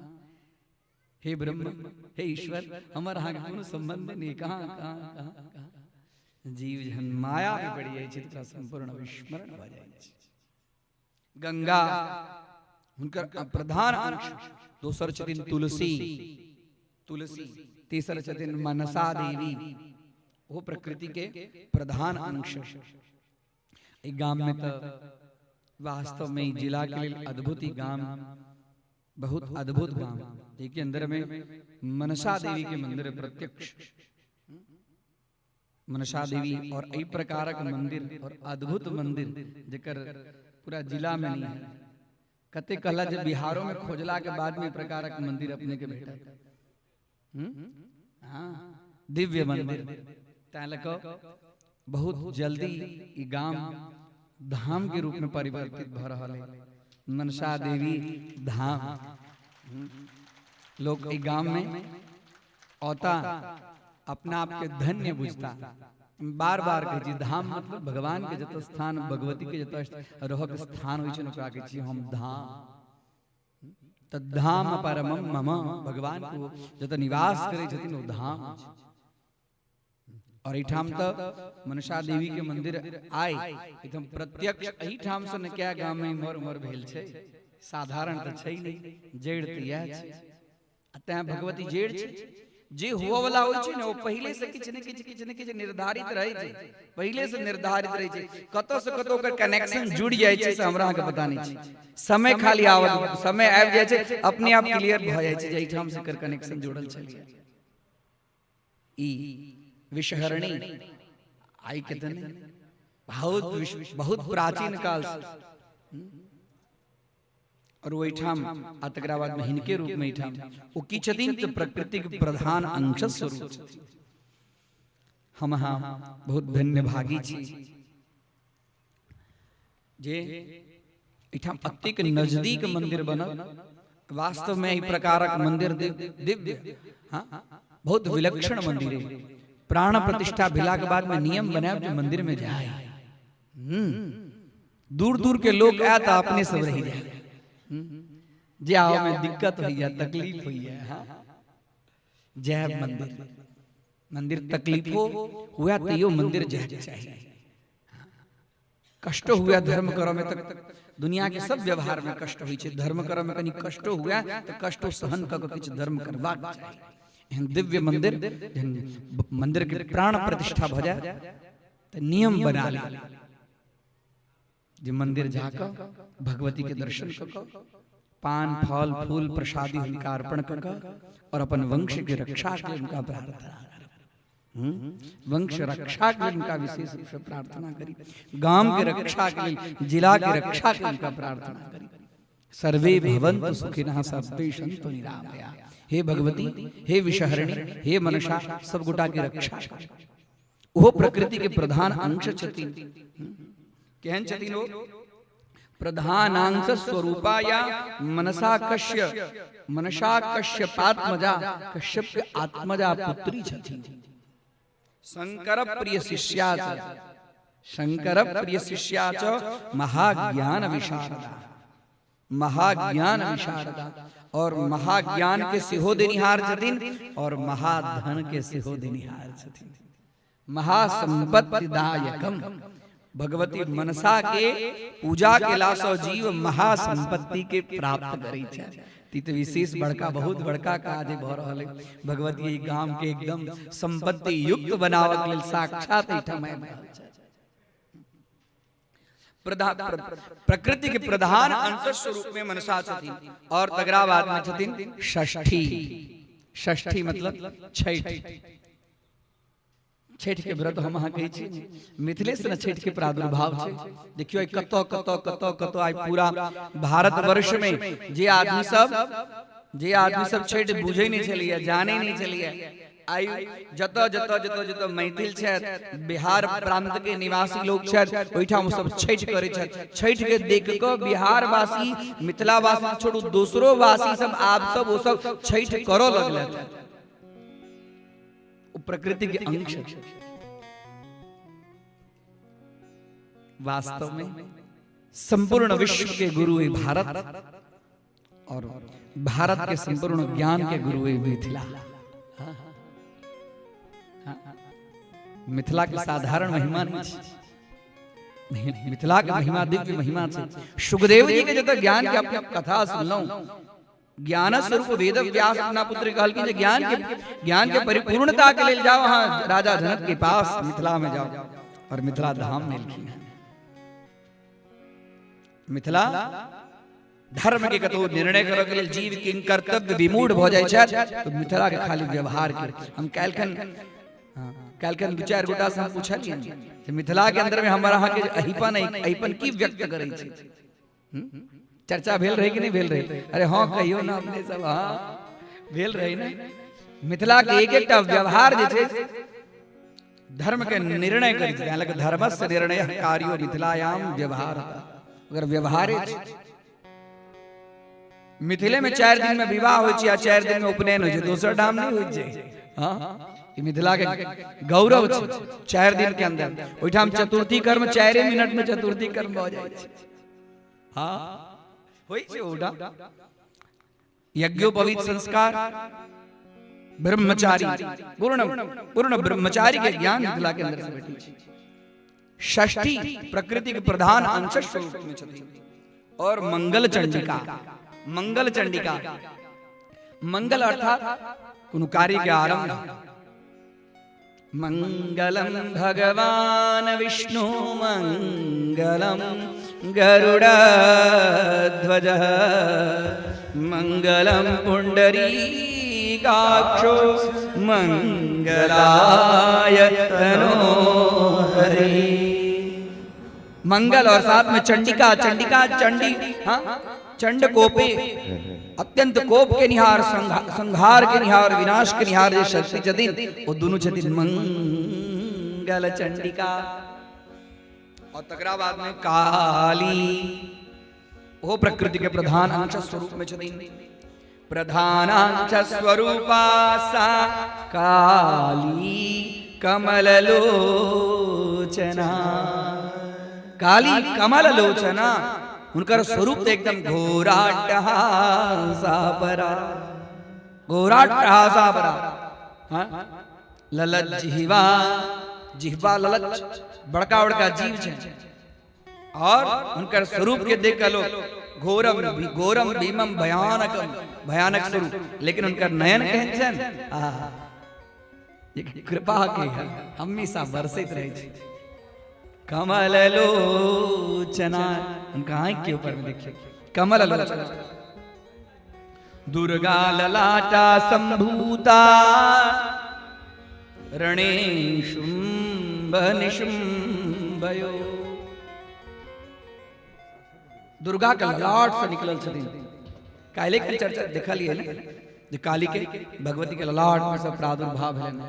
हे ब्रह्म, हे ईश्वर, हमर अहाँके कोनो सम्बन्ध नहि, कहाँ कहाँ कहाँ कहाँ। जीव जहन माया में पड़ि जाइ छै तकरा सम्पूर्ण विस्मरण भऽ जाइ छै। गंगा हुनकर प्रधान अंश, दोसर छथिन तुलसी, तुलसी, तेसर छथिन मनसा देवी, ओ प्रकृति के प्रधान अंश। एहि गाम में तऽ वास्तव में ई जिला के लेल अद्भुत ई गाम, बहुत अद्भुत गाम, के अंदर में मनसा देवी के मंदिर प्रत्यक्ष मनसा देवी और एहि प्रकारक मंदिर और अद्भुत मंदिर जेकर पूरा जिला में नहीं है। कते कहला जे बिहारो में खोजला के बाद में प्रकारक मंदिर अपने के भेटत। हाँ, दिव्य मंदिर। तैं लऽ कऽ बहुत जल्दी ई गाम धाम के रूप में परिवर्तित भऽ रहल है, मनसा देवी धाम। लोग ई गाम में औता अपना आप के धन्य बुझता। बार बार कहै छी धाम मतलब भगवान के जतऽ स्थान, भगवती के जतऽ रहक स्थान होइ छै ओकरा कहै छी हम धाम। तऽ धाम परमम मम, भगवान को जतऽ निवास करै छथिन ओ धाम। और एहिठाम तऽ मनसा देवी के मंदिर आय एकदम प्रत्यक्ष एहिठाम से ने क्या गाम में इम्हर उम्हर भेल छै, साधारण तऽ छै नहि, जड़ि तऽ इएह छै। आ तैं भगवती जड़ि छै, जे हुअ वाला होइ छै ने ओ पहिले से किछु ने किछु किछु ने किछु निर्धारित रहै छै, पहिले से निर्धारित रहै छै। कतऽ से कतऽ ओकर कनेक्शन जुड़ि जाइ छै से हमरा अहाँके पता नहि छै। समय खाली आबऽ, समय आबि जाइ छै, अपने आप क्लियर भऽ जाइ छै जे एहिठाम से एकर कनेक्शन जुड़ल छलैए। ई विषहरणी आइ के तऽ नहि, बहुत बहुत प्राचीन काल से, और ओहिठाम आ तकरा बाद में हिनके रूप में एहिठाम ओ की छथिन तऽ प्रकृतिक प्रधान अंश स्वरूप छथिन। हम अहाँ बहुत धन्य भागी छी जे एहिठाम अतेक नजदीक मंदिर बनल। वास्तव में एहि प्रकारक मंदिर दिव्य, हाँ, बहुत विलक्षण मंदिर है। प्राण प्रतिष्ठा भेला के बाद में नियम बनायब जे मंदिर में जाए, दूर दूर के लोग आए तो अपने सब रह जाए, जे आओ में दिक्कत होइया, तकलीफ होइया। हाँ, जय मंदिर, मंदिर तकलीफो हुआ तैयो मंदिर जाए चाहिए। कष्टो हुआ धर्म करऽ में, तक दुनिया के सब व्यवहार में कष्ट होइ छै, धर्म करऽ में कनि कष्टो हुआ तऽ कष्टो सहन कऽ कऽ किछु धर्म करबाक चाही। एहन दिव्य मंदिर, मंदिर के प्राण प्रतिष्ठा भऽ जाए तऽ नियम बना ले जे मंदिर जाकऽ भगवती के दर्शन कऽ कऽ पान फल फूल प्रसादी हुनका अर्पण कऽ कऽ और अपन वंश के रक्षा के हुनका प्रार्थना करब, वंश रक्षा के हुनका विशेष रूप से प्रार्थना करी, गाम के रक्षा के लेल, जिला के रक्षा के हुनका प्रार्थना करी। सर्वे भवन्तु सुखिनः सर्वे सन्तु निरामया। हे भगवती, हे विषहरिणी, हे मनसा, सब गोटा के रक्षा कर। ओहो प्रकृति के प्रधान अंश छथिन। केहन छथिन ओ? प्रधानांश स्वरूपा या मनसा कश्य, मनसा कश्यपात्मजा, कश्यप के आत्मजा पुत्री छथिन। शंकर प्रिय शिष्या च, शंकर प्रिय शिष्या च महाज्ञान विशारदा, महाज्ञान विशारदा, और महाज्ञान के सेहो देनिहार छथिन और महाधन के सेहो देनिहार छथिन। महासंपत्तिदायकम, भगवती मनसा के पूजा केला सँ जीव महासंपत्ति के प्राप्त करै छै। ई तऽ विशेष बड़का, बहुत बड़का काज भऽ रहल है। भगवती एहि गाम के एकदम संपत्ति युक्त बनाबऽ के लेल साक्षात एहिठाम आबि रहल छै। प्रकृति के प्रधान अंश स्वरूप में मनसा छथिन। और तकरा बाद में छथिन षष्ठी। षष्ठी मतलब छठि। छठि के व्रत हम अहाँ कहै छी, मिथिले से ने छठि के प्रादुर्भाव छै। देखियौ कतऽ कतऽ कतऽ कतऽ आइ पूरा भारतवर्ष में जे आदमी सब छठि बुझै नहि छलैया, जानै नहि छलैया, आइ जतऽ जतऽ जतऽ जतऽ मैथिल छथि, बिहार प्रांत के निवासी लोग छथि, ओहिठाम सब छठि करै छथि। छठि के देख कऽ बिहारवासी, मिथिलावासी छोड़ू, दोसरो वासी सब आब सब ओ सब छठि करऽ लगलथि। ओ प्रकृति के अंश छै। वास्तव में संपूर्ण विश्व के गुरु है भारत और भारत के संपूर्ण ज्ञान के गुरु है मिथिला। मिथिला के साधारण महिमा नहीं छै, मिथिला के महिमा दिव्य महिमा छै। सुखदेव जी के जतऽ ज्ञान के अपने कथा सुनलहुं, ज्ञान स्वरूप वेद व्यास अपना पुत्र कहलखिन जे ज्ञान के परिपूर्णता के लेल जाओ अहाँ राजा जनक के पास मिथिला में जाओ, और मिथिला धाम में एलखिन। मिथिला धर्म के कतौ निर्णय करऽ के लेल जीव किंग कर्तव्य विमूढ़ भऽ जाइ छथि तऽ मिथिला के खाली व्यवहार के हम काल्हिखन दू चारि गोटा से हम पुछलियनि जे मिथिला के अंदर में हमर अहाँ के अहिपन अहिपन की व्यक्त करै छै। चर्चा भेल रहे कि नहीं भेल रहे? अरे हाँ कहियो ना अपने सब, हाँ भेल रहे ना। मिथिला के एक एकटा व्यवहार जे छै धर्म के निर्णय करै छै, हालांकि धर्मस्य निर्णय कार्यो मिथिलायाम व्यवहार, अगर व्यवहारे छै। मिथिले में 4 दिन में विवाह होइ छै आ 4 दिन में उपनयन होइ छै, दोसर ठाम नहीं होइ छै। हाँ ई मिथिला के गौरव छै। 4 दिन के अंदर ओहिठाम चतुर्थी कर्म 4 मिनट में चतुर्थी कर्म भऽ जाइ छै। हाँ होइ छै ओहिठाम यज्ञोपवीत संस्कार, ब्रह्मचारी पूर्ण पूर्ण ब्रह्मचारी के ज्ञान मिथिला के अंदर से भेटै छै। षष्ठी प्रकृति के प्रधान अंश स्वरूप में छथिन। और मंगल चंडिका, मंगल चंडिका, मंगल अर्थात कोनो कार्य के आरंभ। मंगलम भगवान विष्णु मंगलम गरुड़ ध्वज मंगलम पुंडरीकाक्षो मंगलाय तनो हरि। मंगल और साथ में चंडिका, चंडिका चंडी, हाँ चंड कोपे, अत्यंत कोप के निहार, संहार के निहार, विनाश के निहार जे शक्ति छथिन ओ दुनू छथिन मंगल चंडिका। और तकरा बाद में काली, ओ प्रकृति के प्रधान अंश स्वरूप में छथिन। प्रधानांश स्वरूपा सा काली कमल लोचना, काली कमल लोचना, हुनकर स्वरूप तो एकदम घोराट्टहासा परा, घोराट्टहासा परा। हाँ ललत जिह्वा, जिह्वा ललत बड़का बड़का जीव छै और उनकर स्वरूप के देख के लोग घोरम घोरम भीमम भयानकम, भयानक स्वरूप, लेकिन उनकर नयन केहन छनि, आहा कृपा के हमेशा बरसैत रहै छै। कमल लोचना, उनका आंख के ऊपर में देखिए कमल लोचना। दुर्गा ललाटा संभूता रणे शुंभ निशुंभयो, दुर्गा के ललाट से निकलल छथिन। काल्हि के चर्चा देखलियै ने जे काली के भगवती के ललाट में सब प्रादुर्भाव भेलनि।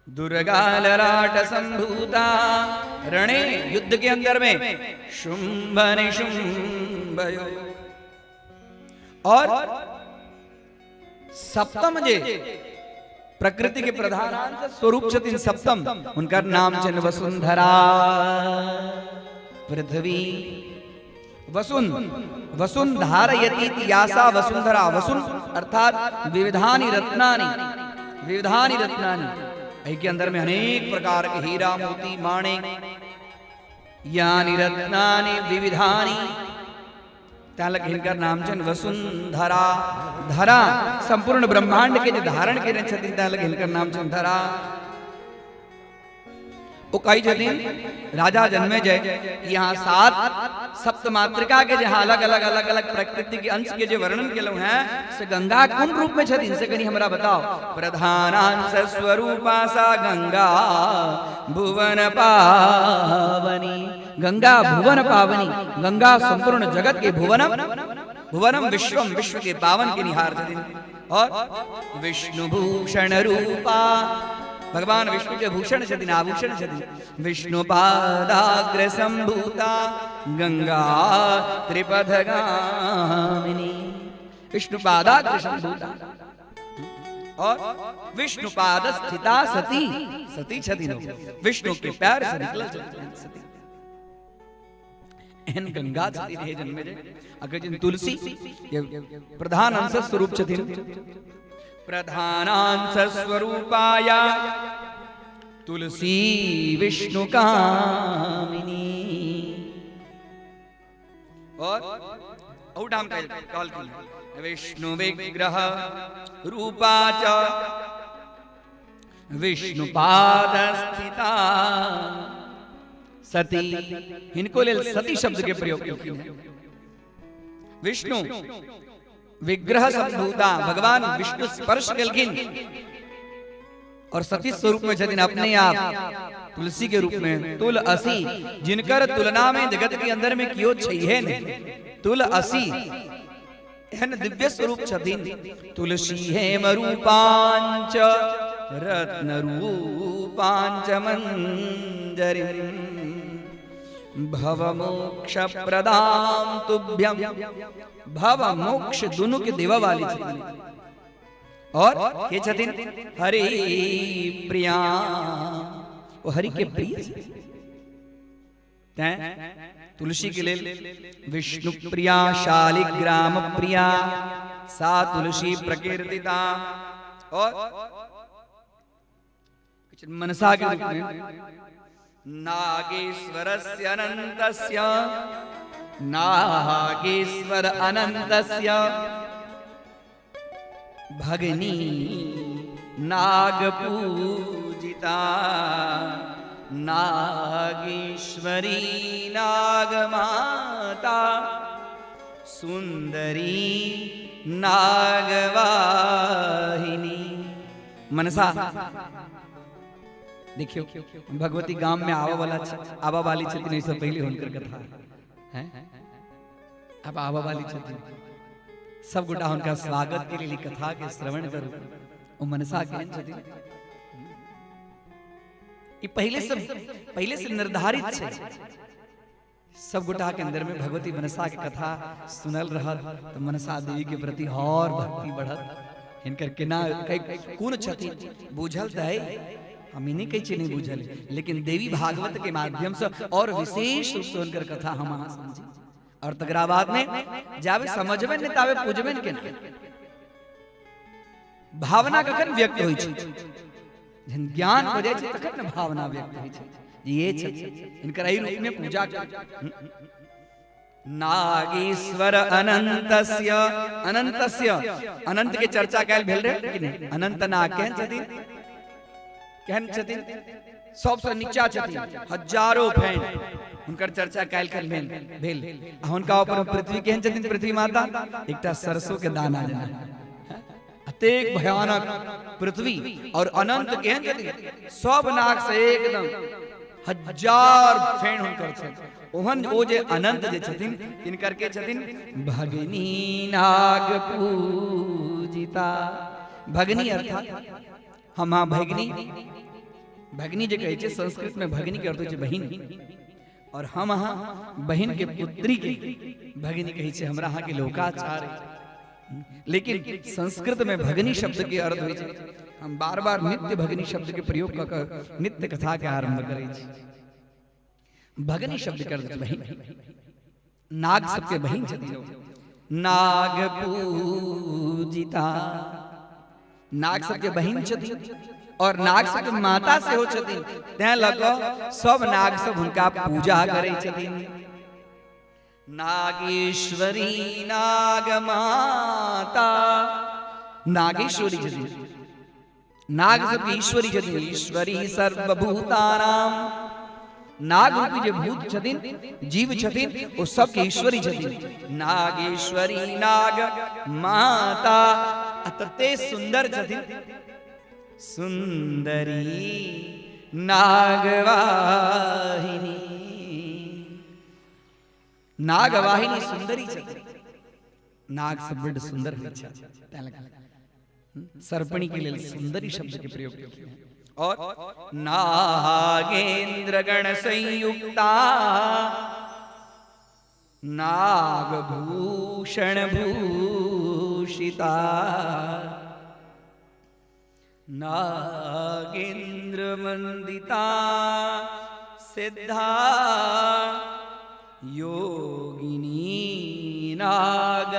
दुर्गा ललाट संभूता रणे युद्ध के अंदर में शुंभ निशुंभयो। और सप्तम जे प्रकृति के प्रधान स्वरूप छथिन सप्तम, उनकर नाम छनि वसुंधरा पृथ्वी। वसुन वसुंधारयति यासा वसुंधरा, वसुन अर्थात विविधानि रत्नानि, विविधानि रत्नानि, एहि के अंदर में अनेक प्रकार के हीरा मोती माणिक, यानि रत्नानि विविधानि, तालक हिनकर नाम छनि वसुंधरा। धरा संपूर्ण ब्रह्मांड के जे धारण केने छथिन तालक हिनकर नाम छनि धरा। ओ कहै छथिन राजा जन्मे जय यहाँ सात सप्त मातृका के जहाँ अलग अलग अलग अलग प्रकृति के अंश के जे वर्णन केलहुँ हैं से गंगा कोन रूप में छथिन से कनी हमरा बताओ। प्रधानांश स्वरूपा सा गंगा भुवन पावनी, गंगा भुवन पावनी, गंगा संपूर्ण जगत के भुवनम भुवनम विश्वम, विश्व के पावन के निहार छथिन। और विष्णु भूषण रूपा, भगवान विष्णु के भूषण छथिन, आभूषण छथिन। विष्णु पादाग्र संभूता गंगा त्रिपथगामिनी, विष्णु पादाग्र संभूता और विष्णु पाद स्थिता सती, सती छथिन, विष्णु के पैर से निकलल छथिन सती। एहन गंगा छथिन हे जन्मे जे अगर जिन तुलसी ये प्रधान अंश स्वरूप छथिन, प्रधानांश स्वरूपाया तुलसी विष्णु कामिनी। और औठाम कहलखिन विष्णु विग्रह रूपा च विष्णु पाद स्थिता सती, हिनको लेल सती शब्द के प्रयोग केलखिन हैं। विष्णु विग्रह संभूता, भगवान विष्णु स्पर्श केलखिन और सती स्वरूप में छथिन अपने आप तुलसी के रूप में। तुल असी, जिनकर तुलना में जगत के अंदर में कियो छैहे नहीं, तुल असी एहन दिव्य स्वरूप छथिन। तुलसी हेम रूपांच रत्न रूपांच मंजरिम भव मोक्ष प्रदाम तुभ्यम, भव मोक्ष दुनू के देवा वाली छथिन। और के छथिन? हरि प्रिया, ओ हरि के प्रिय छथिन। तैं तुलसी के लेल विष्णु प्रिया शालिग्राम प्रिया सा तुलसी प्रकीर्तिता। और मनसा के रूप में नागेश्वरस्य अनंतस्य, नागेश्वर अनंतस्य भगनी नाग पूजिता नागेश्वरी नागमाता सुंदरी नागवाहिनी। मनसा देखियो भगवती गाम में आवा वाला आवा वाली छथिन, एहिसँ पहिले हुनकर कथा हैं। अब आवा वाली छथिन, सब गोटा हुनका स्वागत के लिए कथा के श्रवण करू। ओ मनसा केहन छथिन, ई पहले से निर्धारित छै। सब गोटा के अंदर में भगवती मनसा के कथा सुनल रहत तो मनसा देवी के प्रति और भक्ति बढ़त। हिनकर केना कोन छथिन बुझल तऽ है, हम ई नहीं कहै छियै नहीं बुझल, लेकिन देवी भागवत के माध्यम से और विशेष रूप से हुनकर कथा हम अहाँ समझी और तकरा बाद में जाबे समझबे नहीं ताबे पूजबे ने केना। भावना कखन व्यक्त होइ छै? जहन ज्ञान हो जाइ छै तखन ने भावना व्यक्त होइ छै। ये छथिन, हिनकर एहि रूप में पूजा करू। नागेश्वर अनंतस्य, अनंतस्य, अनंत के चर्चा काल्हि भेल रहे कि नहीं? अनंत नाग केहन छथिन? केहन छथिन? सबसँ नीचा छथिन, हजारों फैन, हुनकर चर्चा काल्हि खन भेल भेल आ हुनका ऊपर पृथ्वी केहन छथिन? पृथ्वी माता एकटा सरसों के दाना जेना, अतेक भयानक पृथ्वी। और अनंत केहन छथिन? सब नाग से एकदम हजार फेन हुनकर छै। ओहन ओ जे अनंत जे छथिन तिनकर के छथिन? भगिनी नाग पूजिता। भगिनी अर्थात हम हाँ भगिनी, भगिनी जे कहै छै संस्कृत में भगिनी के अर्थ होइ छै बहिन, और हम अहाँ बहिन के पुत्री के भगिनी कहै छै, हमरा अहाँ के लोकाचार है। लेकिन संस्कृत में भगिनी शब्द के अर्थ होइ छै, हम बार बार नित्य भगिनी शब्द के प्रयोग कऽ कऽ नित्य कथा के आरंभ करै छी। भगिनी शब्द के अर्थ बहिन, नाग सबके बहिन छथिन। नाग पूजिता, नाग सबके बहिन छथिन और नाग सबके माता सेहो छथिन, तैं लऽ कऽ सब नाग सब हुनका पूजा करै छथिन। नागेश्वरी नाग माता, नागेश्वरी छथिन, नाग सबके ईश्वरी छथिन। ईश्वरी सर्वभूतानाम, नाग रूपी जे भूत छथिन, जीव छथिन, ओ सबके ईश्वरी छथिन। नागेश्वरी नाग माता, आ तते सुंदर छथिन, सुंदरी नागवाहिनी, नागवाहिनी सुंदरी छथिन। नाग सब बड्ड सुंदर होइ छै, तैं लगा सर्पणी के लेल सुंदरी शब्द के प्रयोग केलखिन हैं। और नागेंद्र गण संयुक्ता नागभूषण भूषिता नागेंद्र वंदिता सिद्धा योगिनी नाग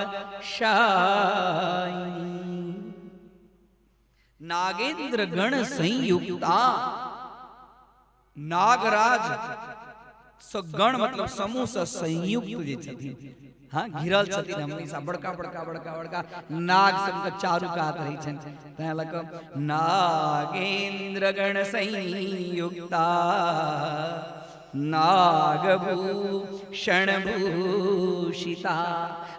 शायिनी। नागेंद्र गण संयुक्ता, नागराज स गण मतलब समूह से संयुक्त जे छथिन, हाँ घिरल छथिन हमेशा, बड़का बड़का बड़का बड़का नाग सबके चारू कात रहै छनि, तैं लऽ कऽ नागेंद्र गण संयुक्ता नागभूषण भूषिता।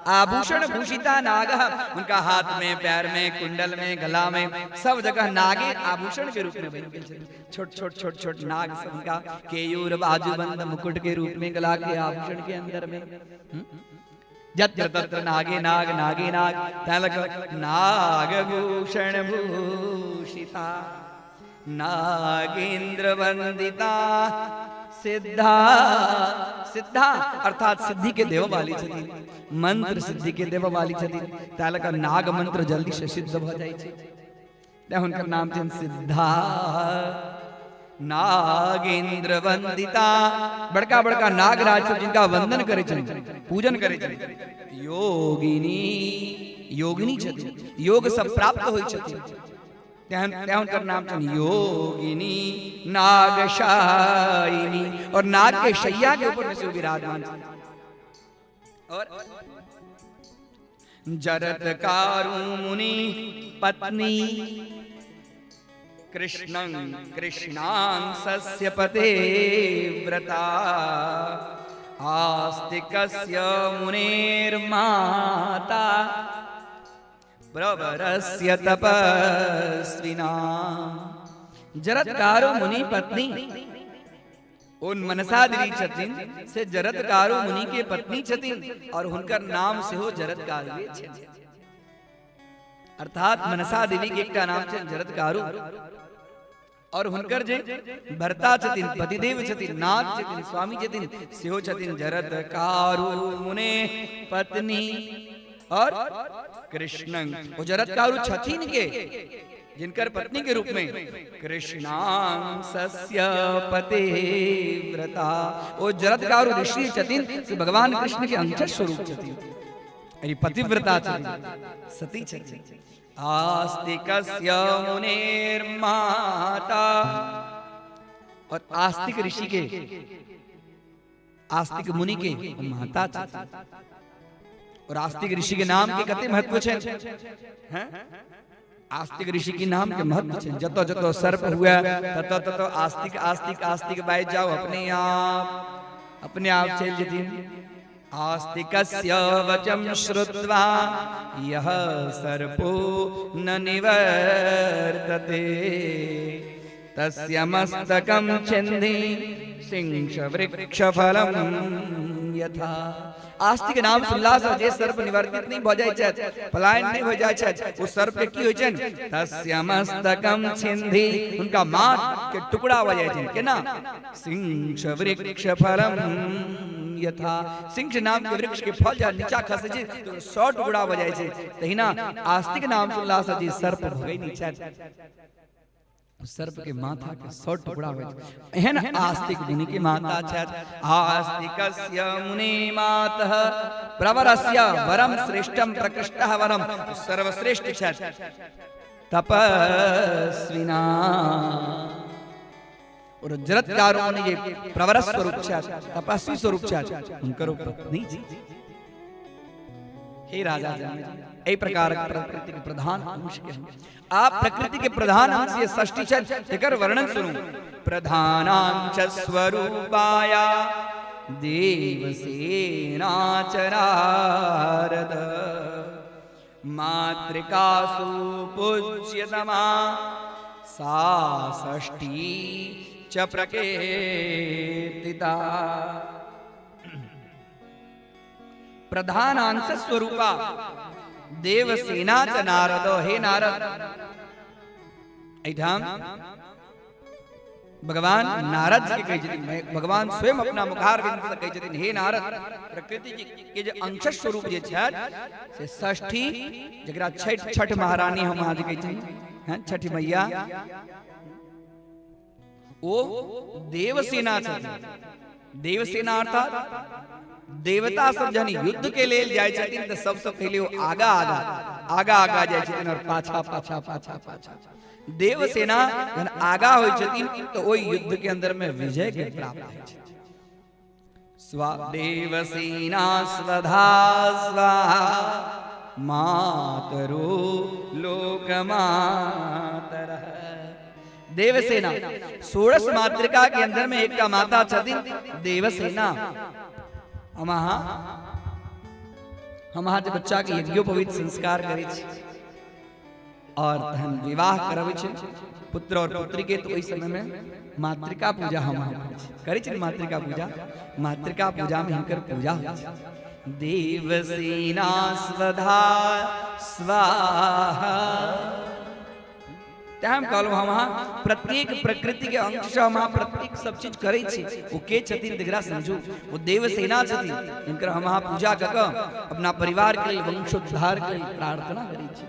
आभूषण भूषिता नाग, उनका हाथ में, पैर में, कुंडल में, गला में, सब जगह नागे आभूषण के रूप में बन गेल छथिन। छोट छोट छोट छोट नाग सब उनका केयूर बाजूबंद मुकुट के रूप में गला के आभूषण के अंदर में। जत्र तत्र नागे नाग नागे नाग, तैं लऽ कऽ नागभूषण भूषिता नागेंद्र वंदिता सिद्धा। सिद्धा अर्थात सिद्धि के देव वाली छथिन, मंत्र सिद्धि के देव वाली छथिन, तैं लऽ कऽ नाग मंत्र जल्दी से सिद्ध भऽ जाइ छै, तैं हुनकर नाम छनि सिद्धा। नागेंद्र वंदिता, बड़का बड़का नागराज सब जिनका वंदन करै छनि, पूजन करै छनि। योगिनी, योगिनी छथिन, योग सब प्राप्त होइ छथिन, तैं तैं हुनकर नाम छनि योगिनी नागशायिनी। और नाग के शैया के ऊपर में से विराजमान छथिन। और जरत्कारु मुनि पत्नी कृष्णं कृष्णांसस्य पते व्रता आस्तिकस्य मुनेर्माता प्रवरस्य तपस्विना। जरत्कारु मुनि पत्नी, ओ मनसा देवी छथिन से जरत्कारु मुनि के पत्नी छथिन और हुनकर नाम सेहो जरत्कारुए छनि। अर्थात मनसा देवी के एकटा नाम छनि जरत्कारु, और हुनकर जे भर्ता छथिन, पतिदेव छथिन, नाथ छथिन, स्वामी छथिन, सेहो छथिन जरत्कारु मुने पत्नी। और कृष्णं, ओ जरत्कारु छथिन के जिनकर पत्नी के रूप में कृष्णांसस्य पते व्रता, ओ जरत्कारु ऋषि छथिन से भगवान कृष्ण के अंश स्वरूप छथिन, अरे पतिव्रता छथिन, सती छथिन। आस्तिकस्य मुनेर्माता, और आस्तिक ऋषि के, आस्तिक मुनि के माता छथिन। और आस्तिक ऋषि के नाम के कते महत्व छै हैं? आस्तिक ऋषि के नाम के महत्व छै। जतो जतो सर्प हुआ ततो ततो आस्तिक आस्तिक आस्तिक बाजि जाओ, अपने आप चलि जेथिन। आस्तिकस्य वचम श्रुत्वा यः सर्पो न निवर्तते तस्य मस्तकं छिन्धि सिंह वृक्षफलं यथा। आस्तिक नाम सुनला से जे सर्प निवर्तित नहीं भऽ जाइ छथि, पलायन नहीं हो जाइ छथि, ओ सर्प के की होइ छनि? तस्य मस्तकं छिन्धि, हुनका माथ के टुकड़ा भऽ जाइ छनि। केना? सिंह वृक्षफलं यथा, सिंह नाम के वृक्ष के फल जा नीचा खसै छै तो 100 टुकड़ा भऽ जाइ छै, तहिना आस्तिक नाम सुनला से जे सर्प भगै नहि छथि, सर्प के माथा के 100 टुकड़ा होइ छै। एहन आस्तिक मुनि के माता छथि। आस्तिकस्य मुनि मातः प्रवरस्य वरम श्रेष्ठम प्रकृष्टः वरम, सर्वश्रेष्ठ छथि तपस्विना। और जरत्कारु मुनि जे प्रवर स्वरूप छथि, तपस्वी स्वरूप छथि, हुनकर पत्नी जी। हे राजा जनक, एहि प्रकार प्रकृति के प्रधान अंश के आप प्रकृति के प्रधान अंश ये षष्ठी छथि, एकर वर्णन सुनू। प्रधानांश स्वरूपाया देवसेना च नारद मातृकासु पूज्यतमा सा षष्ठी च प्रकीर्तिता। प्रधानांश स्वरूपा देवसेना च नारद। हे नारद, एहिठाम भगवान नारद जी के कहै छथिन, भगवान स्वयं अपना मुखारविंद से कहै छथिन, हे नारद, प्रकृति के जे अंश स्वरूप जे छथि से षष्ठी, जकरा छठ छठ महारानी हम अहाँ जे कहै छी, हैं, छठ मैया, ओ देवसेना छथिन। देवसेना अर्थात देवता सब जहन युद्ध के लेल जाइ छथिन तऽ सबसँ पहिले ओ आगा आगा आगा आगा जाइ छथिन और पाछा पाछा पाछा पाछा। देवसेना जहन आगा होइ छथिन तऽ ओहि युद्ध के अंदर में विजय के प्राप्त होइ छथिन। स्वा देवसेना स्वधा स्वाहा मातरो लोकमातरः। देवसेना षोडश मातृका के अंदर में एकटा माता छथिन देवसेना। हम अहाँ जे बच्चा के यज्ञोपवीत संस्कार करै छी और तहन विवाह करबै छी पुत्र और पुत्री के, तो ओहि समय में मातृका पूजा हम अहाँ करै छी, करै छी ने मातृका पूजा। मातृका पूजा में हिनकर पूजा होइ छै। देवसेना स्वधा स्वाहा। तैं हम कहलहुँ, हम अहाँ प्रत्येक प्रकृति के अंश से हम अहाँ प्रत्येक सब चीज करै छी। ओ के छथिन तकरा समझू, ओ देवसेना छथिन, जिनकर हम अहाँ पूजा कऽ कऽ अपना परिवार के लेल, वंशोद्धार के लेल प्रार्थना करै छी,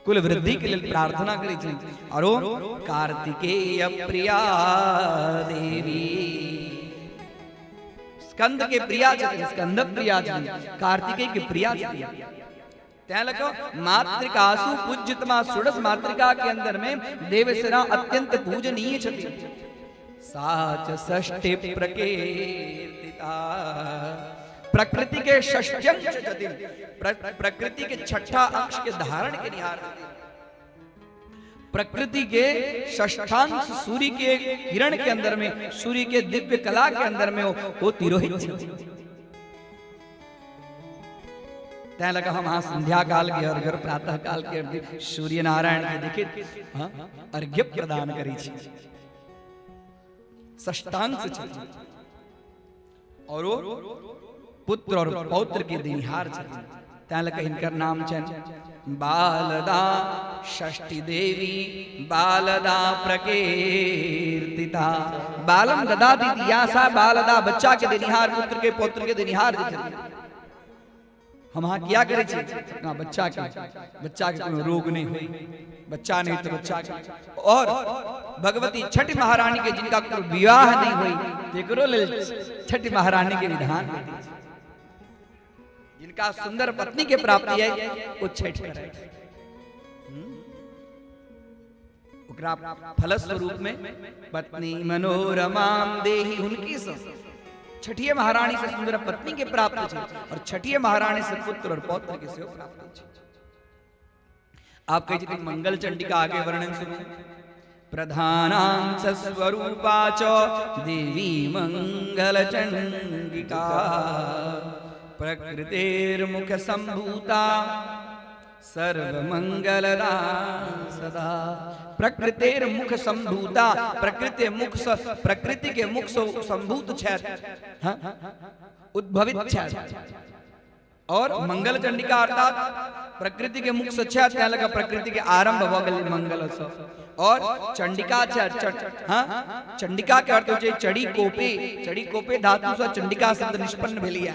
कुल वृद्धि के लेल प्रार्थना करै छी। और ओ कार्तिकेय प्रिया देवी, स्कंद के प्रिया छथिन, स्कंद प्रिया छथिन, कार्तिकेय के प्रिया छथिन। तैं लऽ कऽ मातृकासु पूज्यतमा षोडश मातृका के अंदर में देवसेना अत्यंत पूजनीय छथिन। साच षष्ठी प्रकीर्तिता, प्रकृति के षष्ट्यंश छथिन, प्रकृति के छठा अंश के धारण के निहार छथिन। प्रकृति के षष्ठांश सूर्य के किरण के अंदर में, सूर्य के दिव्य कला के अंदर में वो तिरोहित छथिन। तैं लगा हम अहाँ संध्या काल के अर्घ्य, प्रातः काल के अर्घ्य सूर्य नारायण के देखित, हाँ, अर्घ्य प्रदान करै छी। षष्ठांश छथिन और वो पुत्र और पौत्र के दिनिहार छथिन। तैं लऽ कऽ हिनकर नाम छनि बालदा षष्ठी देवी, बालदा प्रकीर्तिता। बालम ददाति या सा बालदा, बच्चा के देनिहार, पुत्र के पौत्र के देनिहार जे छथिन। हम अहाँ किया करै छी अपना बच्चा के, बच्चा के कोनो रोग नहीं होई, बच्चा नहीं तो बच्चा के, और भगवती छठ महारानी के जिनका कोनो विवाह नहीं होई तेकरो लेल छठ महारानी के विधान भेटै छै। जिनका सुंदर पत्नी के प्राप्ति है वो छठ करै, ओकरा फलस्वरूप में पत्नी मनोरमाम देही। हुनकी से छठिये महारानी से सुंदर पत्नी के प्राप्त छै और छठिये महारानी से पुत्र और पौत्र के सेहो प्राप्त छै। आप कहै छथिन मंगल चंडिका आगे वर्णन सुनू। प्रधानांश स्वरूपा च देवी मंगल चंडिका, प्रकृतेर्मुख संभूता सर्वमंगलदा सदा। प्रकृतेर मुख संभूता, प्रकृति मुख स, प्रकृति के मुख से संभूत छथि, हाँ? उद्भवित छथि। और मंगल चंडिका अर्थात प्रकृति के मुख से छथि, तैं लगा प्रकृति के आरंभ भऽ गेल मंगल से। और चंडिका छथि, हाँ, चंडिका के अर्थ होइ छै चढ़ी कोपे, चढ़ी कोपे धातु से चंडिका शब्द निष्पन्न भेलिया।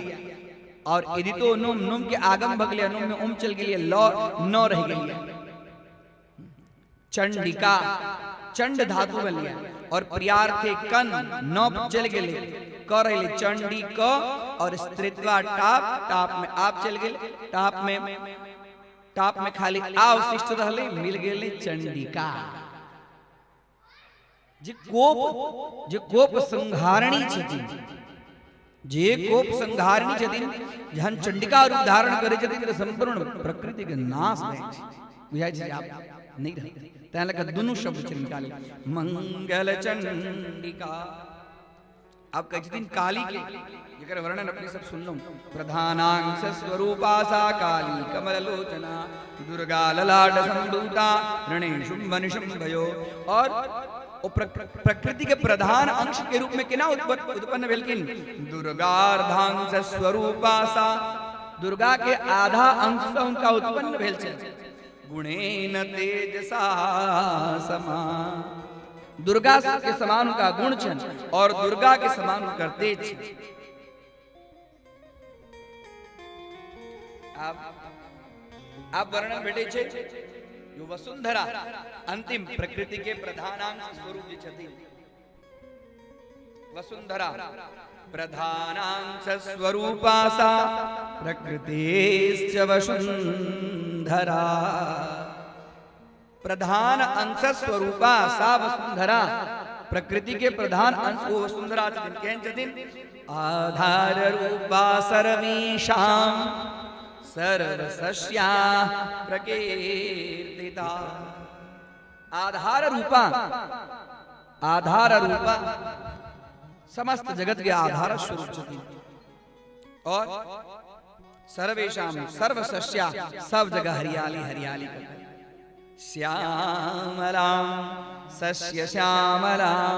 और यदि तो नुम नुम के आगम भऽ गेलै, नुम में ओम चल गेलियै, ल न रहि गेलियै, चंडिका चंड धातु बनिया। और प्रियार्थे कन न चल गेलै, क रहलै चंडी क, और स्त्रीत्वा टाप, टाप में आप चल गेलै, टाप में खाली अवशिष्ट रहलै, मिल गेलै चंडिका। जे कोप संहारणी छथिन, जे कोप संहारणी छथिन, जहन चंडिका रूप धारण करै छथिन तऽ संपूर्ण प्रकृति के नाश भए छै, बुझाइ छै आब नहि रहतै। तैं लऽ कऽ दुनू शब्द छै निकाले मंगल चंडिका। आब कहै छथिन काली के, जकर वर्णन अपने सब सुनलहुँ, प्रधानांश स्वरूपा सा काली कमल लोचना, दुर्गा ललाट संभूता रणे शुंभ निशुंभयो। और ओ प्रकृति के प्रधान अंश के रूप में केना उत्पन्न भेलखिन? दुर्गार्धांश स्वरूपा सा दुर्गा के आधा अंश से हुनका उत्पन्न भेल छनि। गुणेन तेजसा समा, दुर्गा के समान हुनका गुण छनि और दुर्गा के समान हुनकर तेज छनि। आब वर्णन भेटै छै जो वसुंधरा अंतिम प्रकृति के प्रधानांश स्वरूप जे छथिन, वसुंधरा प्रधानांश स्वरूपा सा प्रकृतिश्च वसुंधरा। प्रधान अंश स्वरूपा सा वसुंधरा, प्रकृति के प्रधान अंश वो वसुंधरा छथिन। केहन छथिन? आधार रूपा सर्वेषां सर्वसस्या प्रकीर्तिता। आधार रूपा, आधार रूपा समस्त जगत के आधार स्वरूप छथिन और सर्वेषां सर्वसस्या सब जगह हरियाली हरियाली कर। श्यामलां सस्य श्यामलां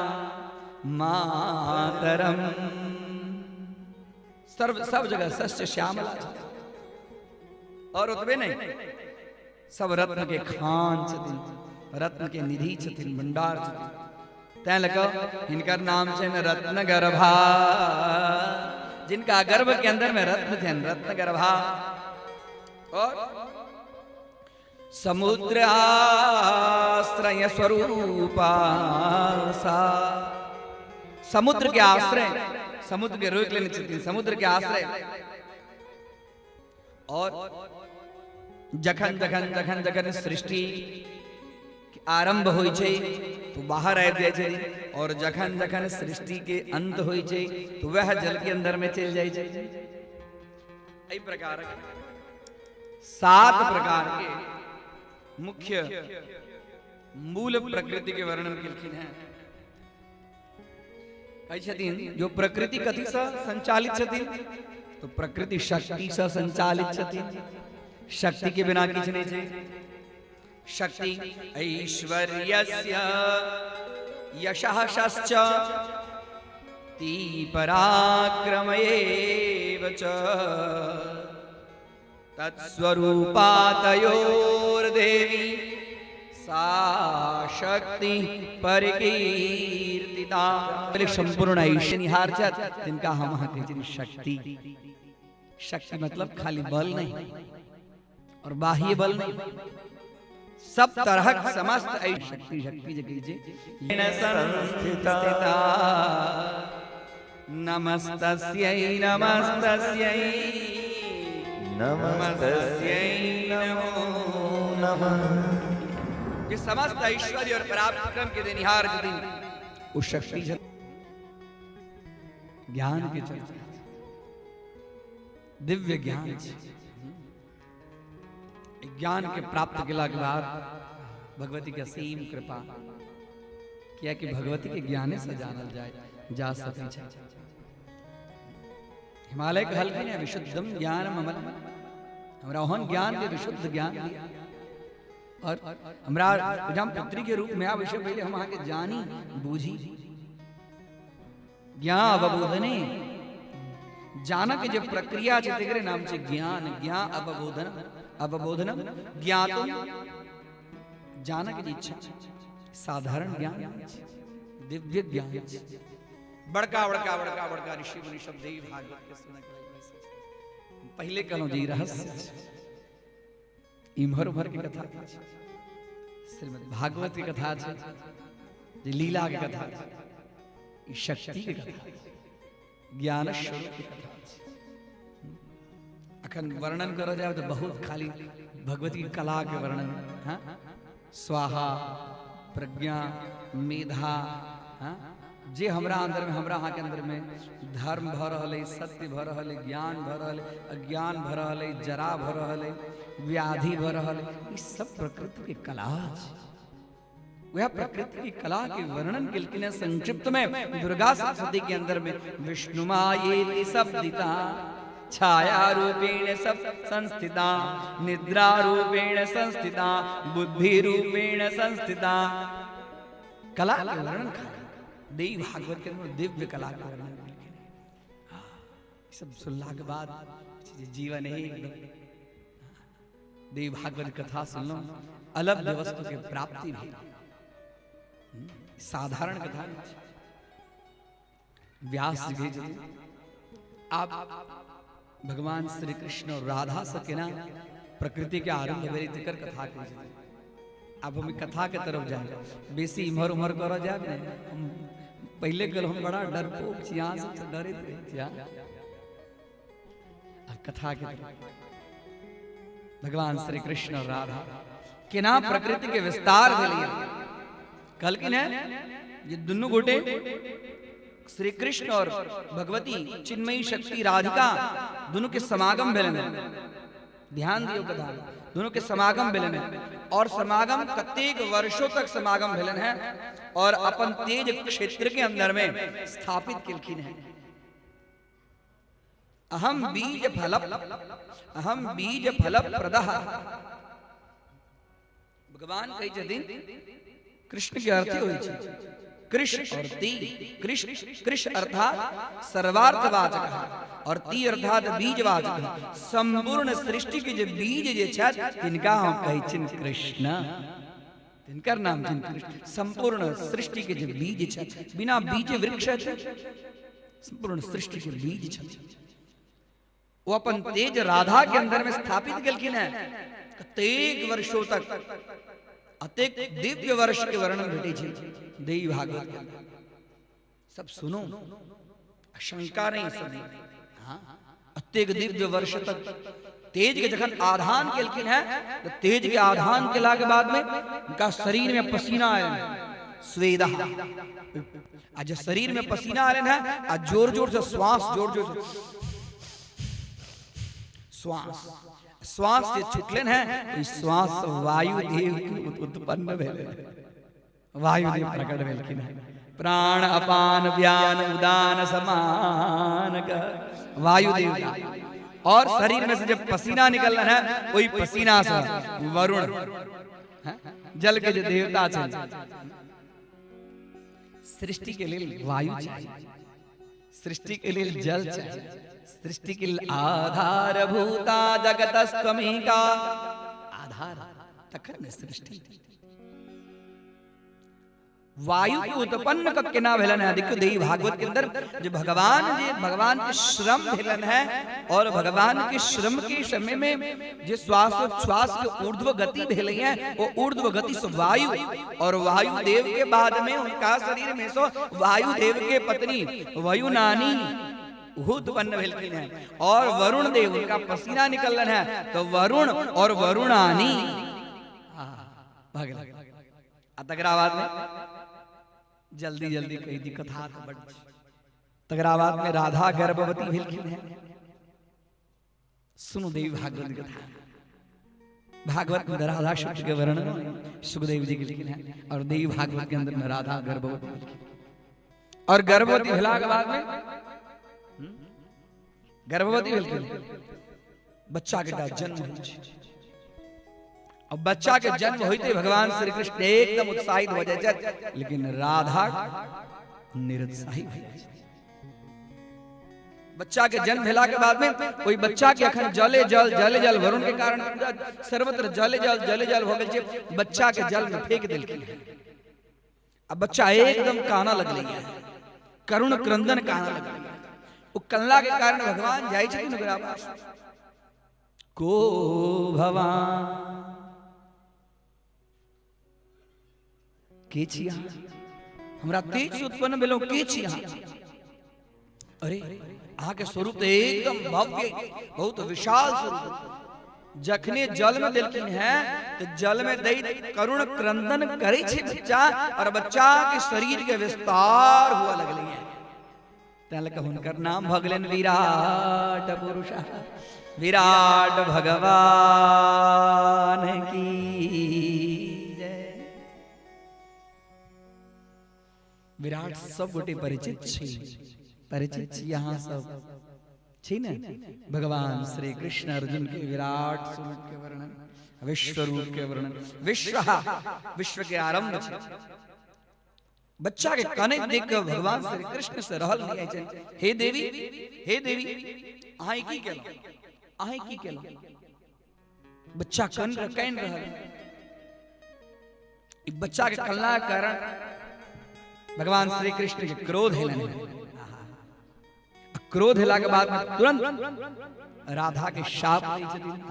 मातरम, सर्व सब जगह सस्य श्यामला छथिन। और ओतबे नहीं, सब रत्न के खान छथिन, रत्न के निधि छथिन, भंडार छथिन। तैं लऽ कऽ हिनकर नाम छनि रत्न गर्भा, जिनका गर्भ के अंदर में रत्न छनि, रत्न गर्भा। और समुद्र आश्रय स्वरूपा सा, समुद्र के आश्रय, समुद्र के रोक लेने छथिन, समुद्र के आश्रय। और जखन जखन जखन जखन सृष्टि आरंभ होइ छै तो बाहर आबि जाइ छै, और जखन जखन सृष्टि के अंत होइ छै तो वह जल के अंदर में चलि जाइ छै। एहि प्रकार सात प्रकार के मुख्य मूल प्रकृति के वर्णन केलखिन हैं। कहै छथिन जो प्रकृति कथी से संचालित छथिन, तो प्रकृति शक्ति से संचालित छथिन। शक्ति के बिना किछु नहीं छै। शक्ति ऐश्वर्यस्य यशः शश्च ती पराक्रमएव च तत्स्वरूपातयोर्देवी सा शक्ति परिकीर्तिता। संपूर्ण ऐश्वर्य निहार छथि जिनका हम अहाँ कहै छी शक्ति। शक्ति मतलब खाली बल नहीं और बाह्य बल नहीं, सब तरहक समस्त शक्ति। शक्ति जे कहै छै
संस्थिता।
नमस्तस्यै नमस्तस्यै
नमस्तस्यै नमो नमः।
ये समस्त ऐश्वर्य और पराक्रम के देनिहार छथिन ओ शक्ति छथिन। ज्ञान के चर्चा छै, दिव्य ज्ञान छै। ज्ञान के प्राप्त केला के बाद भगवती के असीम कृपा, किया कि भगवती के ज्ञाने से जानल जाए जा सकै छै। हिमालय कहलखिन है विशुद्धम ज्ञानम अमलम, हमरा ओहन ज्ञान के विशुद्ध ज्ञान दिया और हमरा जब पुत्री के रूप में आबै से पहले हम अहाँके जानी बूझी। ज्ञान अवबोधने, जानक के जे प्रक्रिया छै तेकरे नाम छै ज्ञान। ज्ञान अवबोधन, अवबोधनम ज्ञातुम, जानक के इच्छा साधारण ज्ञान नहीं छै, दिव्य ज्ञान छै। बड़का बड़का बड़का बड़का ऋषि मुनि सब देवी भागवत के सुनक लेल बैसै छै। पहिले कहलहुँ जे ई रहस्य छै, इम्हर उम्हर के कथा नहि छै, श्रीमद् भागवत के कथा छै, जे लीला के कथा छै, ई शक्ति के कथा छै, ज्ञान स्वरूप के कथा छै। अखन वर्णन करऽ जायब तऽ बहुत खाली भगवती कला के वर्णन, हाँ, स्वाहा, प्रज्ञा, मेधा, हाँ, जे हमरा अंदर में, हमरा अहाँ के अंदर में धर्म भऽ रहल अइ, सत्य भऽ रहल अइ, ज्ञान भऽ रहल अइ, अज्ञान भऽ रहल अइ, जरा भऽ रहल अइ, व्याधि भऽ रहल अइ, ई सब प्रकृति के कला छै। वह प्रकृति की कला के वर्णन केलखिन हैं संक्षिप्त में दुर्गा सप्तशती के अंदर में। विष्णु मायेति शब्दिता छाया रूपेण सब संस्थिता निद्रा रूपेण संस्थिता बुद्धि रूपेण संस्थिता। कला के वर्णन खाली देवी भागवत के अंदर दिव्य कला के वर्णन केलखिन हैं। सब सुनला के बाद जे जीवन ही एकदम देवी भागवत कथा सुनलहुँ, अलभ्य वस्तु के प्राप्ति भेल। साधारण कथा नहीं छै। व्यास जी कहै छथिन आब भगवान श्री कृष्ण और राधा से केना प्रकृति के आरंभ भेलै तकर कथा कहै छथिन। आब हम कथा के तरफ जाए, बेसी इम्हर उम्हर करऽ जायब ने। हम पहिले कल हम बड़ा डरपोक छी, अहाँ सबसँ डरैत रहै छी। आब कथा के तरफ भगवान श्री कृष्ण और राधा केना प्रकृति के विस्तार भेलै। कहलखिन है जे दुनू गोटे श्री कृष्ण और भगवती चिन्मयी शक्ति राधिका दुनू के समागम भेलनि। ध्यान दियौ कथा, दोनों के समागम भेलनि है और समागम कतेक वर्षों तक समागम भेलनि है और अपन तेज क्षेत्र के अंदर में स्थापित केलखिन है। अहम बीज फल, अहम बीज फल प्रदः। भगवान कहै छथिन कृष्ण के अर्थ होइ छै कृष्ण और ती। कृष्ण, कृष्ण अर्थात सर्वार्थवाचक और ती अर्थात बीजवाचक। संपूर्ण सृष्टि के जे बीज जे छथि तिनका हम कहै छिन कृष्ण, तिनकर नाम छिन कृष्ण। संपूर्ण सृष्टि के जे बीज छथि, बिना बीज वृक्ष छथि, संपूर्ण सृष्टि के बीज छथि। वो अपन तेज राधा के अंदर में स्थापित केलखिन है कतेक वर्षों तक। अतेक दिव्य वर्ष के वर्णन भेटै छै देवी भागवत के अंदर। सब सुनो, शंका नहीं सुनी। हाँ, अतेक दिव्य वर्ष तक तेज के जखन आधान केलखिन है तो तेज के आधान केला के बाद में उनका शरीर में पसीना आयल, स्वेदा। आ जब शरीर में पसीना आयल है आ जोर जोर से श्वास, जोर जोर से श्वास, श्वास जे छुटलन है तो श्वास वायुदेव के उत्पन्न भेलै, वायुदेव प्रकट भेलखिन है। प्राण अपान व्यान उदान समान वायुदेव। और शरीर में से जब पसीना निकल रहा है वही पसीना से वरुण जल के जो देवता छे। सृष्टि के लिए वायु चाहिए, सृष्टि के लिए जल चाहिए, सृष्टि के लिए आधार भूता जगतस्त्वमेका आधार, तखन ने सृष्टि। वायु के उत्पन्न क केना भेलन है। देखियो देवी भागवत के अंदर जो भगवान जी, भगवान के श्रम भेलन है और भगवान के श्रम के समय में जो श्वासोच्छ्वास के ऊर्ध्व गति भेलै है वो ऊर्ध्व गति से वायु और वायु देव के बाद में उनका शरीर में सो वायु देव के पत्नी वायु नानी उत्पन्न भेलखिन है और वरुण देव उनका पसीना निकल रहा है तो वरुण और वरुणानी भऽ गेल। आ तकरा बाद में जल्दी जल्दी कही दी कथा तो बड छै। तकरा बाद में राधा गर्भवती भेलखिन है। सुनो देवी भागवत कथा। भागवत में राधा शब्द के वर्णन सुखदेव जी के लिखिन है और देवी भागवत के अंदर में राधा गर्भवती भेलखिन और गर्भवती भेला के बाद में गर्भवती भेलखिन, बच्चा के जन्म होइ छै। अब बच्चा के जन्म होते भगवान श्री कृष्ण एकदम उत्साहित हो जाए छथि, लेकिन राधा निरुत्साहित हो जाए। बच्चा के जन्म भेला के बाद में कोई बच्चा के अखन जले जल जले जल वरुण के कारण पूरा सर्वत्र जले जल जले जल हो गेल छै। बच्चा के जल में फेंक देलखिन। अब बच्चा एकदम काना लगलै है, करुण क्रंदन काना लगलै। ओ कनला के कारण भगवान जाइ छथिन ओकरा पास। को भवान, के छी अहाँ, हमरा तेज से उत्पन्न भेलहुँ, के छी अहाँ? अरे अहाँ के स्वरूप तो एकदम भव्य, बहुत विशाल स्वरूप। जखने जल में देलखिन है तो जल में दैत करुण क्रंदन करे छै बच्चा और बच्चा के शरीर के विस्तार हुआ लगलै है। तैं लऽ कऽ हुनकर नाम भऽ गेलनि विराट पुरुष, विराट भगवान की जय। विराट सब गोटे परिचित छी, परिचित छी अहाँ सब छी ने। भगवान श्री कृष्ण अर्जुन के विराट स्वरूप के वर्णन, विश्व रूप के वर्णन, विश्व विश्व के आरंभ छै। बच्चा के कनैत देख के भगवान श्री कृष्ण से रहल नहीं जाइ छनि। हे देवी, हे देवी, अहाँ की केलहुँ, अहाँ की केलहुँ? बच्चा कन कानि रहल। ई बच्चा के कनला के कारण भगवान श्री कृष्ण के क्रोध हेलनि। क्रोध हेला के बाद में तुरंत राधा के शाप दै छथिन।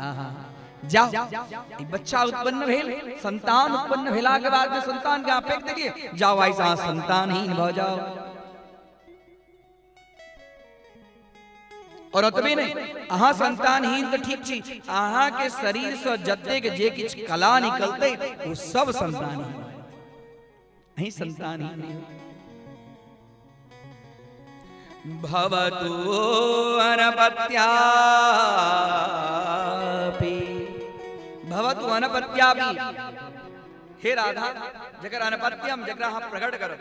जाओ, ई बच्चा उत्पन्न भेल, संतान उत्पन्न भेला के बाद में संतान के अहाँ फेंक देलियै, जाओ आई से अहाँ संतानहीन भऽ जाओ। और ओतबे नहीं, अहाँ संतानहीन तऽ ठीक छी, अहाँ के शरीर से जतेक जे किछु कला निकलतै ओ सब संतानहीन होयत, अहीं संतानहीन नहि होयत। भवतु अनपत्यापि, भवतु अनपत्यापि। हे राधा, जकर अनपत्यम, जकरा अहाँ प्रकट करब,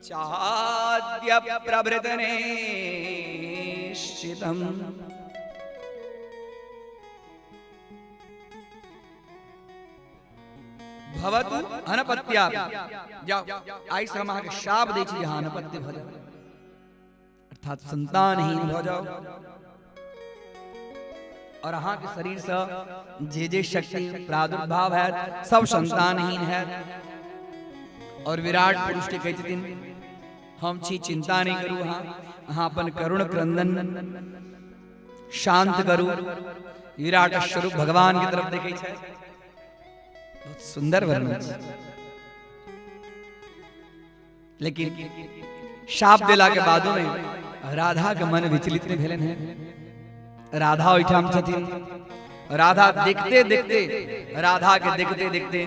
चाद्य प्रभृतने निश्चितम। भवतु अनपत्यापि, जाओ आइ से हम अहाँके शाप दै छी, अहाँ अनपत्य भऽ जाओ, अर्थात संतानहीन भऽ जाओ। और अहाँके शरीर से जे जे शक्ति प्रादुर्भाव हैत सब संतानहीन हैत। और विराट पुरुष के कहै छथिन, हम छी, चिंता नहीं करू, अहाँ अहाँ अपन करुण क्रंदन शांत करू। विराट स्वरूप भगवान के तरफ देखै छै, बहुत सुंदर वर्णन छै। लेकिन शाप देला के बादो में राधा के मन विचलित नहीं भेलन है। राधा ओहिठाम छथिन, राधा देखते देखते, राधा के देखते देखते,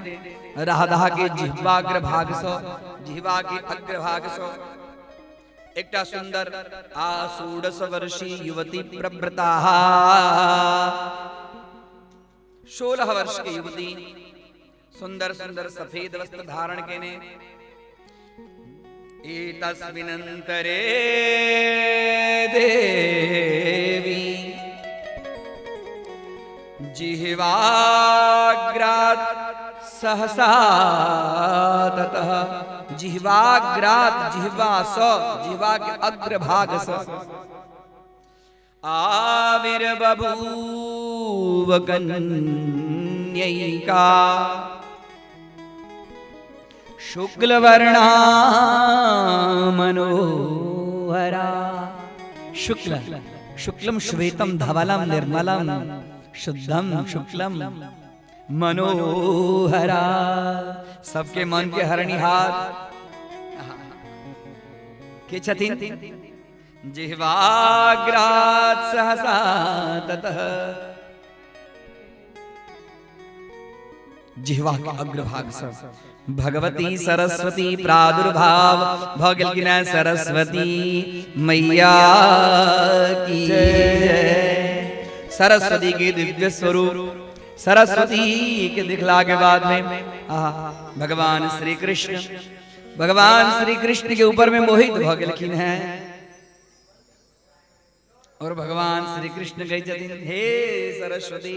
राधा के जिह्वाग्र भाग सँ, जिह्वा के अग्रभाग सँ एकटा सुंदर आ षोडश वर्षी युवती प्रव्रता, 16 वर्ष के युवती, सुंदर सुंदर सफेद वस्त्र धारण केने, एतस्मिनन्तरे देवी जिह्वाग्रात् सहसा ततः, जिह्वाग्रात्, जिह्वा स, जिह्वा के अग्रभाग स आविर्बभूव कन्यैका शुक्लवर्णा मनोहरा। शुक्ल, शुक्लम श्वेतम धवलम निर्मलम शुद्धम शुक्लम मनोहरा, सबके मन के हरणिहार के छथिन। जिह्वाग्रात् सहसा ततः, जिह्वा के अग्रभाग से भगवती सरस्वती प्रादुर्भाव भ गेलखिन हैं। सरस्वती मैया की जय। सरस्वती के दिव्य स्वरूप सरस्वती के दिखला के बाद में आहा, भगवान श्री कृष्ण, भगवान श्री कृष्ण के ऊपर में मोहित भ गेलखिन हैं। और भगवान श्री कृष्ण कहै छथिन, हे सरस्वती,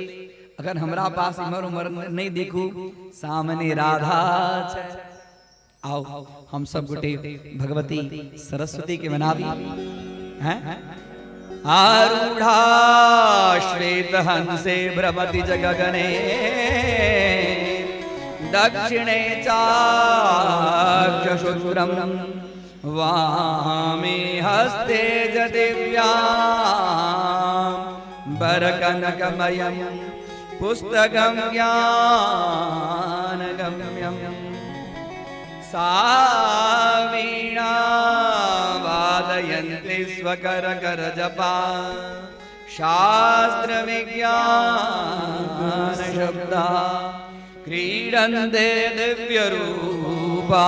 अगर हमरा पास इमर उमर नहीं देखू, सामने राधा छै, आओ हम सब गोटे भगवती सरस्वती के मनाबी हैं। आरूढ़ा श्वेत हंसे भ्रमति जगगने, दक्षिणे चाक्षसूत्रम वामे हस्ते च दिव्यां बरकनकमयं पुस्तकं ज्ञानगम्यं, सा वीणा वादयन्ति स्वकर जपा शास्त्र विज्ञान शब्दा, क्रीडन्ते दिव्यरूपा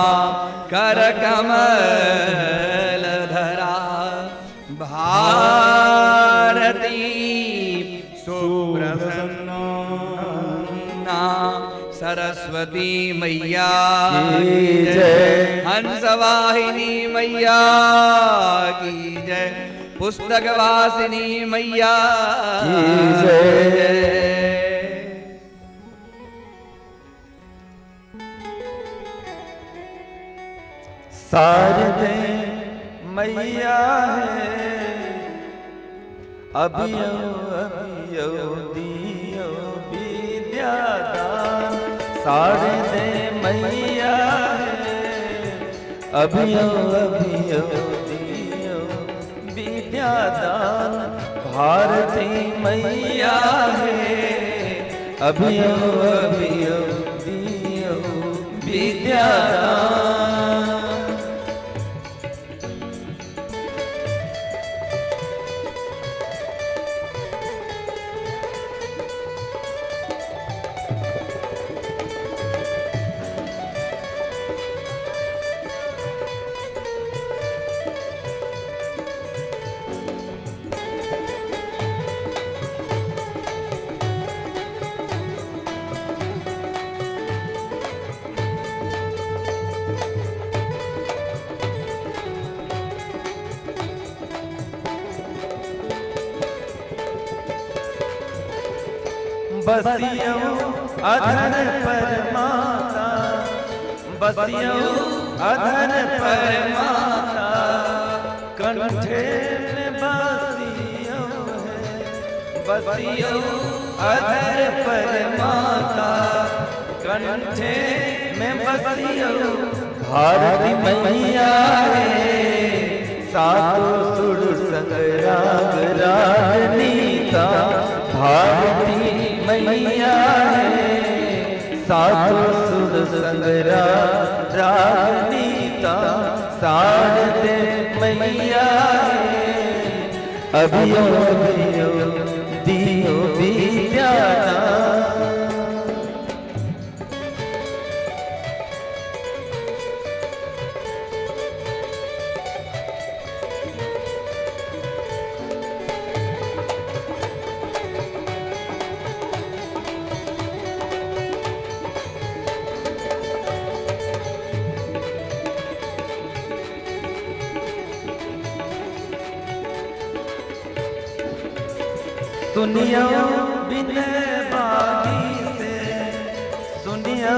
करकमलधरा भारती सुप्रसन्ना सरस्वती मैया की जय, हंसवाहिनी मैया की जय, पुस्तकवासिनी मैया की जय।
शारदे मैया है, अभियो अभियो दियो विद्यादान। शारदे मैया है, अभियो अभियो दियो विद्यादान। भारती मैया है, अभियो अभियो दियो विद्यादान। बसियो अधर पर माता, बसियो अधर पर माता, कंठे में बसियो है। बसियो अधर पर माता, कंठे में बसियो भारती मैया है। सातो सुर संग राग रागनीता, भारती मैया है। सातो सुर संग राग रागनीता, शारदे मैया है। अभियो अभियो दियो विद्यादान। सुनियो बिनय बागी से, सुनियो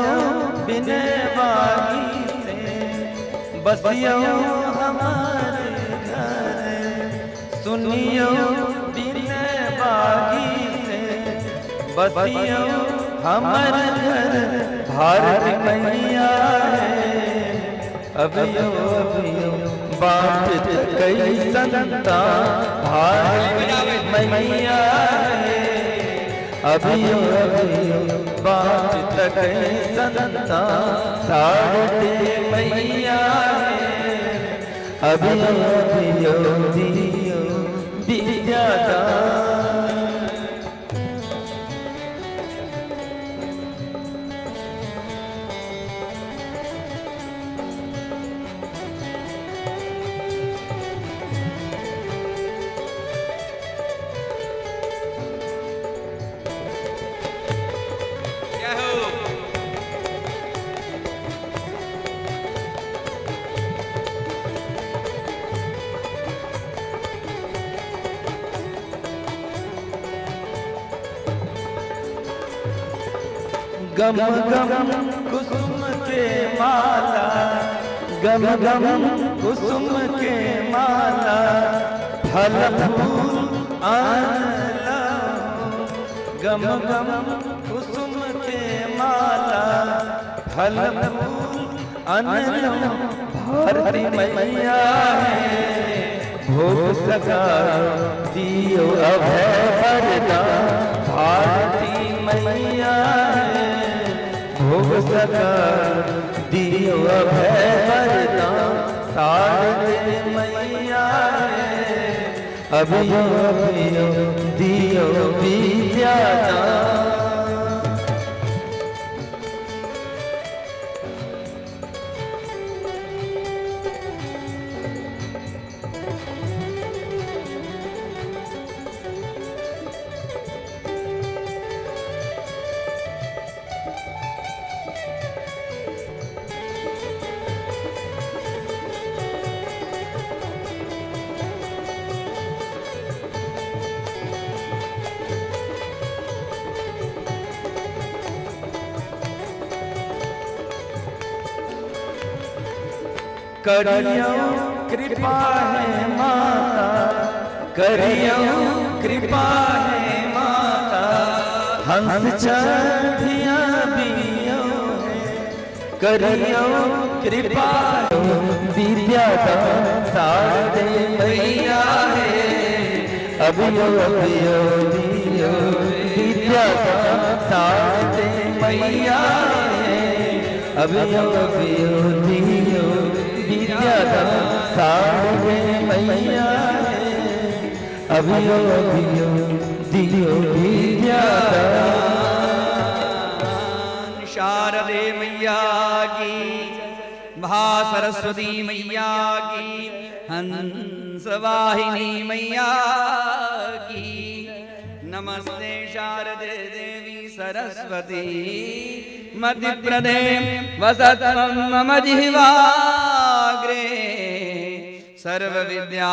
बिनय बागी से, बसियो हमारे घर। सुनियो बिनय बागी से, बसियो हमारे घर। भारती मैया है, अभियो अभियो बाट कई संता। भारती मैया है, अभियो अभियो बाट कई संता। शारदे मैया है, अभियो अभियो दियो विद्यादान।
जय हो।
गम गम कुसुम के माला, गम गम कुसुम के माला, फल फूल आन लाओ। गम गम कुसुम के माला, फल फूल अन्न लाओ। भारती मैया है, भोग सगा दियो अभय वरदान। भारती मैया है, भोग सगा दियो अभय वरदान। शारदे मैया है, अभियो अभियो दियो विद्यादान। करियो कृपा है माता, करियो कृपा है माता। हंस चढ़िया बियो है, करियो कृपा। विद्या शारदे मैया है, अभियो अभियो दियो। विद्या शारदे मैया है, अभियो अभियो दियो। विद्या शारदे मैया है, अभियो अभियो दियो। विद्या
शारदे मैया की, महा सरस्वती मैया की, हंस वाहिनी मैया की। नमस्ते शारदे देवी सरस्वती मतिप्रदे, वसत्वं मम जिह्वाग्रे, सर्व विद्या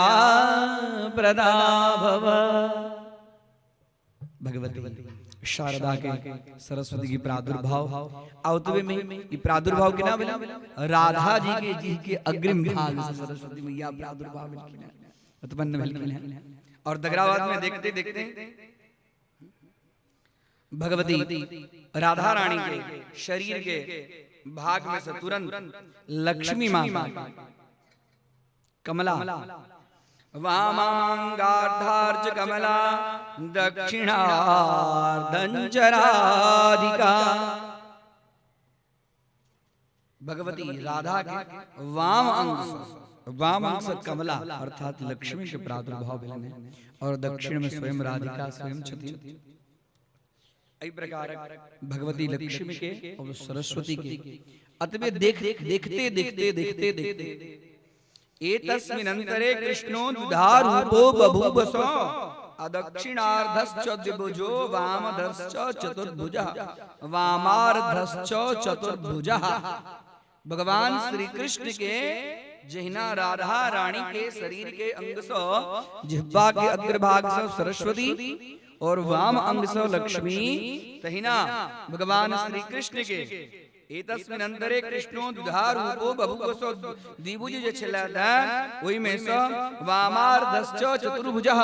प्रदा भव। भगवती शारदा के, सरस्वती की प्रादुर्भाव आ ओतबे में ई प्रादुर्भाव केना भेल? राधा जी के जीह के अग्रिम भाग से सरस्वती मैया प्रादुर्भाव भेलखिन हें, उत्पन्न भेलखिन हें। और दगराबाद में देखते देखते भगवती राधा रानी के शरीर के भाग में से तुरंत लक्ष्मी माता कमला, वामांगार्धार्च कमला दक्षिणार्धंच राधिका। भगवती राधा के वाम अंग से, वाम अंग से कमला अर्थात लक्ष्मी के प्रादुर्भाव भेलनि और दक्षिण में स्वयं राधिका स्वयं छथिन। एहि प्रकार भगवती लक्ष्मी के और सरस्वती के अतबे देख देखते देखते देखते देखते एतस्मिन् अंतरे कृष्णो द्विधा रूपो बभूव स, अदक्षिणार्धश्च द्विभुजो वामधश्च चतुर्भुजः, वामार्धश्च चतुर्भुजः। भगवान श्री कृष्ण के जहिना राधा रानी के शरीर के अंग से जिह्वा के अग्रभाग से सरस्वती और वाम अंग से लक्ष्मी, तहिना भगवान श्री कृष्ण के एतस्मिन् अंतरे कृष्णो द्विधा रूपो बभूव स, द्विभुज जे छला ओहि में से वामार्धश्च चतुर्भुजः,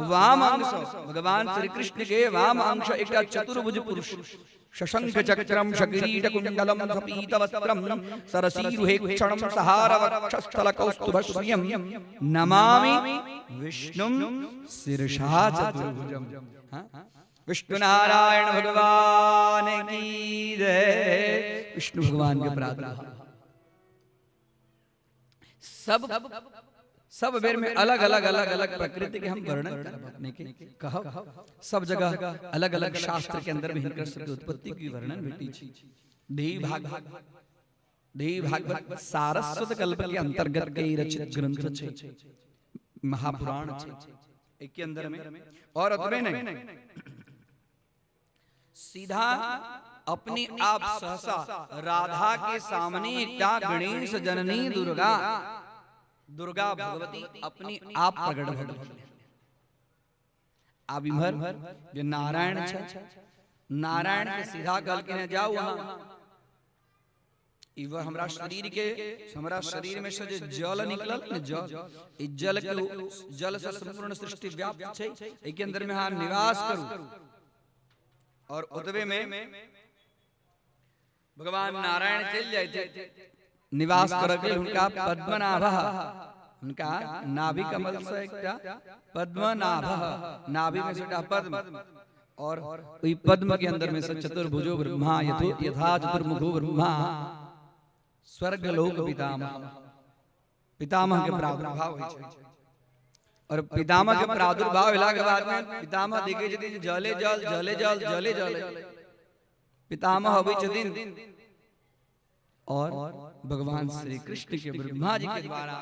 वाम अंग से भगवान श्री कृष्ण के वाम अंग से एकटा चतुर्भुज पुरुष, शशंख चक्रम शकिरीट कुंडलम सपीत वस्त्रम सरसीरुहेक्षणं सहार वक्षस्थल कौस्तुभश्रियं नमामि विष्णुं शीर्षा चतुर्भुजम। हाँ? विष्णु नारायण भगवान की जय। विष्णु भगवान के प्रादुर्भाव सब सब बेर में अलग अलग अलग अलग प्रकृति के हम वर्णन करब अपने के कहब। सब जगह अलग अलग शास्त्र के अंदर में हिनकर सबके उत्पत्ति की वर्णन भेटी छी। देवी भागवत, देवी भागवत सारस्वत कल्प के अंतर्गत के रचित ग्रंथ छै, महापुराण छै। एक के अंदर में और अतबे नहीं, सीधा अपने आप सहसा राधा के सामने एकटा गणेश जननी दुर्गा, दुर्गा भगवती अपने आप प्रकट भऽ गेलखिन। आब इम्हर जे नारायण छै, नारायण के सीधा कहलखिन हें, जाउ अहाँ, ई वह हमरा शरीर के, हमरा शरीर में से जे जल निकलल ने जल, ई जल के, जल से संपूर्ण सृष्टि व्याप्त छै, एहि के अंदर में अहाँ निवास करू। और ओतबे में भगवान नारायण चलि जाइत निवास करऽ के लेल। हुनका पद्मनाभ, हुनका नाभि कमल से एकटा पद्मनाभ, नाभि में से एकटा पद्म और ओहि पद्म के अंदर में से चतुर्भुजो ब्रह्मा यथो यथा चतुर्मुखो ब्रह्मा स्वर्ग लोक पितामह, पितामह के प्रादुर्भाव होइ छै। और पितामह के प्रादुर्भाव भेला के बाद में पितामह देखे छथिन जले जल जले जल जले जल। पितामह अबै छथिन और भगवान श्री कृष्ण के ब्रह्मा जी के द्वारा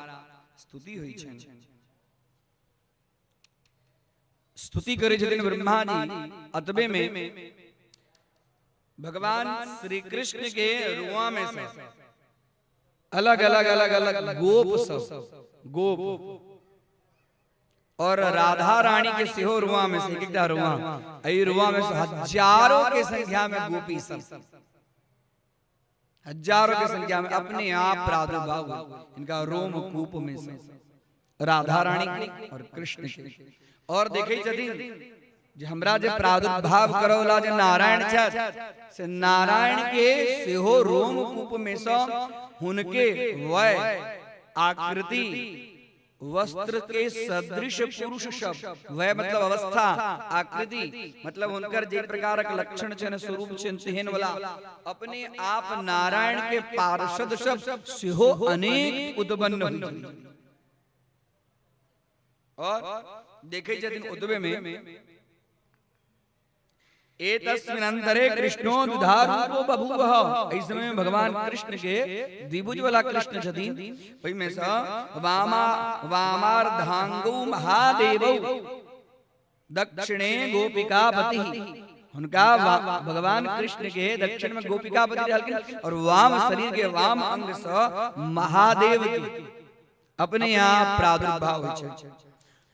स्तुति होइ छनि। स्तुति करै छथिन ब्रह्मा जी। अतबे में भगवान श्री कृष्ण के रुआ में से अलग अलग अलग अलग गोप सब गोप और राधा रानी के सेहो रुआ में से एक एकटा रुआ, एहि रुआ में से हजारों के संख्या में गोपी सब, हजारों के संख्या में अपने आप प्रादुर्भाव हुए इनका रोमकूप में से राधा रानी के और कृष्ण के। और देखे छथिन जे हमरा जे प्रादुर्भाव करवला जे नारायण छथि से नारायण के सेहो रोमकूप में से हुनके वय आकृति वस्त्र के सदृश पुरुष शब्द, वह मतलब अवस्था, आकृति मतलब हुनकर जे प्रकारक लक्षण छनि स्वरूप छनि तेहन वाला अपने आप नारायण के पार्षद शब्द सेहो अनेक उत्पन्न होइ छै। और देखे छथिन ओतबे में एतस्मिन् अंतरे कृष्णो द्विधारूपो बभूव। एहि समय में भगवान कृष्ण के द्विभुज वाला कृष्ण छथिन, ओहि में सँ वामा वामार्धांगौ महादेवौ दक्षिणे गोपिकापति। हुनका भगवान कृष्ण के दक्षिण में गोपिकापति रहलखिन और वाम शरीर के वाम अंग सँ महादेव के अपने आप प्रादुर्भाव होइ छै।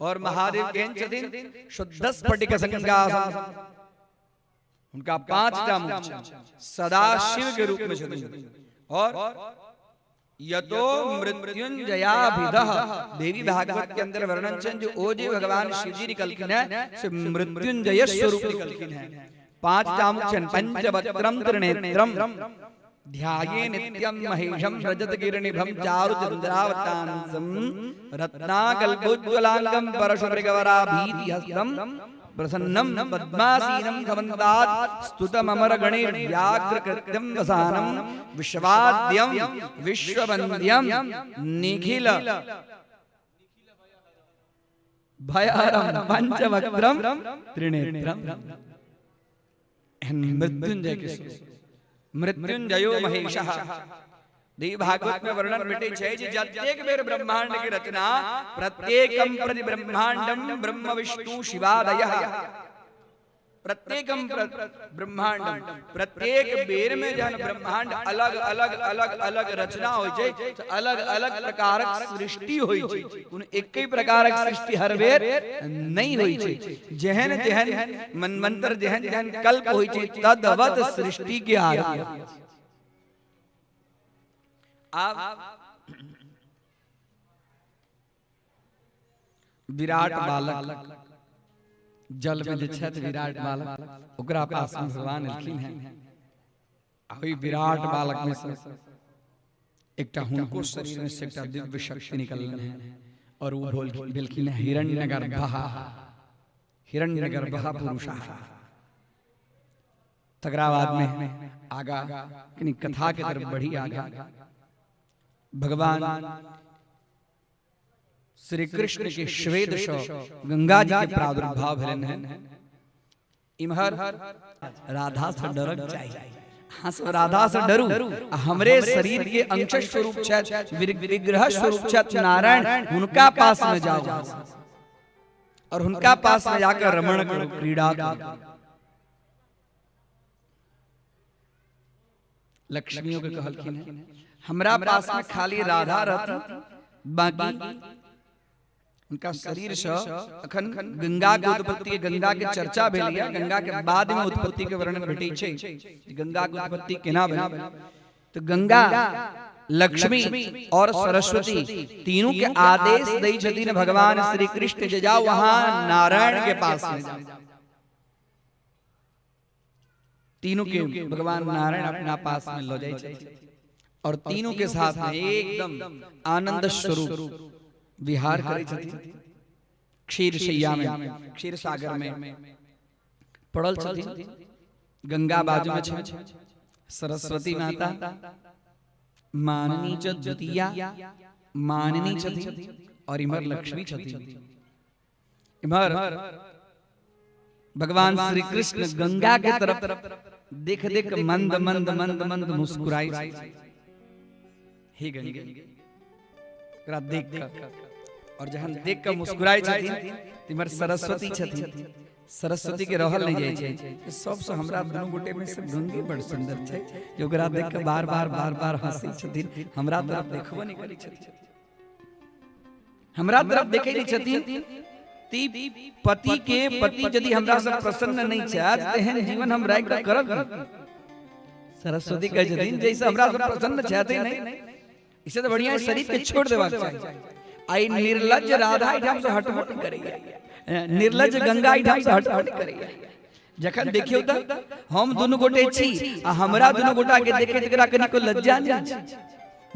और महादेव केहन छथिन? शुद्ध स्फटिक संकासम, हुनका 5टा मुख छनि, सदा शिव के रूप में छथिन। और यतो मृत्युंजयाभिधः, देवी भागवत के अंदर वर्णन छनि जे ओ जे भगवान शिवजी निकलखिन है से मृत्युंजय स्वरूप निकलखिन है। 5टा मुख छनि, पंचवक्त्रम त्रिनेत्रम ध्याये नित्यम महेशम रजत गिरिनिभम चारु चंद्रावतांसम रत्नाकल्पोज्ज्वलांगम परशुमृगवराभीतिहस्तम प्रसन्नम पद्मासीनं समन्तात् स्तुतममर गणैर्व्याघ्रकृत्यं वसानं विश्वाद्यं विश्ववन्द्यं निखिल भयहरं पंचवक्त्रम त्रिनेत्रम। एहन मृत्युंजय के मृत्युंजयो महेशः। देवी भागवत में वर्णन भेटै छै जे जतेक बेर ब्रह्मांड के रचना प्रत्येकम प्रति ब्रह्मांडम ब्रह्म विष्णु शिवादयः, प्रत्येकम ब्रह्मांडम, प्रत्येक बेर में जहन ब्रह्मांड अलग अलग अलग अलग रचना होइ छै तऽ अलग अलग प्रकारक सृष्टि होइ छै। कोनो एके प्रकारक सृष्टि हर बेर नहि होइ छै। जेहन जेहन मनमंत्र जेहन जेहन कल्प होइ छै तदवत सृष्टि के आरंभ। आब विराट बालक जल में जे छथि विराट बालक ओकरा पास में भगवान एलखिन हैं। ओहि विराट बालक में से एकटा हुनको शरीर में से एकटा दिव्य शक्ति निकलल है और वो भेलखिन हैं हिरण्यगर्भः, हिरण्यगर्भः पुरुषः। तकरा बाद में आगा कनी कथा के तरफ बढ़ी आगा भगवान श्री कृष्ण के श्वेत सँ गंगा जी के प्रादुर्भाव भेलनि हैं। इम्हर राधा से डरक चाही, अहाँ सब राधा से डरू, आ हमरे शरीर के अंश स्वरूप छथि, विग्रह स्वरूप छथि नारायण, हुनका पास में जाओ और हुनका पास में जाकर रमण करो, क्रीड़ा करो। लक्ष्मियों के कहलखिन है हमरा पास में खाली राधा रहती, बाकी उनका शरीर से अखन गंगा के उत्पत्ति, गंगा के चर्चा भेल है, गंगा के बाद में उत्पत्ति के वर्णन भेटै छै, गंगा के उत्पत्ति केना भेल। तो गंगा, लक्ष्मी और सरस्वती तीनों के आदेश दै छथिन भगवान श्री कृष्ण जे जाओ वहां नारायण के पास में जाओ। तीनों के भगवान नारायण अपना पास में लो जाए छथिन और तीनों के साथ में एकदम आनंद स्वरूप विहार करै छथिन। क्षीर शैया में, क्षीर सागर में पड़ल छथिन, गंगा बाजू में छै सरस्वती माता, माननी च द्वितीया माननी छथिन और इम्हर लक्ष्मी छथिन। इम्हर भगवान श्री कृष्ण गंगा के तरफ देख देख मंद मंद मंद मंद मुस्कुराई छथिन। हे गंगे, एकरा देख कर और जहन देख कर मुस्कुराई छथिन तिमर सरस्वती छथिन। सरस्वती के रहल नहीं जाइ छै, सबसे हमरा दुनू गोटे में से गंगे बड़ सुंदर छै जे ओकरा देख के बार बार बार बार हंसै छथिन, हमरा तरफ देखबो नहीं करै छथिन, हमरा तरफ देखै नहीं छथिन। ती पति के पति यदि हमरा से प्रसन्न नहीं छथि तेहन जीवन हम राखि कऽ करब की? सरस्वती कहै छथिन जैसे हमरा सब प्रसन्न छथि नहीं, इसे तो बढ़िया शरीर के छोड़ देबाक चाही। आई निर्लज्ज राधा एहिठाम से हटबो नहीं करैया, निर्लज्ज गंगा एहिठाम से हटबो नहीं करैया। जखन देखियो त हम दुनू गोटे छी आ हमरा दुनू गोटा के देखे एकरा कनिको लज्जा नहीं छै।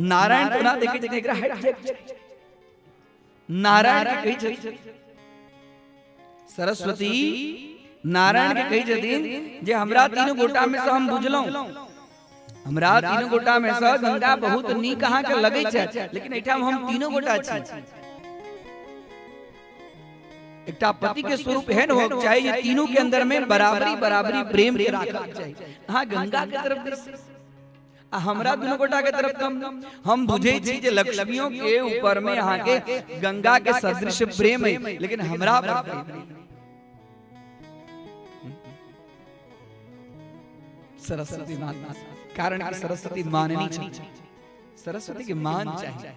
नारायण तो ना देखे छै एकरा हट जाय। नारायण के कहै छथिन सरस्वती, नारायण के कहै छथिन जे हमरा तीनू गोटा में से हम बुझलहुं, हमरा तीनू गोटा में से गंगा बहुत नीक अहाँ के लगै छै, लेकिन एहिठाम हम तीनू गोटा छी। एकटा पति के स्वरूप एहन होक चाही जे तीनू के अंदर में बराबरी बराबरी प्रेम के राखक चाही। अहाँ गंगा के तरफ दिस आ हमरा दुनू गोटा के तरफ कम। हम बुझै छी जे लक्ष्मियों के ऊपर में अहाँ के गंगा के सदृश प्रेम है, लेकिन हमरा पर प्रेम नहीं। सरस्वती माता, कारण कि सरस्वती माननी चाहिए, सरस्वती के मान चाहिए।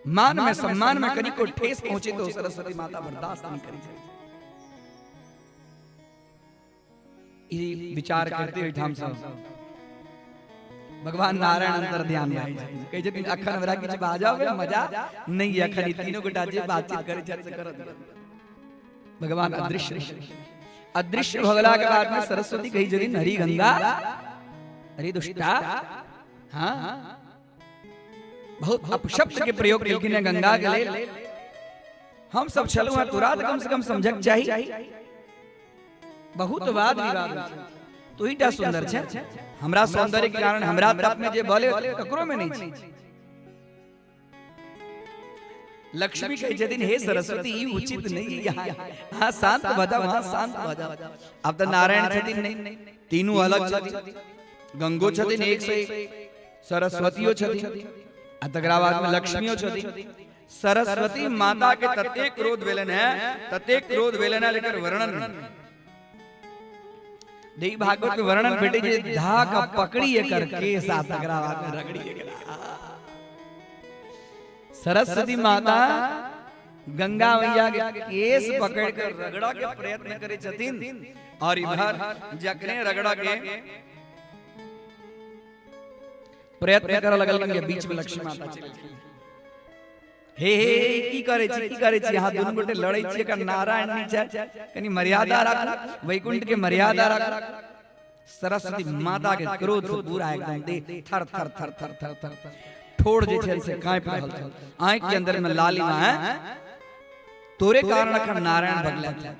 मान में सम्मान में कहीं को ठेस पहुंचे तो सरस्वती माता बर्दाश्त नहीं करी। विचार करते हुए ठाम सब भगवान नारायण अंतर ध्यान में कहै छथिन अखन हमरा किछु बाजब मजा नहीं, अखन ई तीनों गोटा जे बातचीत करै छथि से करत। भगवान अदृश्य अदृश्य भगला के बाद में सरस्वती कही छथिन हरि गंगा हरि दुष्टा। हाँ, बहुत अपशब्द के प्रयोग केलखिन है गंगा के लेल। हम सब छलहुँ हैं तोरा कम से कम समझक चाही। बहुत वाद विवाद तू ही टा सुंदर छै, हमरा सौंदर्य के कारण हमरा तप में जे बल ककरो में नहीं छै। लक्ष्मी कहै छथिन हे सरस्वती ई उचित नहीं, यहाँ हाँ शांत भऽ जाओ, हाँ शांत भऽ जाओ। आब तऽ नारायण छथिन नहीं, तीनू अलग छथिन, गंगो छथिन एक से एक, सरस्वतियो छथिन आ तकरा बाद में लक्ष्मियो छथिन। सरस्वती माता के ततेक क्रोध भेलनि है, ततेक क्रोध भेलनि है, लेकिन वर्णन नहीं। देवी भागवत में वर्णन भेटे जे धाक पकड़ी एकर केस आ तकरा बाद में रगड़ी एकरा। सरस्वती माता गंगा मैया के केस पकड़ कर रगड़ा के प्रयत्न करे छथिन और इधर जखने रगड़ा के प्रयत्न कर लगल के बीच में लक्ष्मी माता चलि गेलखिन। हे हे की करे छी, की करे छी, अहाँ दुनू गोटे लड़ै छी, एकर नारायण नहीं छै, कनी मर्यादा राखू, वैकुंठ के मर्यादा राखू। सरस्वती माता के क्रोध से पूरा एकदम देह थर थर थर थर थर थर ठोड़ जे छै से कांपि रहल छल, आंखि के अंदर में लालिमा है। तोरे कारण अखन नारायण भगला छै,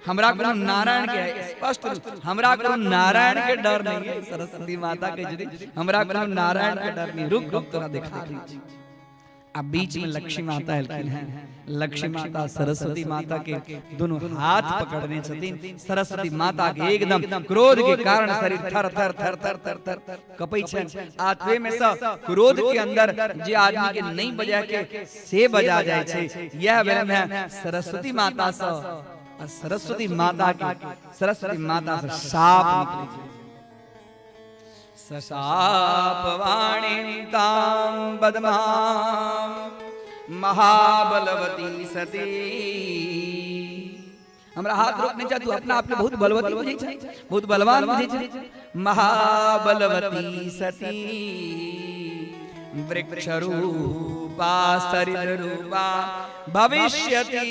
हमरा कोनो नारायण के स्पष्ट हमरा कोनो नारायण के डर नहीं है। सरस्वती माता के जदी हमरा कोनो नारायण के डर नहीं, रुक रुक तोरा दिखा दी। अब बीच में लक्ष्मी माता एलखिन हैं, लक्ष्मी माता सरस्वती माता के दोनों हाथ पकड़ने छथिन। सरस्वती माता के एकदम क्रोध के कारण शरीर थर थर थर थर थर थर कपै छनि। आत्मे में से क्रोध के अंदर जे आदमी के नहीं बजा के से बजा जाय छै, यह भेलन है सरस्वती माता से। सरस्वती माता के सरस्वती माता से शाप निकले छै। सशाप वाणी ताम बदमाम महाबलवती सती। हमरा हाथ रोकने चाह, तू अपना आप के बहुत बलवती बुझै छै, बहुत बलवान बुझै छै। महाबलवती सती वृक्ष रूपा सरित रूपा भविष्यति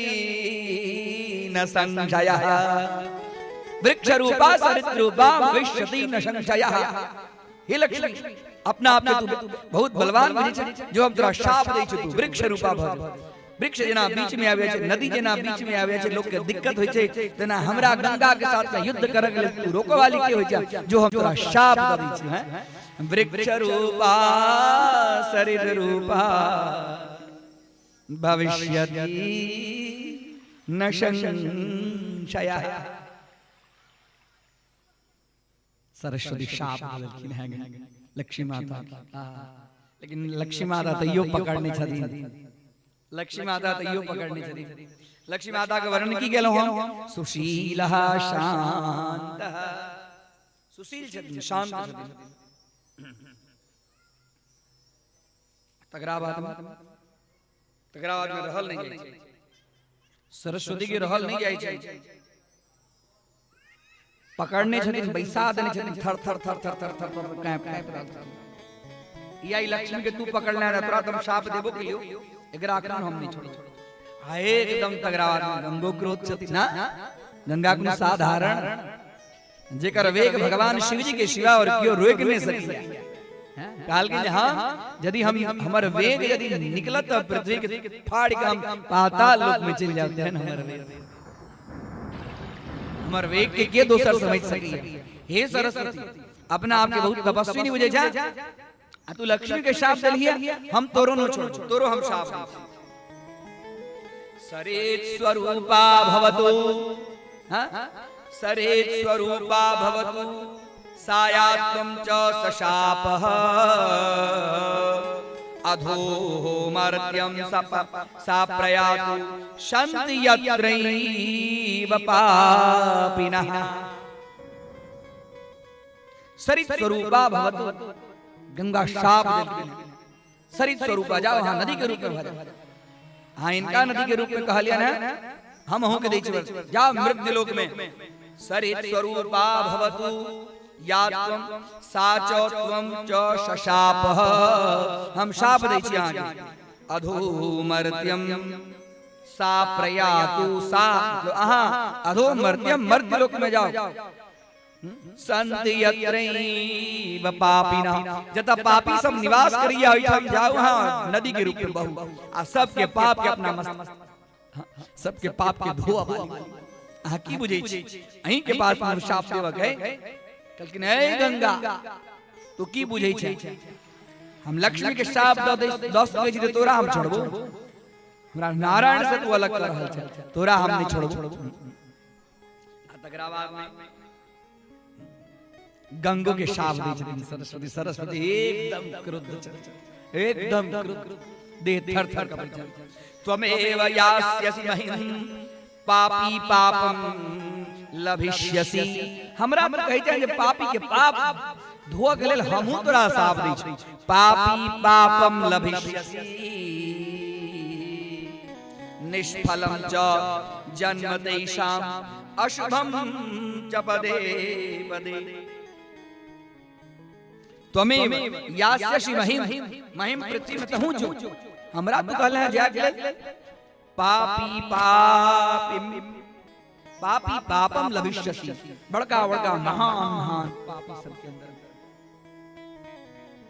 न संशयः। वृक्ष रूपा सरित रूपा भविष्यति न संशयः। हे लक्ष्मी, अपना आप के तू बहुत बलवान बुझै छै, जो हम तोरा शाप दै छी तू वृक्ष रूपा भऽ जा। वृक्ष जेना बीच में आबै छै, नदी जेना बीच में आबै छै, लोक के दिक्कत होइ छै, तेना हमरा गंगा के साथ में युद्ध करऽ के लेल तू रोकऽ वाली के होइ छै, जो हम तोरा शाप दै छी। हैं वृक्ष रूपा सरित रूपा भविष्यति न संशयः। सरस्वती शाप देलखिन हैं लक्ष्मी माता, लेकिन लक्ष्मी माता तैयो पकड़ने छथिन, लक्ष्मी माता तैयो पकड़ने छथिन। लक्ष्मी माता के वर्णन की गेलहुँ हम, सुशील शांत, सुशील छथिन, शांत छथिन। तकरा बाद में रहल नहीं जाइ छै, सरस्वती के रहल नहीं जाइ छै। पकड़ने छथिन, बैसा देने छथिन, थर थर थर थर थर थर थर काँप काँप रहल छथिन। या ई लक्ष्मी के तू पकड़ने रह, तोरा हम शाप देबो के लियो, एकरा अखन हम नहीं छोड़ो। आ एकदम तगड़ा आदमी गंगो क्रोध छथिन ना, गंगा कोनो साधारण जेकर वेग भगवान शिव जी के सिवा और केओ रोक नहीं सकिया। कहल कि हाँ, यदि हम हमर वेग यदि निकलत त पृथ्वी के फाड़ के हम पाताल लोक में चल जाते हैं। हमर वेग, हमर वेग के के दोसर समझ सकिया। हे सरस्वती, अपना आप के बहुत तपस्वी नहीं बुझे जा, आ तू लक्ष्मी के शाप देलिया, हम तोरो नो छोड़, तोरो हम शाप दै। सरेत स्वरूपा भवतु, हाँ? सरेत स्वरूपा भवतु सायात्वं च सशापः अधोमर्त्यं सा प्रयातु शन्ति यत्रैव पापिनः। सरित स्वरूपा भवतु, गंगा शाप देलखिन। सरित स्वरूपा जाओ, हाँ नदी के रूप में भर, हाँ इनका नदी के रूप में कहलियन है, हम अहूँ के दै छी, जाओ मृत्यु लोक में। सरित स्वरूपा भवतु या त्वं सा च त्वं च शशापः, हम शाप दै छी अहाँके। अधोमर्त्यं सा प्रयातु, सा मतलब अहाँ अधोमर्त्यं मर्त्य लोक में जाओ। संत यत्रैव पापिनः, जतऽ पापी सब निवास करिया ओहिठाम जाओ, हाँ नदी के रूप में बहू आ सबके पाप के अपना मस्त, सबके पाप के धोअ वाली। अहाँ की बुझै छी अहीं के पास में शाप देबऽ के? कहलखिन ए गंगा, तू की बुझै छै, हम लक्ष्मी के शाप दऽ दै दऽ सकै छी तऽ तोरा हम छोड़बो? हमरा नारायण से तू अलग कर रहल छै, तोरा हम नहीं छोड़बो। आ तकरा बाद में गंगो के शाप दै छथिन सरस्वती। सरस्वती एकदम क्रुद्ध छथिन, एकदम क्रुद्ध, देह थर थर कपै छै। त्वमेव यास्यसि महिं पापी पापम लभिष्यसि, हमरा पर कहै छै जे पापी के पाप धोअ के लेल हमहूँ तोरा शाप दै छी। पापी पापम लभिष्यसि निष्फलम च जन्म तेषाम अशुभम च पदे पदे। त्वमेव यास्यसि महिम, महिम पृथ्वी में तहूँ जो हमरा तू कहले हैं जाय के लेल, पापी पापी पापी पापम लभिष्यसि, बड़का बड़का महान महान पापी सबके अंदर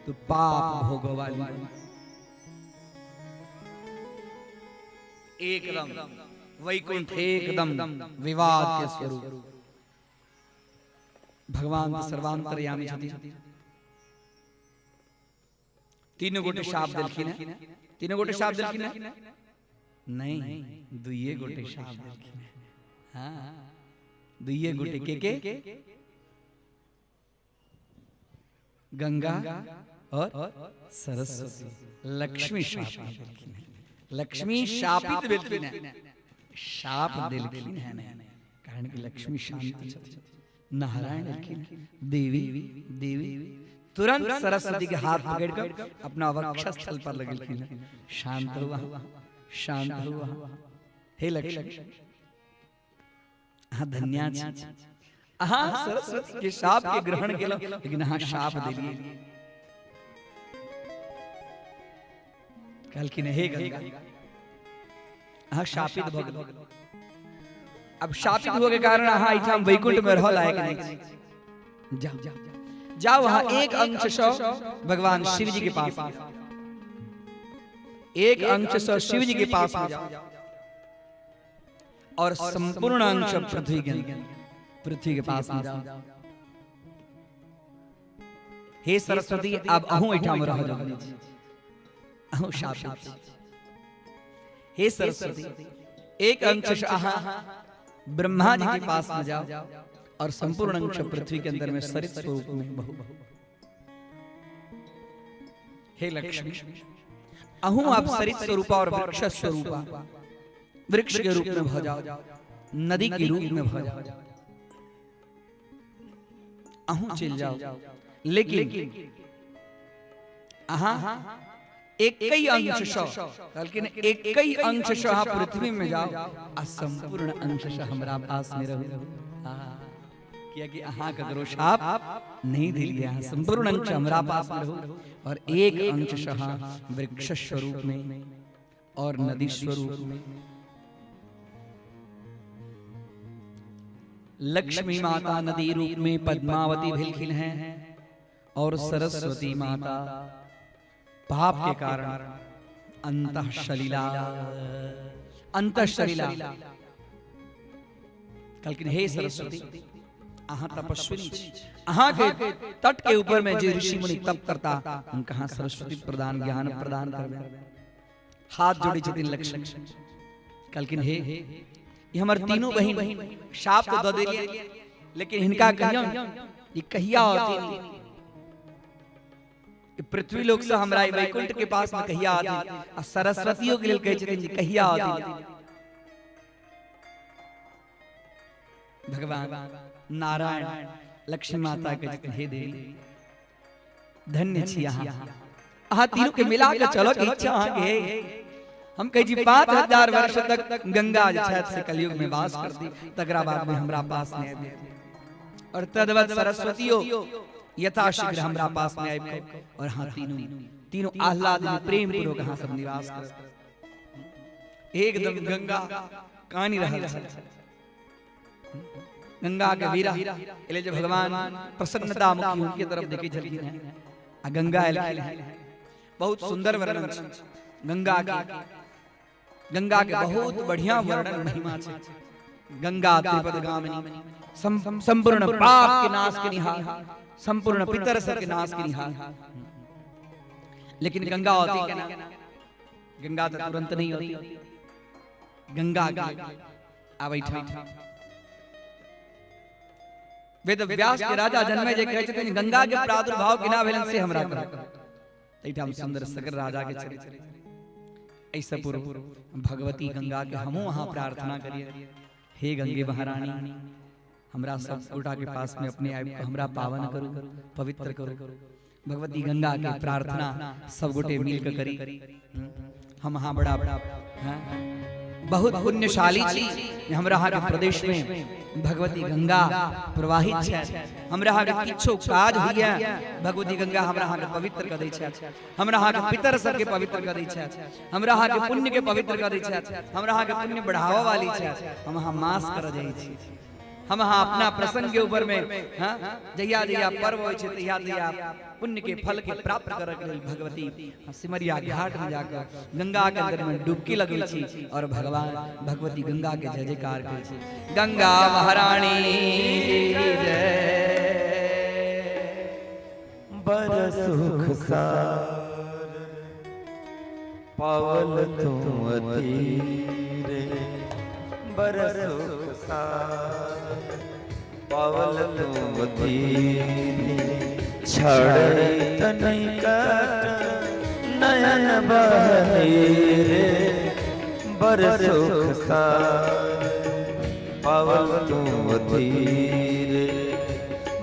तू पाप भोगवाली। एकदम वैकुंठ एकदम विवाद के स्वरूप। भगवान तऽ सर्वांतर्यामी छथिन। तीनू गोटे शाप देलखिन हैं, तीनू गोटे शाप देलखिन हैं नहीं, दुइये गोटे शाप देलखिन हैं। हाँ दुइये गोटे के गंगा और सरस्वती। लक्ष्मी शाप देलखिन हैं, लक्ष्मी शापित भेलखिन हैं, शाप देलखिन हैं नहीं, कारण कि लक्ष्मी शांत छथिन, नारायण एलखिन, देवी देवी तुरंत सरस्वती के हाथ पकड़कर अपना वक्षस्थल पर लगेलखिन। शांत हुआ, शांत हुआ, हे लक्ष्मी अहाँ धन्या छी, अहाँ सरस्वती के शाप के ग्रहण केलहुँ, लेकिन अहाँ शाप देलियै। कहलखिन हे गंगा अहाँ शापित भऽ गेलहुँ, अब शापित होए के कारण अहाँ एहिठाम वैकुंठ में रह लायक नहीं छी। जाओ जाओ, अहाँ एक अंश सँ भगवान शिव जी के पास, एक अंश सँ शिव जी के पास में जाओ और संपूर्ण अंश पृथ्वी के अंदर, पृथ्वी के पास में जाओ। हे सरस्वती अब अहूँ एहिठाम रह जाओ, अहूँ शापित छी। हे सरस्वती एक अंश अहाँ ब्रह्मा जी के पास में जाओ और संपूर्ण अंश पृथ्वी के अंदर में सरित स्वरूप में बहु। हे लक्ष्मी अहूँ आप सरित स्वरूपा और वृक्ष स्वरूपा, वृक्ष के रूप में भ जाओ, नदी के रूप में भ जाओ, अहूँ चल जाओ, लेकिन अहाँ एकई अंश सँ, कहलखिन एकई अंश सँ अहाँ पृथ्वी में जाओ आ संपूर्ण अंश सँ हमरा पास में रहू। कियाकि अहाँ ककरो शाप नहीं दिलियै। अहाँ संपूर्ण अंश हमरा पास में रहू और एक अंश सह वृक्ष स्वरूप में और नदी स्वरूप में। लक्ष्मी माता नदी रूप में पद्मावती भेलखिन हैं और सरस्वती माता पाप के कारण अंतः शलिला, अंतः शलिला कहलखिन हे सरस्वती, अहाँ तपस्विनी छी, अहाँ के तट के ऊपर में जे ऋषि मुनि तप करता हुनका अहाँ सरस्वती प्रदान ज्ञान प्रदान करबै। हाथ जोड़ी छथिन लक्ष्मी, कहलखिन हे, ई हमर तीनों बहिन शाप तो दऽ देलियै, लेकिन हिनका कहियौन ई कहिया औथिन, ई पृथ्वी लोक से हमरा ई वैकुंठ के पास में कहिया औथिन। आ सरस्वतियों के लेल कहै छथिन जे कहिया औथिन। भगवान नारायण लक्ष्मी माता के छथिन हे देवी, धन्य छी अहाँ, अहाँ तीनों के मिला के चलो के इच्छा अहाँ के है। हम कहै छी 5000 वर्ष तक गंगा जे छथि से कलयुग में वास करती, तकरा बाद में हमरा पास में आबि। और तदवत सरस्वतियो यथाशीघ्र हमरा पास में आबि कऽ और हाँ तीनों तीनों आह्लाद में प्रेम पूर्वक अहाँ सब निवास कर। एकदम गंगा कानि रहल छै, गंगा के वीरा एले जे भगवान प्रसन्नता मुखी उनके तरफ देखे छलखिन हैं आ गंगा एलखिन हैं। बहुत सुंदर वर्णन छै गंगा के, गंगा के बहुत बढ़िया वर्णन महिमा छै। गंगा त्रिपद गामिनी, संपूर्ण पाप के नाश के निहार, संपूर्ण पितर सब के नाश के निहार। लेकिन गंगा होती केना? गंगा तो तुरंत नहीं होती। गंगा के आबै ठाम वेद व्यास के राजा जन्मे जे कहै छथिन गंगा के प्रादुर्भाव केना भेलन से हमरा कहू। एहिठाम सुंदर सगर राजा के चरित्र। एहिसँ पूर्व भगवती गंगा के हमहूँ अहाँ प्रार्थना करिए, हे गंगे महारानी, हमरा सब गोटा के पास में अपने आबि कऽ हमरा पावन करू, पवित्र करू। भगवती गंगा के प्रार्थना सब गोटे मिल कऽ करी। हम अहाँ बड़ा हाँ, बहुत पुण्यशाली छी जे हमरा अहाँ के प्रदेश में भगवती गंगा प्रवाहित छथि। हमरा अहाँ के किछो काज होइए, भगवती गंगा हमरा अहाँ के पवित्र कऽ दै छथि, हमरा अहाँ के पितर सबके पवित्र कऽ दै छथि, हमरा अहाँ के पुण्य के पवित्र कऽ दै छथि, हमरा अहाँ के पुण्य बढ़ावा वाली छथि। हम अहाँ मास करऽ जाइ छी, हम अहाँ अपना प्रसंग के ऊपर में हाँ जहिया जहिया पर्व होइ छै तहिया तहिया पुण्य के फल के प्राप्त करऽ के लेल भगवती सिमरिया घाट में जाकर गंगा के अंदर में डुबकी लगै छी और भगवान भगवती गंगा के जय जयकार करै छी। गंगा महारानी की जय।
बर सुख सार पावल तुम अधीरे, बर सुख सार पावल तुम अधीरे, छड़े तनि कट नयन बहनीरे, बर सुख सार पावल तुम अधीरे,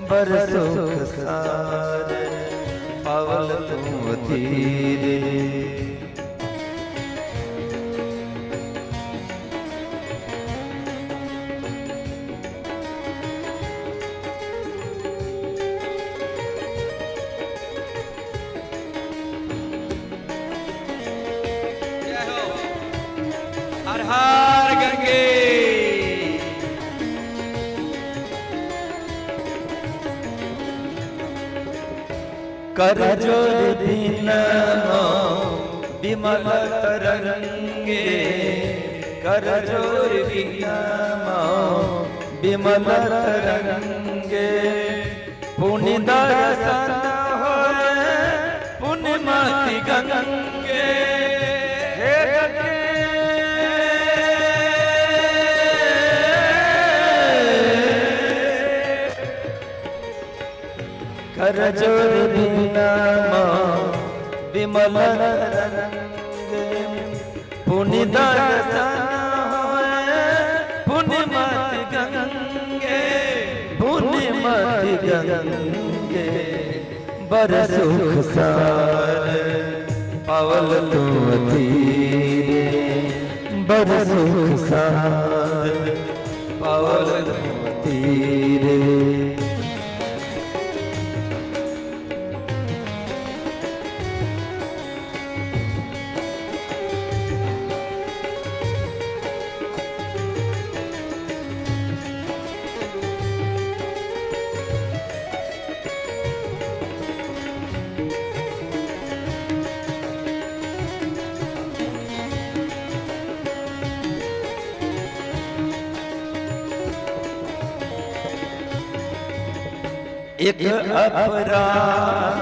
बर सुख सार पावल तुम अधीरे।
जय हो, हर हर गंगे।
कर जोर बिनमो विमल तरंगे, कर जोर बिनमो विमल तरंगे, पुण्य दर्शन होए पुण्यमति गंगे, हे गंगे कर जोर बिनमो विमल तरंगे, पुण्य दर्शन होए पुण्यमति गंगे, पुण्यमति गंगे, बर सुख सार पावल तुम तीरे, बर सुख सार पावल तुम तीरे। एक अपराध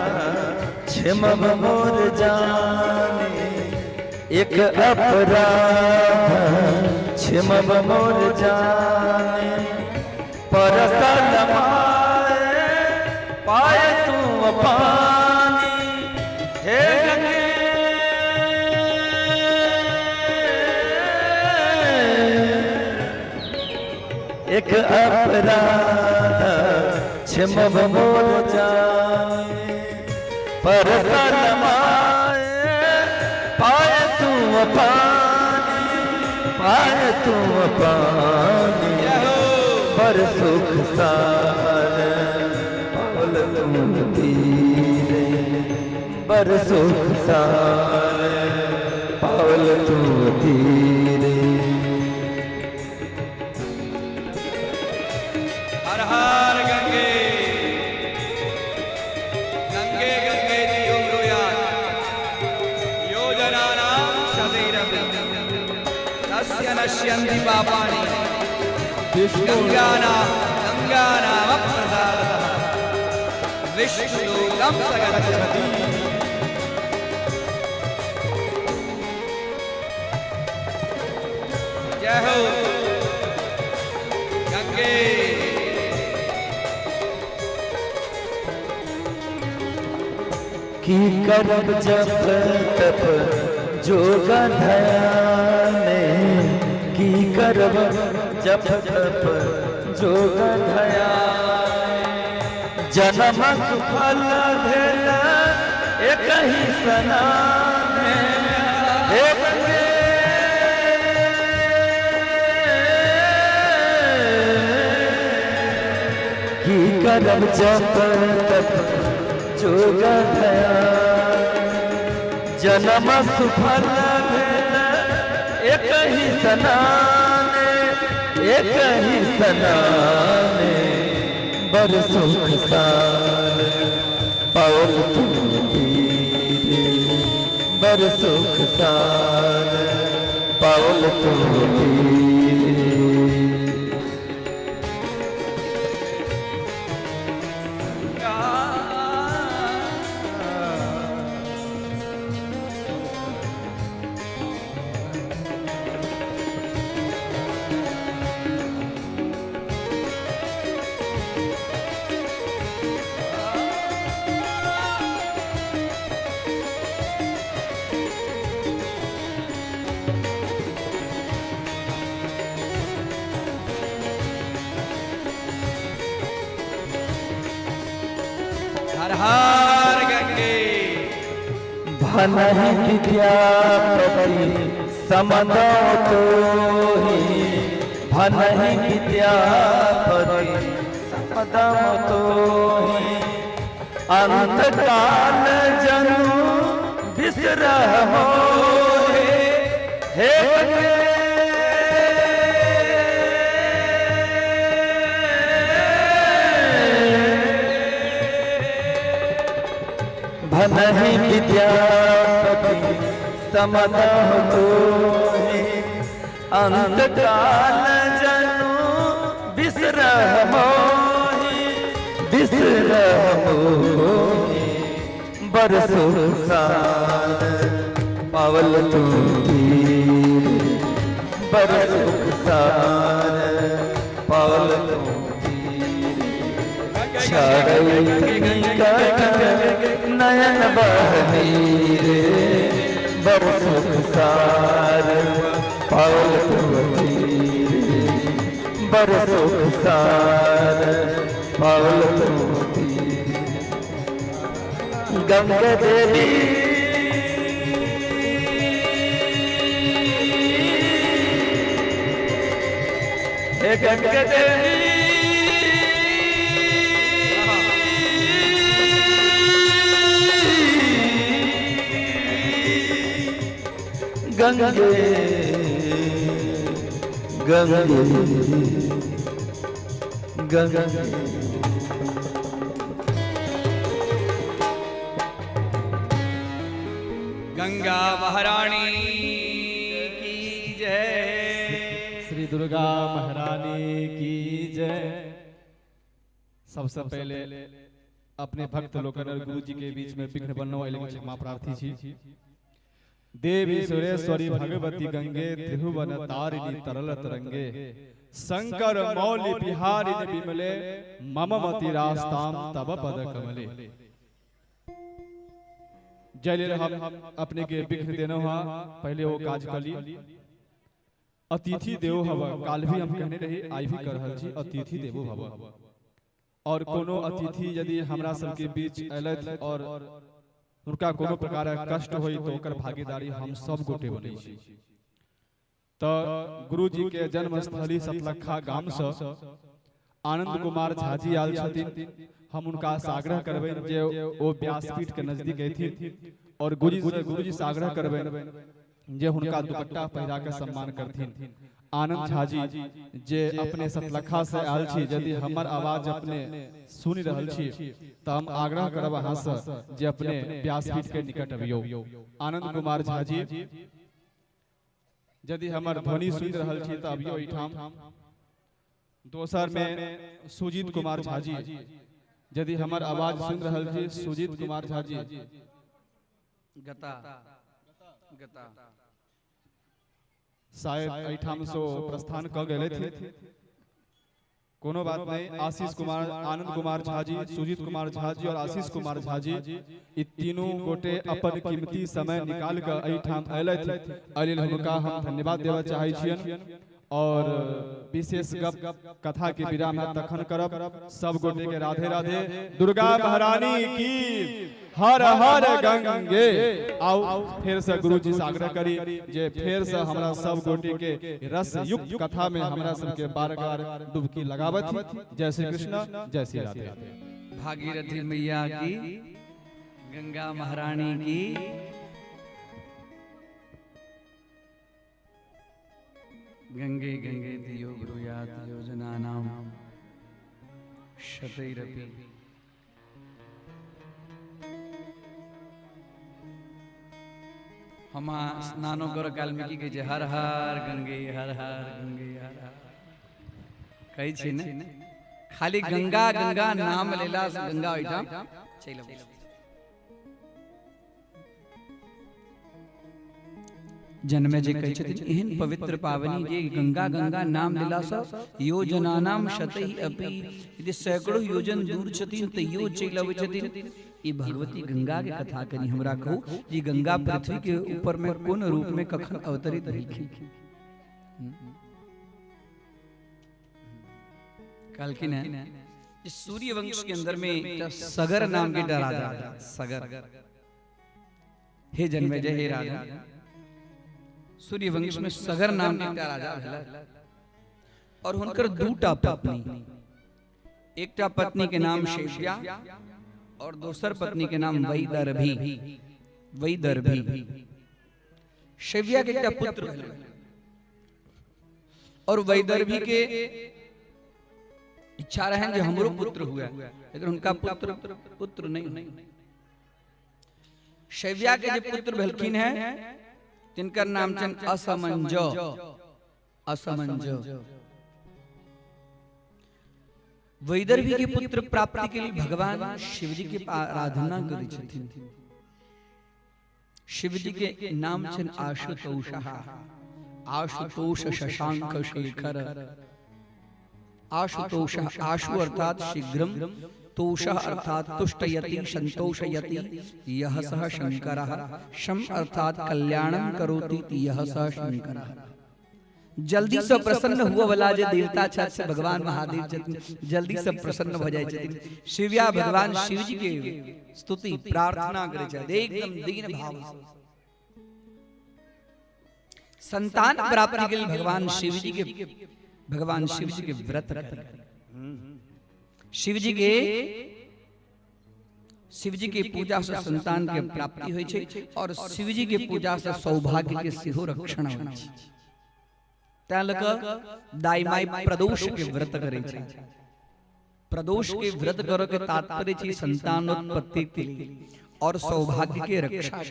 छिमम मोर जाने, एक अपराध छिमम मोर जाने, परसल माए पाए तू पानी। हे गंगे एक अपराध छिमब मोर जाने, परसल माए पाए तू पानी, पाए तू पानी, पर सुख सार पावल तू तीरे, पर सुख सार पावल तू तीरे।
हर हर गंगे गंगे गंगे दियो ब्रूयात् योजनानां शतैरपि तस्य नश्यन्ति पापानि गंगानां गंगानामप्रसादतः विष्णुलोकं स गच्छति। जय हो गंगे।
की करब जप तप जोग ध्याने, की करब जप तप जोग ध्याने, जन्म सुफल भेल एक ही सनाने। हे गंगे की करब जप तप जोग ध्यान, जन्म सुफल भेल एक ही सनाने, एक ही सनाने, बर सुख सार पावल तुम तीरे, बर सुख सार पावल तुम तीरे।
हर हर गंगे।
भनहि विद्यापति समदो तोहि, भनहि विद्यापति समदो तोहि, अंत काल जनु बिसरह मोहे। हे गंगे भनहि विद्यापति समदह तोहि, अंत काल जनु बिसरह मोहि, बिसरह मोहि, बरसो सार पावल तू तीरे, बरसो सार पावल तू तीरे, नयन बहनीरे, बरसुख सार पावल तीरे, बरसुख सार पावल तीरे। गंगे देवी हे गंगे देवी, गंगे गंगे गंगे।
गंगा महारानी की जय।
श्री दुर्गा महारानी की जय। सबसे पहले अपने भक्त लोकनि और गुरु जी के बीच में विघ्न बनलो, एहि लेल क्षमा प्रार्थी छी। देवी सुरेश्वरी भगवती गंगे, त्रिभुवन तारिणी तरल तरंगे, शंकर मौली बिहारिणी विमले, मम मति रास्ताम तब पद कमले। जय लेल हम अपने के विघ्न देनो हा, पहले वो काज कली। अतिथि देवो भव, काल भी हम कहने रही, आई भी कर रहल छी, अतिथि देवो भव। और कोनो अतिथि यदि हमरा सबके बीच अयलथि और हुनका कोनो प्रकारक कष्ट होई तो ओकर भागीदारी हम सब गोटे बनै छी। तऽ गुरुजी के जन्मस्थली सतलखा गाम से आनंद कुमार झाजी आयल छथिन। हम हुनका से आग्रह करबनि जे ओ व्यासपीठ के नजदीक अयथिन और गुरुजी से आग्रह करबनि जे हुनका दुपट्टा पहिरा के सम्मान करथिन। आनंद झाजी जे अपने सतलखा से आयल छी, यदि हमर आवाज अपने सुनि रहल छी तऽ हम आग्रह करब अहाँ से जे अपने व्यासपीठ के निकट अबियौ। आनंद कुमार झाजी यदि हमर ध्वनि सुनि रहल छी तऽ अबियौ एहिठाम। दोसर में सुजीत कुमार झाजी, यदि हमर आवाज सुनि रहल छी, सुजीत कुमार झाजी
गता गता
शायद एहिठाम से प्रस्थान कऽ गेलथि, कोनो बात नहीं। आशीष कुमार, आनंद कुमार झाजी, सुजीत कुमार झाजी और आशीष कुमार झाजी, ई तीनू गोटे अपन कीमती समय निकाल कऽ एहिठाम अयलथि, एहि लेल हुनका हम धन्यवाद देबऽ चाहै छियनि। और विशेष गप कथा के विराम है तखन करब। सब गोटे के राधे राधे, दुर्गा महारानी की, हर हर गंगे। आओ फिर से गुरुजी से आग्रह करी जे फेर से हमरा सब गोटे के रस युक्त कथा में हमरा सबके बार बार डुबकी लगावत। जय श्री कृष्ण, जय श्री राधे।
भागीरथी मैया की, गंगा महारानी की। गंगे गंगे दियो ब्रूयात योजनानाम शतैरपि। हम स्नानो कर काल में की कहै छै? हर हर गंगे, हर हर गंगे, हर हर कहै छै ने। खाली गंगा गंगा नाम लेला से गंगा ओहिठाम चलि अबै छै। जन्मे जे कहै छथिन एहन पवित्र पावनी जे गंगा गंगा नाम लेला सँ योजनानाम शतैः अपि, यदि सैकड़ों योजन दूर छथिन तैयो चलि अबै छथिन। ई भगवती गंगा के कथा कनी हमरा कहू जे गंगा पृथ्वी के ऊपर में कोन रूप में कखन अवतरित भेलखिन? कहलखिन है सूर्य वंश के अंदर में एकटा सगर नाम के एकटा राजा, सगर। हे जन्मे जय हे राजा, सूर्य वंश में सगर नाम के एकटा राजा भेला और हुनकर दूटा पत्नी, एकटा पत्नी के नाम शैव्या और दोसर पत्नी के नाम वैदर्भी। वैदर्भी शैव्या के एकटा पुत्र भेलै और वैदर्भी के इच्छा रहनि जे हमरो पुत्र हुए, लेकिन हुनका पुत्र पुत्र नहीं। शैव्या के जे पुत्र भेलखिन हैं तिनकर नाम छनि असमंज। असमंज वैदर्भी के पुत्र प्राप्ति के लिए भगवान शिवजी के आराधना करै छथिन। शिवजी के नाम छनि आशुतोषः, आशुतोष शशांक शेखर। आशुतोष, आशु अर्थात शीघ्रम, तोष अर्थात तुष्टयति संतोषयति यह सह शंकरः, शम अर्थात कल्याणम करोति यह सह शंकरः। जल्दी से प्रसन्न हुआ वाला जे देवता छथि से भगवान महादेव छथिन, जल्दी से प्रसन्न भ जाइ छथिन। शिव्या भगवान शिव जी के स्तुति प्रार्थना करै छथि एकदम दीन भाव से। संतान प्राप्ति के लिए भगवान शिव जी के, भगवान शिव जी के व्रत करी। शिव जी के पूजा से संतान के प्राप्ति होइ छै और शिव जी के पूजा से सौभाग्य के सेहो रक्षण होइ छै। तैं लऽ कऽ दाई माई प्रदोष के व्रत करै छै। प्रदोष के व्रत करऽ के तात्पर्य छै संतानोत्पत्ति के लिए और सौभाग्य के रक्षा।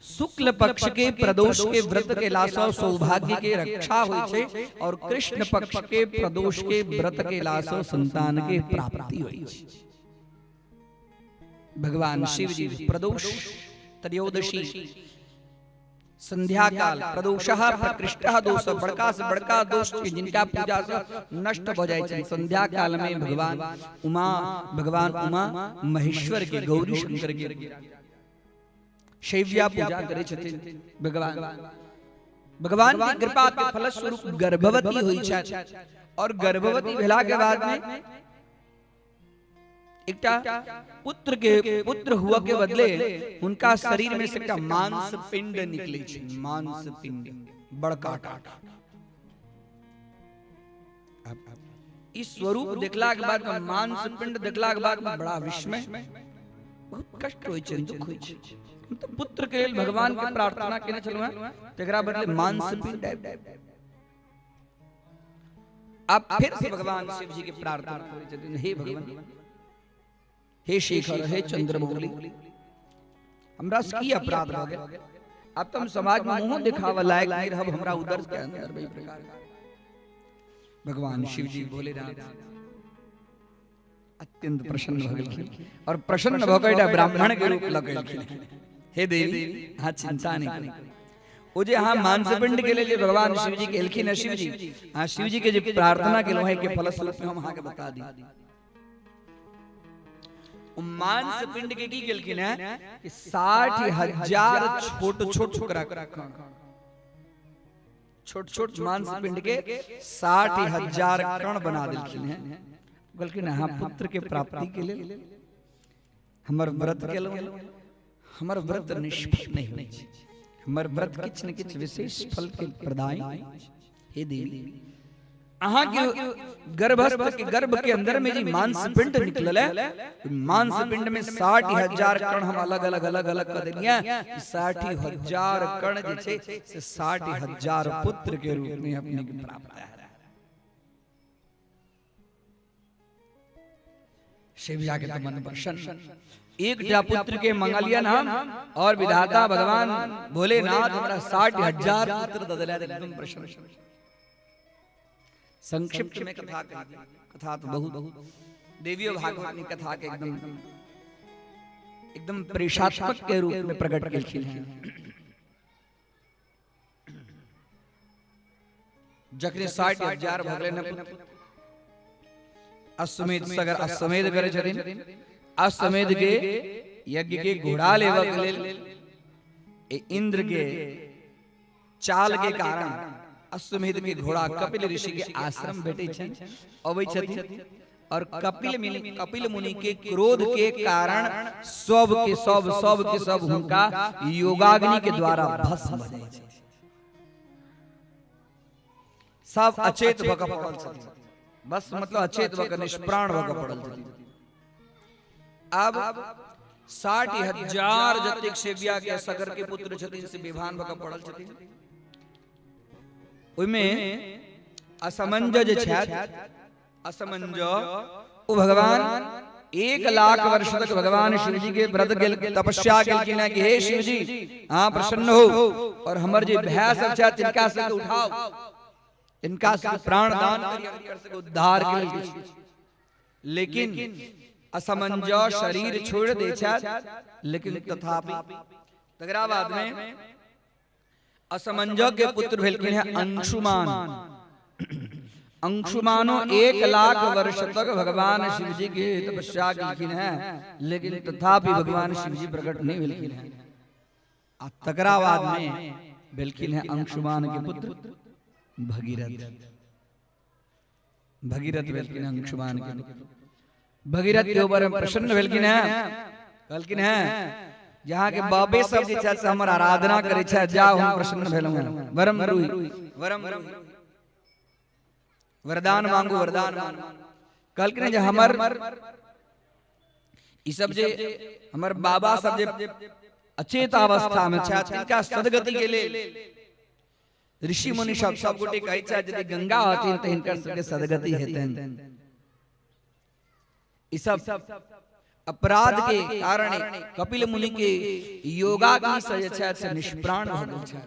शुक्ल पक्ष के प्रदोष के व्रत केलासँ सौभाग्य के रक्षा होइ छै और कृष्ण पक्ष के प्रदोष के व्रत केलासँ संतान के प्राप्ति होइ छै। भगवान शिव जी प्रदोष त्रयोदशी संध्या काल प्रदोषः प्रकृष्टः दोष, बड़का से बड़का दोष छै जिनका पूजा से नष्ट भ जाइ छै। संध्या काल में भगवान उमा महेश्वर के, गौरी शंकर के शैव्या पूजा करै छथिन। भगवान भगवान के कृपा के फलस्वरूप गर्भवती होइ छथि और गर्भवती भेला के बाद में एकटा पुत्र के पुत्र हुआ के बदले हुनका शरीर में से एकटा मांस पिंड निकले छै, मांस पिंड बड़का टा। ई स्वरूप देखला के बाद में, मांस पिंड देखला के बाद में बड़ा विस्मय, बहुत कष्ट होइ छै, दुख होइ छै। हम तऽ पुत्र के लेल भगवान के प्रार्थना केने छलहुँ हेँ, तकरा बदले मांस पिंड आबि गेल। आब फिर से भगवान शिव जी के प्रार्थना करै छथिन, हे भगवान, हे शेखर, हे चंद्रमौली, हमरा से की अपराध भऽ गेल? आब तऽ हम समाज में मुँह देखाबऽ लायक नहि रहब, हमरा उदर के अंदर वही प्रकार। भगवान शिव जी भोलेनाथ अत्यंत प्रसन्न भऽ गेलखिन और प्रसन्न भऽ कऽ एकटा ब्राह्मण के रूप लऽ गेलखिन। हे देवी, अहाँ चिंता नहि करू। ओ जे अहाँ मांसपिंड के लेल जे भगवान शिव जी के एलखिन है, शिव जी अहाँ शिव जी के जे प्रार्थना केलहुँ है के फलस्वरूप हम अहाँके बता दी। ओ मांसपिंड के की केलखिन है कि 60,000 छोट छोट टुकड़ा, छोट छोट मांसपिंड के 60,000 कण बना देलखिन है। कहलखिन अहाँ पुत्र के प्राप्ति के लेल हमर व्रत केलहुँ, हमर व्रत निष्फल नहीं होइ छै, हमर व्रत किछु ने किछु विशेष फल के प्रदाय। हे देवी, अहाँ के गर्भस्थ के गर्भ के अंदर में जी मांस पिंड निकलल है, मांस पिंड में 60,000 कण हम अलग अलग अलग अलग कर देलियै। 60,000 कण जे छै से 60,000 पुत्र के रूप में अपने के प्राप्त है। शिवजा के तो मन प्रसन्न, एकटा पुत्र के मंगलियन हम और विधाता भगवान भोलेनाथ हमरा 60,000 पुत्र दऽ देलथि, एकदम प्रसन्न। संक्षिप्त में कथा कही दी, कथा तो बहुत देवियों भागवत ने कथा के एकदम एकदम प्रेषात्मक के रूप में प्रकट केलखिन हैं। जखने 60,000 भऽ गेलै ने पुत्र, अश्वमेध सगर अश्वमेध करै छथिन। अश्वमेध के यज्ञ के घोड़ा लेबऽ के लेल इंद्र के चाल के कारण अश्वमेध के घोड़ा कपिल ऋषि के आश्रम भेटै छनि, अबै छथिन और कपिल मुनि के क्रोध के कारण सब के सब सब के सब हुनका योगाग्नि के द्वारा भस्म भऽ जाइ छथिन। सब अचेत भऽ कऽ पड़ल छथिन, बस मतलब अचेत भऽ कऽ निष्प्राण भऽ कऽ पड़ल छथिन। आब 60,000 जतेक सेव्या के सगर के पुत्र छथिन से बेभान भऽ कऽ पड़ल छथिन। ओहिमे असमंजस जे छथि, असमंजस ओ भगवान 1 लाख वर्ष तक भगवान शिव जी के व्रत गेल, तपस्या केलखिन है कि हे शिव जी अहाँ प्रसन्न हो और हमर जे भाय सब छथि तिनका सबके उठाओ, तिनका सबके प्राण दान करी, हुनकर सबके उद्धार के लेल किछु। लेकिन असमंजस शरीर छोड़ दै छथि, लेकिन तथापि तकरा बाद में असमंजस के पुत्र भेलखिन है अंशुमान। अंशुमानो 1 लाख वर्ष तक भगवान शिव जी के तपस्या केलखिन है, लेकिन तथापि भगवान शिव जी प्रकट नहीं भेलखिन है। आ तकरा बाद में भेलखिन है अंशुमान के पुत्र भगीरथ। भगीरथ भेलखिन अंशुमान के पुत्र। भगीरथ के ऊपर प्रसन्न भेलखिन है, कहलखिन है जहाँ के बाबे सब जे छै से हमर आराधना करै छै, जाओ हम प्रसन्न भेलहुँ हैं, वरम ब्रूहि वरम ब्रूहि, वरदान मांगू वरदान मांगू। कहलखिन जे हमर ई सब जे हमर बाबा सब जे अचेत अवस्था में छै तिनका सदगति के लेल ऋषि मुनि सब सब गोटे कहै छै यदि गंगा हथिन तऽ हिनकर सबके सदगति हेतनि। ई सब अपराध के कारण कपिल मुनि के योगाग्नि से जे छै से निष्प्राण भऽ गेल छै।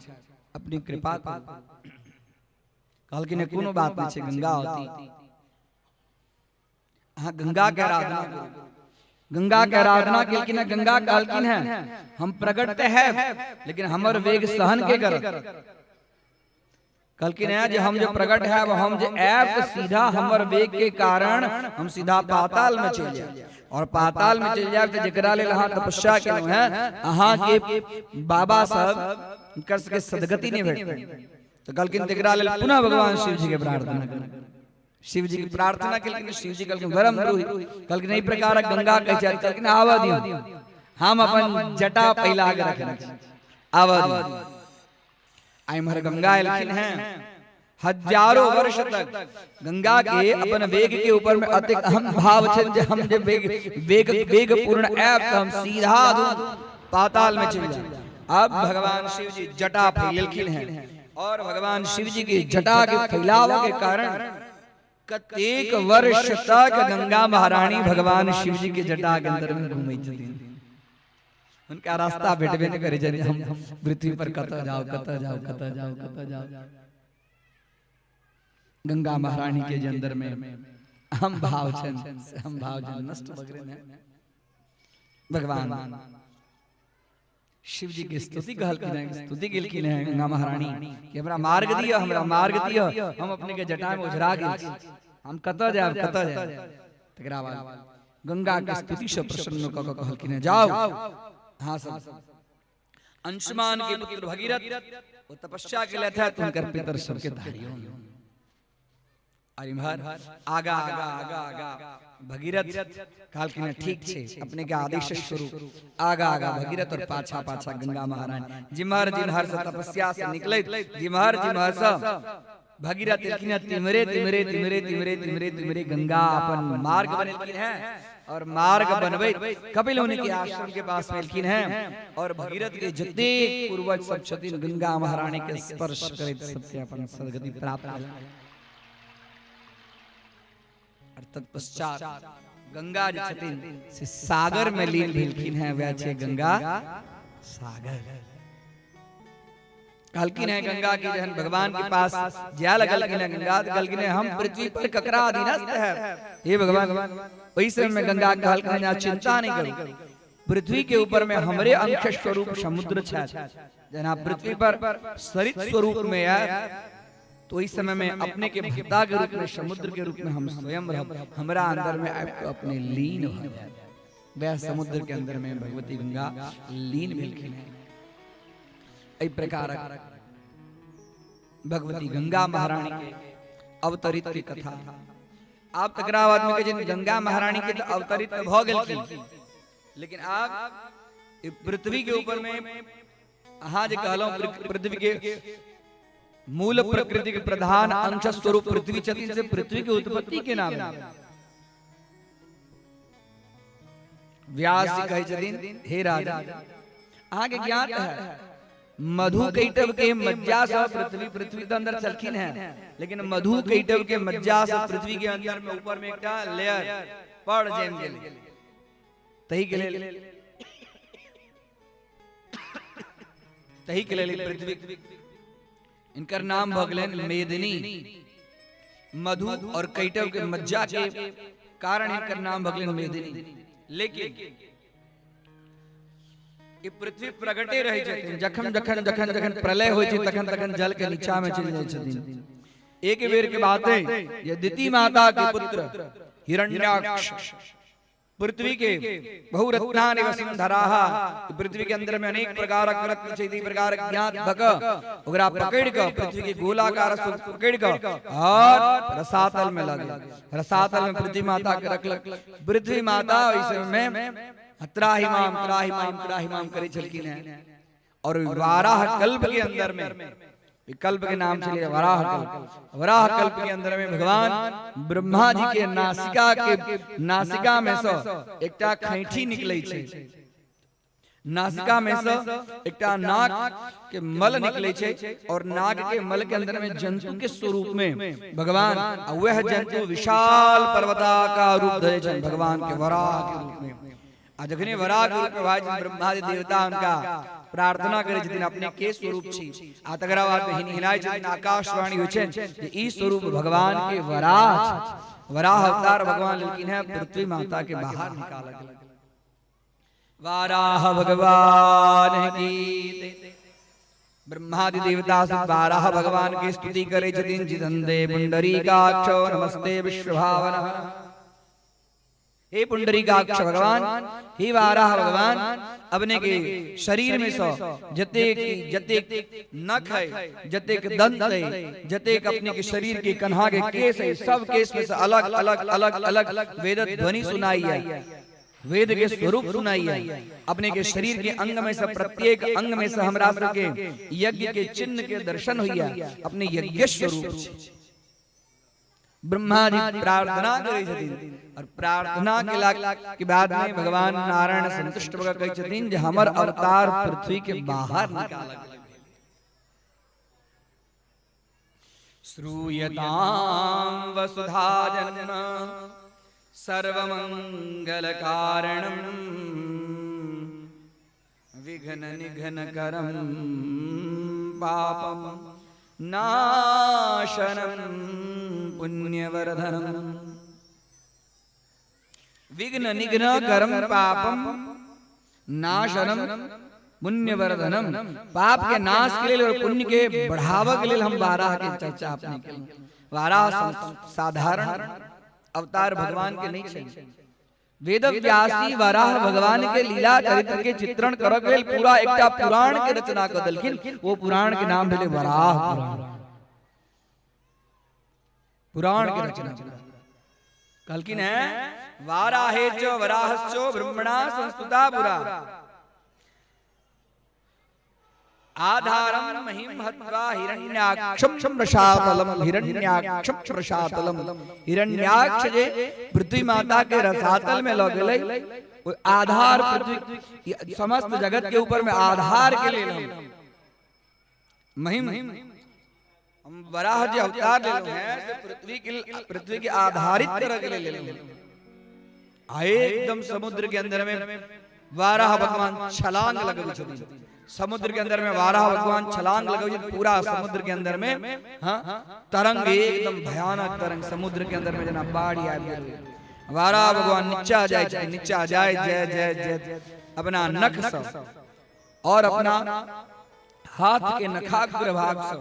अपनी कृपा करू। कहलखिन कोनो बात नहि छै, गंगा होती, अहाँ गंगा के आराधना करू। गंगा के आराधना केलखिन है, गंगा कहलखिन है हम प्रकट तऽ है लेकिन हमर वेग सहन के करत। कहलखिन है जे हम जे प्रकट है हम जे आयब तऽ सीधा हमर वेग के कारण हम सीधा पाताल में चलि जायब, और पाताल में चलि जायब तऽ जकरा लेल अहाँ तपस्या केलहुँ हैं अहाँ के बाबा सब हुनकर सबके सदगति नहि भेटतनि। तऽ कहलखिन तकरा लेल पुनः भगवान शिव जी के प्रार्थना करू। शिव जी के प्रार्थना केलखिन, शिव जी कहलखिन वरम ब्रूहि, कहलखिन एहि प्रकारक गंगा कहै छथि। कहलखिन आबऽ दियौ, हम अपन जटा फैला के रखने छी, आबऽ दियौ। आ इम्हर गंगा एलखिन हैं, हजारों वर्ष तक गंगा के अपन वेग के ऊपर में अतिक अहम भाव छनि जे हम जे वेग वेग वेग पूर्ण आयब तऽ हम सीधा पाताल में चलि जायब। अब भगवान शिव जी जटा फैलेलखिन हैं और भगवान शिव जी के जटा के फैलाव के कारण कतेक वर्ष तक गंगा महारानी भगवान शिव जी के जटा के अंदर में घूमै छथिन। हुनका रास्ता भेटबे नहि करै छनि, हम पृथ्वी पर कतऽ जाउ कतऽ जाउ कतऽ जाउ कतऽ जाउ। गंगा महारानी के जे अंदर में हम भाव छनि से हम भाव जन नष्ट भऽ गेलनि। भगवान शिव जी के स्तुति कहलखिन हैं, स्तुति केलखिन हैं गंगा महारानी कि हमरा मार्ग दिअ, हमरा मार्ग दिअ, हम अपने के जटा में ओझरा गेल छी, हम कतऽ जायब कतऽ जायब। तकरा बाद गंगा के स्तुति से प्रसन्न कऽ कऽ कहलखिन हैं जाओ अहाँ सब अंशुमान के पुत्र भगीरथ वो तपस्या के लेते हैं तो हुनकर पितर सबके धारियो। और इम्हर आगा आगा आगा आगा भगीरथ कहलखिन ठीक छै अपने के आदेश स्वरूप आगा आगा भगीरथ और पाछा पाछा गंगा महारानी जिम्हर जिम्हर से तपस्या से निकलैत जिम्हर जिम्हर से भगीरथ एलखिन तिमरे तिमरे तिमरे तिमरे तिमरे तिमरे गंगा अपन मार्ग बनेलखिन हैं और मार्ग बनबैत कपिल मुनि के आश्रम के पास में एलखिन हैं और भगीरथ के जतेक पूर्वज सब छथिन गंगा महारानी के स्पर्श करैत सबके अपन सदगति प्राप्त भेलनि। और तत्पश्चात गंगा जे छथिन से सागर में लीन भेलखिन हैं, वएह छै गंगा सागर। कहलखिन है गंगा की जहन भगवान के पास जाय लगलखिन है गंगा, तो कहलखिन है हम पृथ्वी पर ककरा अधीनस्थ है हे भगवान। ओहि समय में गंगा कहलखिन है चिंता नहीं करू, पृथ्वी के ऊपर में हमरे अंश स्वरूप समुद्र छै, जना पृथ्वी पर सरित स्वरूप में आए तो इस समय में अपने के भक्ता के रूप में समुद्र के रूप में हम स्वयं रहब, हमरा अंदर में आबि के अपने लीन भऽ जायब। वह समुद्र के अंदर में भगवती गंगा लीन भेलखिन हैं। एहि प्रकारक भगवती गंगा महारानी के अवतरित के कथा। आब तकरा बाद में कहै छै गंगा महारानी के तऽ अवतरित भऽ गेलखिन, लेकिन आब पृथ्वी के ऊपर में अहाँ जे कहलहुँ पृथ्वी के मूल प्रकृति के प्रधान अंश स्वरूप पृथ्वी छथिन, से पृथ्वी के उत्पत्ति के नाम व्यास जी कहै छथिन हे राजा अहाँ के ज्ञात है मधु कैटव के मज्जा से पृथ्वी पृथ्वी के अंदर चलखिन है, लेकिन मधु कैटव के मज्जा से पृथ्वी के अंदर में ऊपर में एकटा लेयर पड़ जमि गेल, तही के लेल पृथ्वी इनकर नाम भऽ गेलनि मेदिनी। मधु और कैटव के मज्जा के कारण इनकर नाम भऽ गेलनि मेदिनी। लेकिन ई पृथ्वी प्रगटे रहै छथिन, जखन जखन जखन जखन प्रलय होइ छै तखन तखन जल के नीचा में चलि जाइ छथिन। एक बेर के बात है ये दिति माता के पुत्र हिरण्याक्ष पृथ्वी के बहुरत्नानि वसुंधराः, पृथ्वी के अंदर में अनेक प्रकार रत्न छै, प्रकार ज्ञात भक ओकरा पकड़ के पृथ्वी के गोलाकार स्वरूप पकड़ के और रसातल में लग रसातल में पृथ्वी माता के रखलक। पृथ्वी माता ओहि समय में त्राहिमाम त्राहिमाम त्राहिमाम करै छलखिन हैं और वाराह कल्प के अंदर में विकल्प के नाम चले वराह कल्प, वराह कल्प के अंदर में भगवान ब्रह्मा जी के नासिका में से एकटा खैठी निकले छै, नासिका में से एकटा नाक के मल निकले छै और नाक के मल के अंदर में जंतु के स्वरूप में भगवान वह जंतु विशाल पर्वताकार रूप धरे छन भगवान के वराह के रूप में। आ जखने वराह के रूप में भाई ब्रह्मादि देवता हुनका प्रार्थना करै छथिन, अपने के स्वरूप छी, आ तकरा बाद हिनहिनाइ छथिन, आकाशवाणी होइ छनि जे ई स्वरूप भगवान के वराह छै। वराह अवतार भगवान लेलखिन है पृथ्वी माता के बाहर निकालऽ के लेल। वाराह भगवान की। ब्रह्मादि देवता सब वाराह भगवान के स्तुति करै छथिन। जिदंदे पुंडरीकाक्षो नमस्ते विश्वभावन। हे पुंडरीकाक्ष भगवान, हे वाराह भगवान, अपने के शरीर में सो जतेक जतेक नख है, जतेक दंत है, जतेक अपने के शरीर के कन्हा के केस है, सब केस में से अलग अलग अलग अलग वेद ध्वनि सुनाई है, वेद के स्वरूप सुनाई है। अपने के शरीर के अंग में से प्रत्येक अंग में से हमरा सबके यज्ञ के चिन्ह के दर्शन होइया, अपने यज्ञ स्वरूप छै। ब्रह्मा जी प्रार्थना करै छथिन और प्रार्थना केला के बाद में भगवान नारायण संतुष्ट भऽ कहै छथिन जे हमर अवतार पृथ्वी के बाहर निकालक। श्रूयतां वसुधा जन्म सर्वमंगल कारणम विघ्न निघ्न करम पापम नाशनम पुण्यवर्धनम। विघ्न निघ्न करम पापम नाशनम पुण्यवर्धनम। पाप के नाश के लिए और पुण्य के बढ़ावा के लिए हम वाराह के चर्चा अपने के। वाराह साधारण अवतार भगवान के नहीं छै। वेद व्यासी वाराह भगवान के लीला चरित्र के चित्रण करऽ के लेल पूरा एकटा पुराण के रचना कऽ देलखिन। वो पुराण के नाम भेलै वराह पुराण। पुराण के रचना कहलखिन है वाराहे च वराहश्चो ब्रह्मणा संस्तुता पुरा आधारम महिम हत्वा हिरण्याक्षम रसातलम हिरण्याक्षम रसातलम। हिरण्याक्ष जे पृथ्वी माता के रसातल में लग गेलै, ओहि आधार पृथ्वी समस्त जगत के ऊपर में आधार के लेल हम महिम हम वराह जे अवतार लेलहुं हैं से पृथ्वी के आधारित तरह के लेल लेलहुं हैं। आ एकदम समुद्र के अंदर में वाराह भगवान छलांग लगबै छथिन। समुद्र के अंदर में वाराह भगवान छलांग लगबै छथिन। पूरा समुद्र के अंदर में हाँ तरंग, एकदम भयानक तरंग समुद्र के अंदर में जेना बाढ़ि आबि गेल। वाराह भगवान नीचा जाइ छथिन, नीचा जाय जय जय जय अपना नख सँ और अपना हाथ के नखाग्र भाग सँ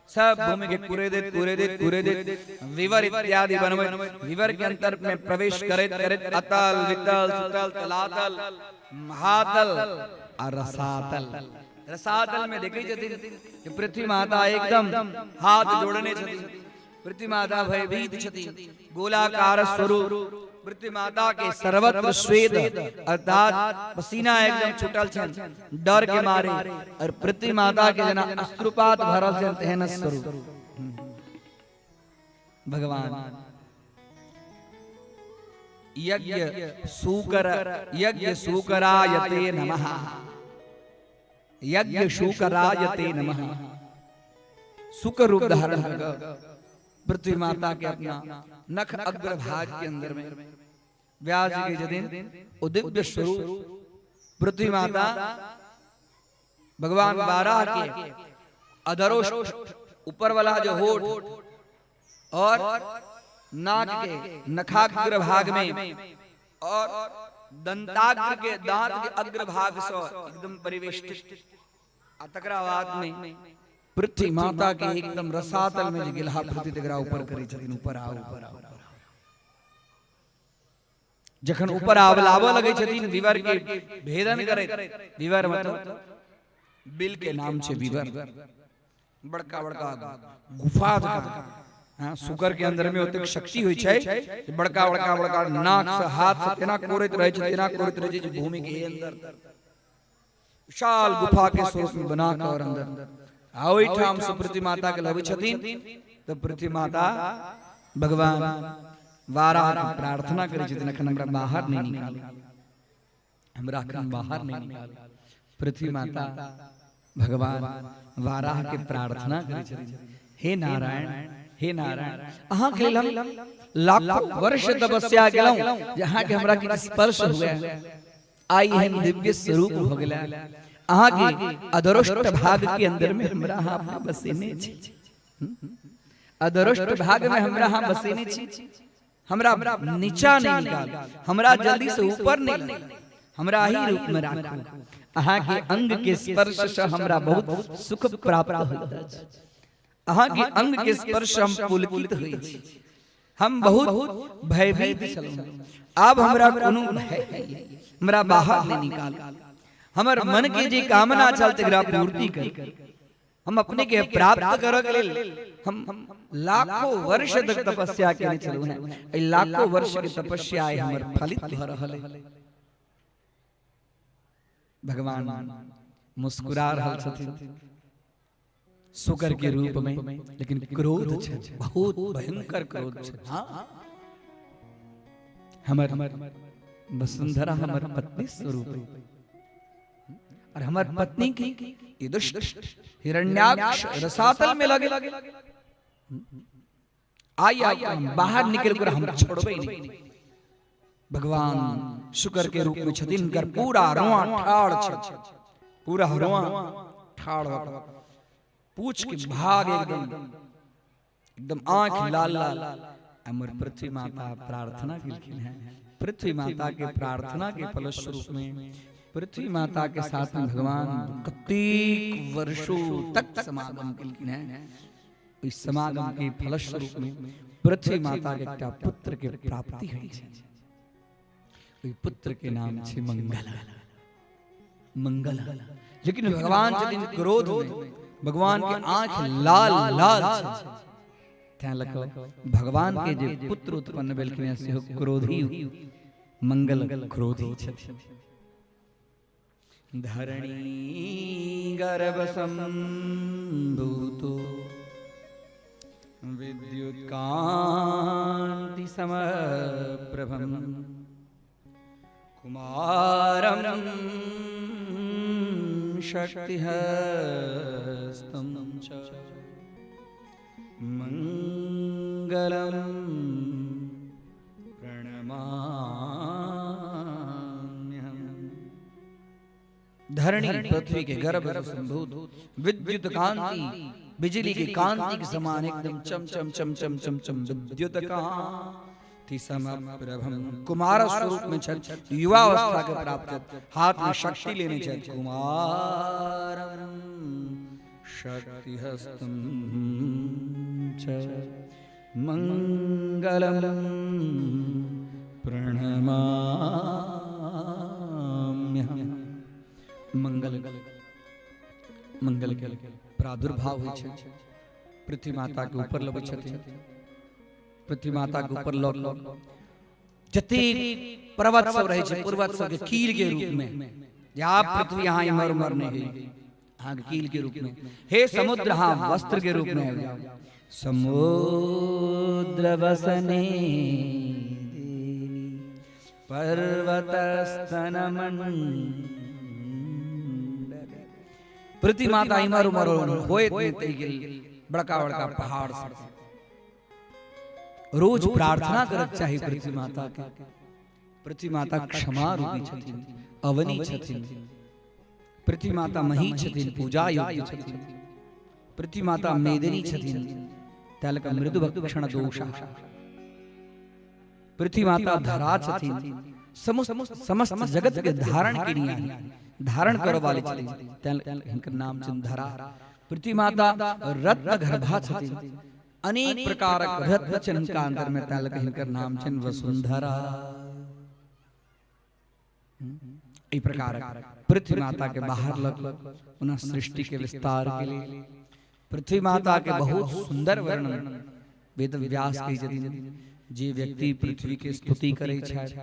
सब भूमि के कुरे देत कुरे देत कुरे देत विवर इत्यादि बनबैत विवर के अंतर में प्रवेश करैत करैत अतल वितल सुतल तलातल महातल आ रसातल। रसातल में देखै छथिन जे पृथ्वी माता एकदम हाथ जोड़ने छथिन। पृथ्वी माता भयभीत छथिन। गोलाकार स्वरूप पृथ्वी माता के सर्वत्र स्वेद अर्थात पसीना एकदम छूटल छनि डर के मारे और पृथ्वी माता के जेना अश्रुपात भरल छनि तेहन स्वरूप भगवान यज्ञ सूकर यज्ञ सूकरायते नमः यज्ञ शूकरायते नमः। सुकर रूप धारण कर पृथ्वी माता के अपना नख अग्रभाग के अंदर में व्यास जी के दिन वो दिव्य स्वरूप पृथ्वी माता भगवान बाराह के अधरोष्ठ ऊपर वाला जो होठ और नाक के नखाग्र भाग में और दंताग्र के दांत के अग्र भाग से एकदम परिवेष्टित आ तकरा बाद में पृथ्वी माता के एकदम रसातल में जे गेलहा पृथ्वी तकरा ऊपर करै छथिन। ऊपर आओ, ऊपर आओ, ऊपर आओ। जखन ऊपर आबऽ लगै छथिन विवर के भेदन करैत, विवर मतलब बिल के नाम छै विवर, बड़का बड़का गुफा जकाँ। हाँ, सुकर के अंदर में ओतेक शक्ति होइ छै जे बड़का बड़का बड़का नाक से हाथ से तेना कोरैत रहै छै, तेना कोरैत रहै छै जे भूमि के अंदर विशाल गुफा के स्वरूप में बना कऽ और अंदर आ ओहिठाम से पृथ्वी माता के लबै छथिन। तऽ पृथ्वी माता भगवान वाराह के प्रार्थना करै छथिन, अखन हमरा बाहर नहि निकालू, हमरा अखन बाहर नहि निकालू। पृथ्वी माता भगवान वाराह के प्रार्थना करै छथिन, हे नारायण, हे नारायण, अहाँ के लेल हम लाखों वर्ष तपस्या केलहुँ जे अहाँके हमरा किछु स्पर्श हुए। आइ एहन दिव्य स्वरूप भऽ गेला अहाँ के अदरुष्ट भाग के अंदर में हमरा अहाँ अपना बसेने छी। अदरुष्ट भाग में हमरा अहाँ बसेने छी। हमरा नीचा नहीं निकाल, हमरा जल्दी से ऊपर नहीं लाओ, हमरा ही रूप में राखू। अहाँ के अंग के स्पर्श से हमरा बहुत सुख प्राप्त होइत अछि। अहाँ के अंग के स्पर्श हम पुलकित होइ छी। हम बहुत भयभीत छलहुँ, आब हमरा कोनो भय नहीं, हमरा बाहर नहीं निकाल। हमर मन के जे कामना छल तकरा पूर्ति कर। हम अपने के प्राप्त करऽ के लेल हम लाखों वर्ष तक तपस्या केने छलहुँ हेँ। एहि लाखों वर्ष के तपस्या आइ हमर फलित भऽ रहल है। भगवान मुस्कुरा रहल छथिन शुकर के रूप में, लेकिन क्रोध छै, बहुत भयंकर क्रोध छै। हाँ, हमर वसुंधरा हमर पत्नी स्वरूप है और हमर पत्नी की ई दुष्ट हिरण्याक्ष रसातल में लगे। आई आई हम बाहर निकल कर हम छोड़बे नहीं। भगवान शुकर के रूप में छथिन, हुनकर पूरा रोआ ठाड़ छै, पूरा रोआ ठाड़ भऽ कऽ पूछ के भाग एकदम एकदम आंख लाल लाल। हमर पृथ्वी माता प्रार्थना केलखिन हैं। पृथ्वी माता के प्रार्थना के फलस्वरूप में पृथ्वी माता के साथ में भगवान कतेक वर्षों तक समागम केलखिन हैं। ओहि समागम के फलस्वरूप में पृथ्वी माता के एकटा पुत्र के प्राप्ति होइ छै। ओहि पुत्र के नाम छै मंगल। मंगल। लेकिन भगवान छथिन क्रोध में, भगवान के आंख लाल लाल छै, तैं लऽ कऽ भगवान के जे पुत्र उत्पन्न भेलखिन हैं सेहो क्रोधी, मंगल क्रोधी छथिन। धरणी गर्भ संभूतो विद्युत कांति समप्रभम कुमारम शक्तिहस्तं च मंगलम प्रणमाम्यहम्। धरणी पृथ्वी के गर्भ से संभूत विद्युत कांति, बिजली के कांति के समान एकदम चम चम चम चम चम चम विद्युत कांति समप्रभम कुमार स्वरूप में छल, युवावस्था के प्राप्त, हाथ में शक्ति लेने छल, कुमारम शक्तिहस्तं च मंगलम प्रणमाम्यहम्। मंगल मंगल के प्रादुर्भाव होइ छै। पृथ्वी माता के ऊपर लबै छथिन। पृथ्वी माता के ऊपर लऽ कऽ जतेक पर्वत सब रहै छै, पर्वत सबके कील के रूप में, जे आब पृथ्वी अहाँ इम्हर उम्हर नहि होइ, अहाँके कील के रूप में, हे समुद्र अहाँ वस्त्र के रूप में आबि जाउ। समुद्र वसने देवी पर्वत स्तन मंडल। पृथ्वी माता इम्हर उम्हर होइत नहि तै गेल बड़का बड़का पहाड़ सब। रोज प्रार्थना करक चाही पृथ्वी माता के। पृथ्वी माता क्षमा रूपी छथिन, अवनी छथिन, पृथ्वी माता मही छथिन, पूजा योग्य छथिन, पृथ्वी माता मेदिनी छथिन, तै लऽ कऽ मृदु भक्षण दोष। पृथ्वी माता धरा छथिन, समस्त जगत के धारण केनिहार, धारण करऽ वाली छथिन, तै हिनकर नाम छनि धरा। पृथ्वी माता रत्न गर्भा छथिन, अनेक प्रकारक रत्न छनि हुनका अंदर में, तै लऽ कऽ हिनकर नाम छनि वसुंधरा। एहि प्रकारक पृथ्वी माता के बाहर लऽ कऽ पुनः सृष्टि के विस्तार के लेल पृथ्वी माता के बहुत सुंदर वर्णन वेद व्यास कहै छथिन। जे व्यक्ति पृथ्वी के स्तुति करै छथि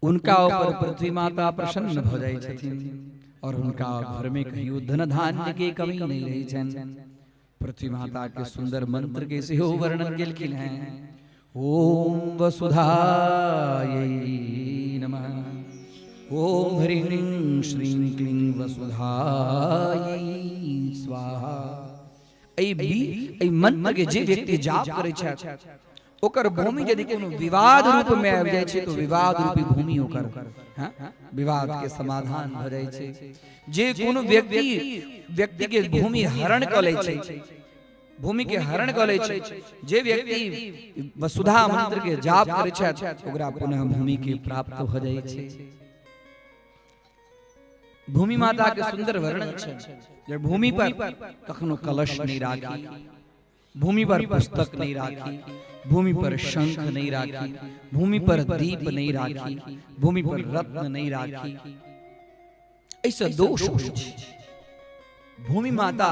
उनका ऊपर पृथ्वी माता प्रसन्न भऽ जाइ छथिन और हुनका घर में कहियो धन धान्य के कमी नहीं रहै छनि। पृथ्वी माता के सुंदर मंत्र के सेहो वर्णन केलखिन हैं। ओम वसुधायै नमः, ओम ह्रीं श्रीं क्लीं वसुधायै स्वाहा। एहि मंत्र के जे व्यक्ति जाप करै छथि ओकर भूमि यदि कोनो विवाद रूप में आबि जाइ छै तऽ विवाद रूपी भूमि ओकर विवाद के समाधान भऽ जाइ छै। जे कोनो व्यक्ति व्यक्ति के भूमि हरण कऽ लै छै, भूमि के हरण कऽ लै छै, जे व्यक्ति वसुधा मंत्र के जाप करै छथि ओकरा पुनः भूमि के प्राप्त भऽ जाइ छै। भूमि माता के सुंदर वर्णन छै जे भूमि पर कखनो कलश नहि राखी, भूमि पर पुस्तक नहीं राखी, भूमि पर शंख नहीं राखी, भूमि पर दीप नहीं राखी, भूमि पर रत्न नहीं राखी। एहिसँ दोष होइ छै। भूमि माता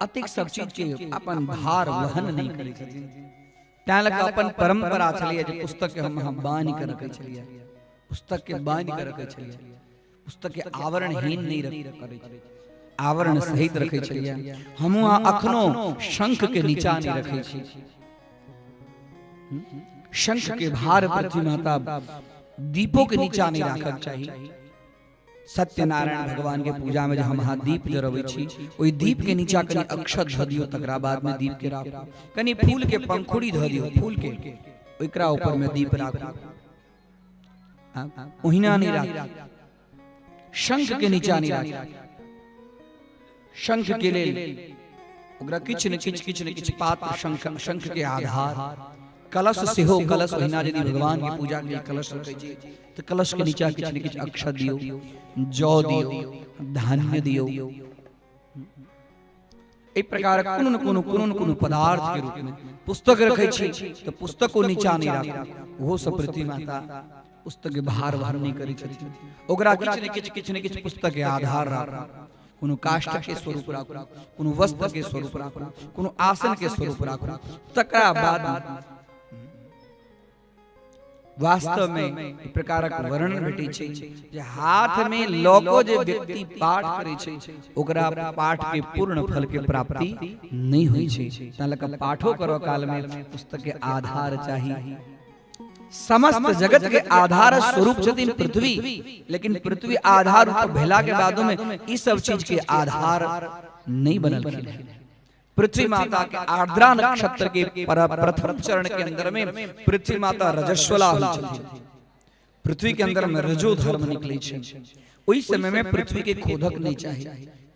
अतेक सब चीज के अपन भार वहन नहीं करै छथिन। तैं लऽ कऽ अपन परंपरा छलैए जे पुस्तक के हम अहाँ बान्हि कऽ रखै छलियै, पुस्तक के बान्हि कऽ रखै छलियै, पुस्तक के आवरणहीन नहीं करै छलियै, आवरण सहित रखै छलियै। हमहूँ अहाँ अखनो शंख के नीचा नहीं रखै छी। शंख के भार पृथ्वी माता दीपों के नीचा नहीं राखक चाही। सत्यनारायण भगवान के पूजा में जे हम अहाँ दीप जरबै छी, ओहि दीप के नीचा कनि अक्षत धऽ दियौ, तकरा बाद में दीप के राखू। कनि फूल के पंखुड़ी धऽ दियौ, फूल के ओकरा ऊपर में दीप राखू, ओहिना नहीं राखू। शंख के नीचा नहीं राखू। शंख के लेल ओकरा किछु ने किछु किछु ने किछु पात्र, शंख, शंख के आधार, कलश सेहो, कलश ओहिना यदि भगवान के पूजा के लेल कलश रखै छी तऽ कलश के नीचा किछु ने किछु अक्षत दियौ, जौ दियौ, धान्य दियौ। एहि प्रकारक कोनो ने कोनो कोनो ने कोनो पदार्थ के रूप में पुस्तक रखै छी तऽ पुस्तको नीचा नहि राखू। ओहो सब पृथ्वी माता पुस्तक के भार वहन नहि करै छथिन। ओकरा किछु ने किछु किछु ने किछु पुस्तक के आधार राखू, कोनो काष्ठ के स्वरूप राखू, कोनो वस्त्र के स्वरूप राखू, कोनो आसन के स्वरूप राखू। तकरा बाद वास्तव में एहि प्रकारक वर्णन भेटै छै जे हाथ में लऽ कऽ जे व्यक्ति पाठ करै छै ओकरा पाठ के पूर्ण फल के प्राप्ति नहि होइ छै। तैं लऽ कऽ पाठो करऽ काल में पुस्तक के आधार चाही। समस्त जगत के आधार स्वरूप छथिन पृथ्वी, लेकिन पृथ्वी आधार रूप भेला के बादो में ई सब चीज के आधार नहीं बनलखिन हैं। पृथ्वी माता के आर्द्रा नक्षत्र के प्रथम चरण के अंदर में पृथ्वी माता रजस्वला होइ छथिन। पृथ्वी के अंदर में रजो धर्म निकले छै। ओहि समय में पृथ्वी के खोदक नहीं चाही,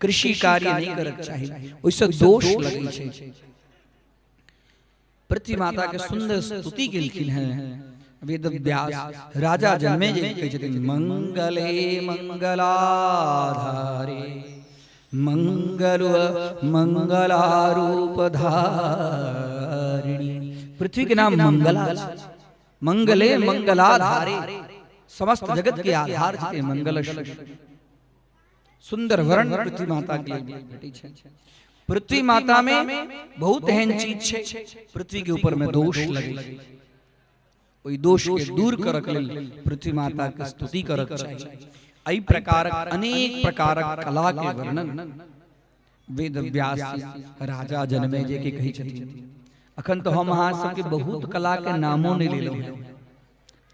कृषि कार्य नहीं करक चाही, ओहिसँ दोष लगै छै। पृथ्वी माता के सुंदर स्तुति केलखिन हैं वेद व्यास। राजा जन्मे जे कहै छथिन, मंगले मंगलाधारे मंगल मंगलारूप धारिणी। पृथ्वी के नाम मंगला, मंगले मंगलाधारे, समस्त जगत के आधार छथिन मंगल। सुंदर वर्ण पृथ्वी माता के लिए भेटै छै। पृथ्वी माता में बहुत एहन चीज छै, पृथ्वी के ऊपर में दोष लगे, ओहि दोष के दूर करक लेल पृथ्वी माता के स्तुति करक चाही। एहि प्रकारक अनेक प्रकारक कला के वर्णन वेद व्यास राजा जनमेजय के कहै छथिन। अखन तो हम अहाँ सबके बहुत कला के नामो नहि लेलहुँ हेँ।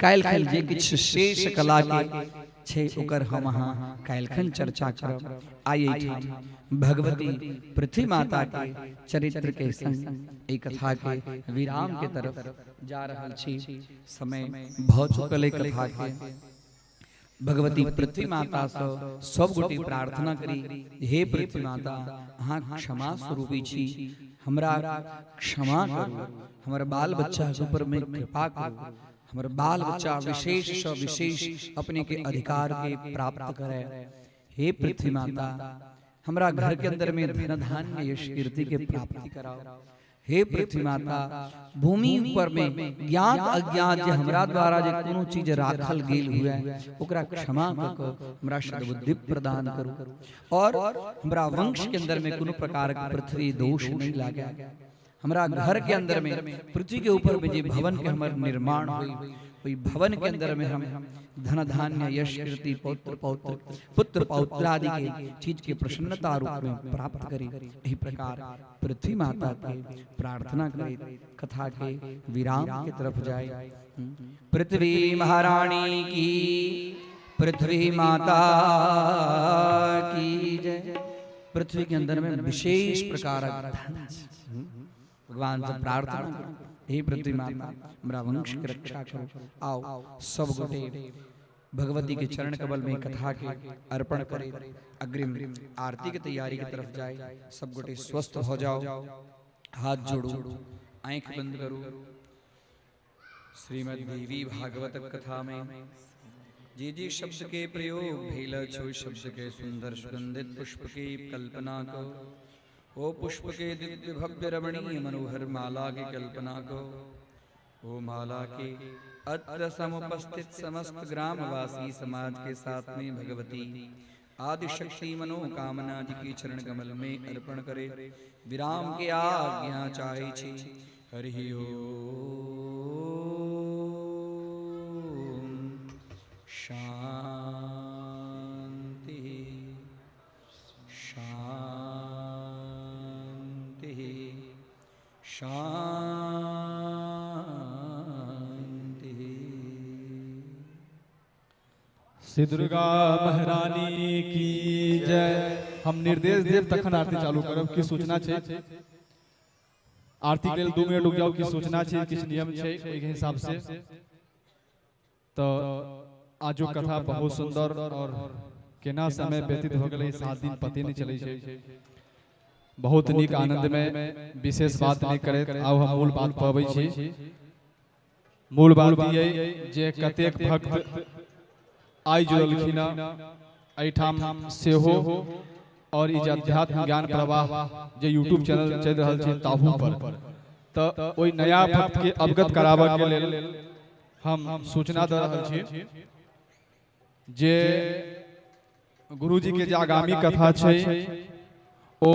काल्हि खन जे किछु शेष कला के छै ओकर हम अहाँ काल्हिखन चर्चा करब। आइ एहिठाम भगवती पृथ्वी माता के चरित्र के संग एहि कथा के विराम के तरफ जा रहल छी। समय भऽ चुकल अइ कथा के। भगवती पृथ्वी माता सँ सब गोटे प्रार्थना करी, हे पृथ्वी माता, अहाँ क्षमा स्वरूपी छी, हमरा क्षमा करू, हमर बाल बच्चा के ऊपर में कृपा करू, हमर बाल बच्चा विशेष सँ विशेष अपने के अधिकार के प्राप्त करे। हे पृथ्वी माता, हमरा घर के अंदर में धन धान्य यश कीर्ति के प्राप्ति कराओ। हे पृथ्वी माता, भूमि ऊपर में ज्ञात अज्ञात जे हमरा द्वारा जे कोनो चीज राखल गेल हुए ओकरा क्षमा क के हमरा सद्बुद्धि प्रदान करू, और हमरा वंश के अंदर में कोनो प्रकार के पृथ्वी दोष नहीं लागे। हमरा घर के अंदर में पृथ्वी के ऊपर में जे भवन के हमर निर्माण हुई, ओहि भवन के अंदर में हम धन धान्य यश कीर्ति पौत्र पौत्र पुत्र पौत्रादि के चीज के प्रसन्नता रूप में प्राप्त करी। एहि प्रकार पृथ्वी माता के प्रार्थना करे कथा के विराम के तरफ जाए। पृथ्वी महारानी की, पृथ्वी माता की जय। पृथ्वी के अंदर में विशेष प्रकार धन, भगवान से प्रार्थना करो, हे पृथ्वी माता, हमरा वंश के रक्षा करो। आओ सब गोटे भगवती के चरण कमल में कथा के अर्पण करे, अग्रिम आरती के तैयारी की तरफ जाए। सब गोटे स्वस्थ हो जाओ, हाथ जोड़ो, आंख बंद करो। श्रीमद् देवी भागवत कथा में जे जे शब्द के प्रयोग भेल अछि, शब्द के सुंदर सुगंधित पुष्प के कल्पना को, ओ पुष्प के दिव्य भव्य रमणीय मनोहर माला के कल्पना को, ओ माला के अत्र समुपस्थित समस्त ग्रामवासी समाज के साथ में भगवती आदिशक्ति मनोकामना जी के चरण कमल में अर्पण करे। विराम के आज्ञा चाहे छी। हरि ओम शांति शांति शांति।
श्री दुर्गा महारानी की जय। हम निर्देश देव तखन आरती चालू करब। की सूचना छै आरती के लेल 2 मिनट रुक जाउ। की सूचना छै, किछु नियम छै ओहिके हिसाब से। तो आजुक कथा बहुत सुंदर और केना समय व्यतीत हो गेलै, 7 दिन पते नहीं चलै छै। बहुत नीक आनंद में विशेष बात नहीं करैत आब हम मूल बात पर अबै छी। मूल बात ई जे कतेक भक्त आइ जुड़लखिन एहिठाम सेहो, और ई जे अध्यात्म ज्ञान प्रवाह जे यूट्यूब चैनल चलि रहल छै ताहू पर, तऽ ओहि नया भक्त के अवगत कराबऽ के लेल हम सूचना दऽ रहल छी जे गुरुजी के जे आगामी कथा छै ओ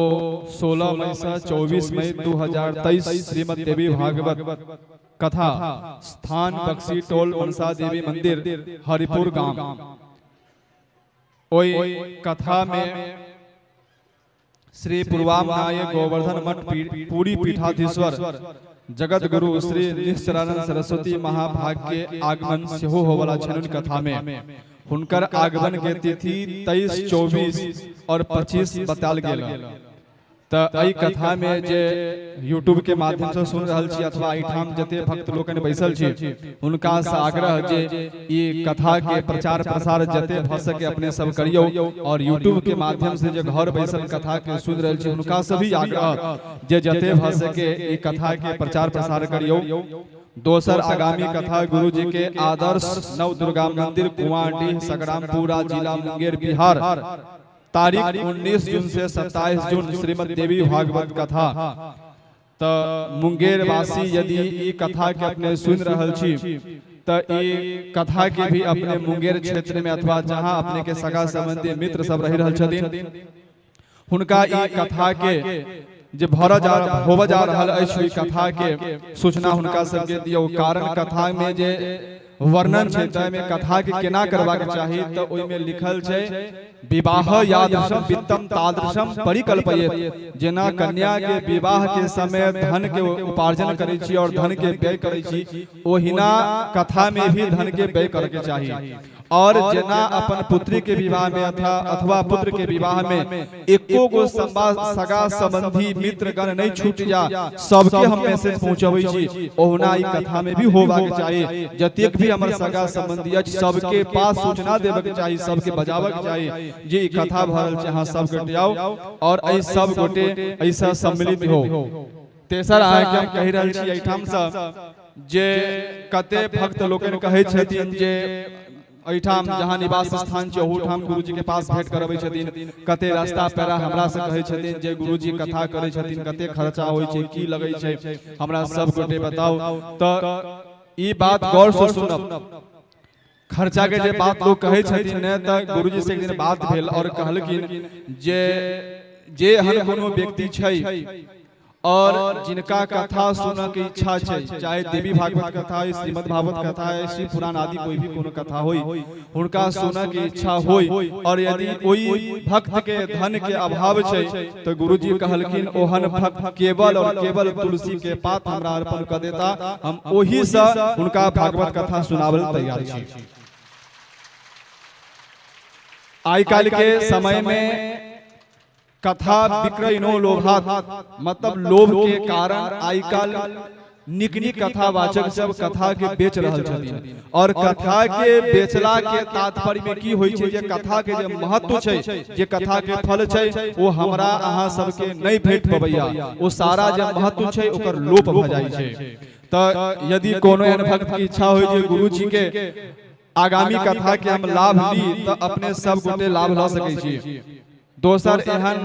16 मई से 24 मई 2023 श्रीमद् देवी भागवत कथा, स्थान बक्सी टोल, मनसा देवी मंदिर, हरिपुर गांव। ओहि कथा में श्री पूर्वामनाय गोवर्धन मठ पुरी पीठाधीश्वर जगत गुरु श्री निश्चलानंद सरस्वती महाभाग के आगमन सेहो होवला छनि। कथा में हुनकर आगमन के तिथि 23, 24 और 25 बताल गेल। तऽ एहि कथा में जे यूट्यूब के माध्यम से सुन रहल छी अथवा एहिठाम जते भक्त लोकनि बैसल छी, हुनका से आग्रह जे ई कथा के प्रचार प्रसार जते भऽ सके अपने सब करियौ। और यूट्यूब के माध्यम से जे घर बैसल कथा के सुन रहल छी, हुनका से भी आग्रह जे जते भऽ सके ई कथा के प्रचार प्रसार करियौ। दोसर आगामी कथा गुरु जी के आदर्श नव दुर्गा मंदिर, कुआंडीह, संग्रामपुरा, जिला मुंगेर, बिहार, तारीख 19 जून से 27 जून श्रीमद् देवी भागवत कथा। तऽ मुंगेर वासी यदि ई कथा के अपने सुन रहल छी तऽ ई कथा के भी अपने मुंगेर क्षेत्र में अथवा जहां अपने के सगा संबंधी मित्र सब रहि रहल छथिन, हुनका ई कथा के जे भरऽ जा होबऽ जा रहल अछि, ओहि कथा के सूचना हुनका सबके दियौ। कारण कथा में जे वर्णन छै ताहिमे कथा के केना करबाक चाही, तऽ ओहिमे लिखल छै विवाह यादृशम वित्तम तादृशम परिकल्पयेत। जेना कन्या के विवाह के समय धन के उपार्जन करै छी और धन के व्यय करै छी, ओहिना कथा में भी धन के व्यय करे के चाही। और जेना अपन पुत्री के विवाह में अथवा पुत्र के विवाह में एको गो सगा संबंधी मित्रगण नहीं छूट जा, सबके हम मैसेज पहुंचबै छी, ओहुना ई कथा में भी होबाक चाही। जतेक भी हमर सगा संबंधी अछि सबके पास सूचना देबे के चाही, सबके बजाबे के चाही जे ई कथा भरल छै, अहाँ सब गोटे आउ और एहि सब गोटे एहिसँ सम्मिलित हो। तेसर अहाँके हम कहि रहल छी एहिठाम सँ जे कते भक्त लोकनि कहै छथिन जे एहिठाम जहाँ निवास स्थान छै ओहूठाम गुरुजी के पास भेंट करबै छथिन। कते रास्ता पैरा हमरा से कहै छथिन जे गुरुजी कथा करै छथिन, कते खर्चा होइ छै, की लगै छै, हमरा सब गोटे बताउ। तऽ ई बात गौर से सुनब। खर्चा के जे बात लोग कहै छथिन ने, तऽ गुरुजी से एक दिन बात भेल और कहलखिन जे जे एहन कोनो व्यक्ति छै और जिनका कथा सुनऽ के इच्छा छै, चाहे देवी भागवत कथा है, श्रीमद् भागवत कथा है, शिव पुराण आदि कोई भी कोनो कथा होई, हुनका सुनऽ के इच्छा होई और यदि ओहि भक्त के धन के अभाव छै, तऽ गुरुजी कहलखिन ओहन भक्त केवल और केवल तुलसी के पात हमरा अर्पण कऽ देता, हम ओहि से हुनका भागवत कथा सुनाबल तैयार छी। आइ काल्हि के समय में कथा विक्रयणो लोभात, मतलब लोभ के कारण आइ काल्हि नीक नीक कथावाचक सब कथा के बेच रहल छथिन और कथा के बेचला के तात्पर्य में की होइ छै जे कथा के जे महत्व छै, जे कथा के फल छै, ओ हमरा अहाँ सबके नहि भेट पबैया। ओ सारा जे महत्व छै ओकर लोप भऽ जाइ छै। तऽ यदि कोनो एहन भक्त के इच्छा होइ जे गुरुजी के आगामी कथा के हम लाभ ली, तऽ अपने सब गोटे लाभ लऽ सकै छी। दोसर, एहन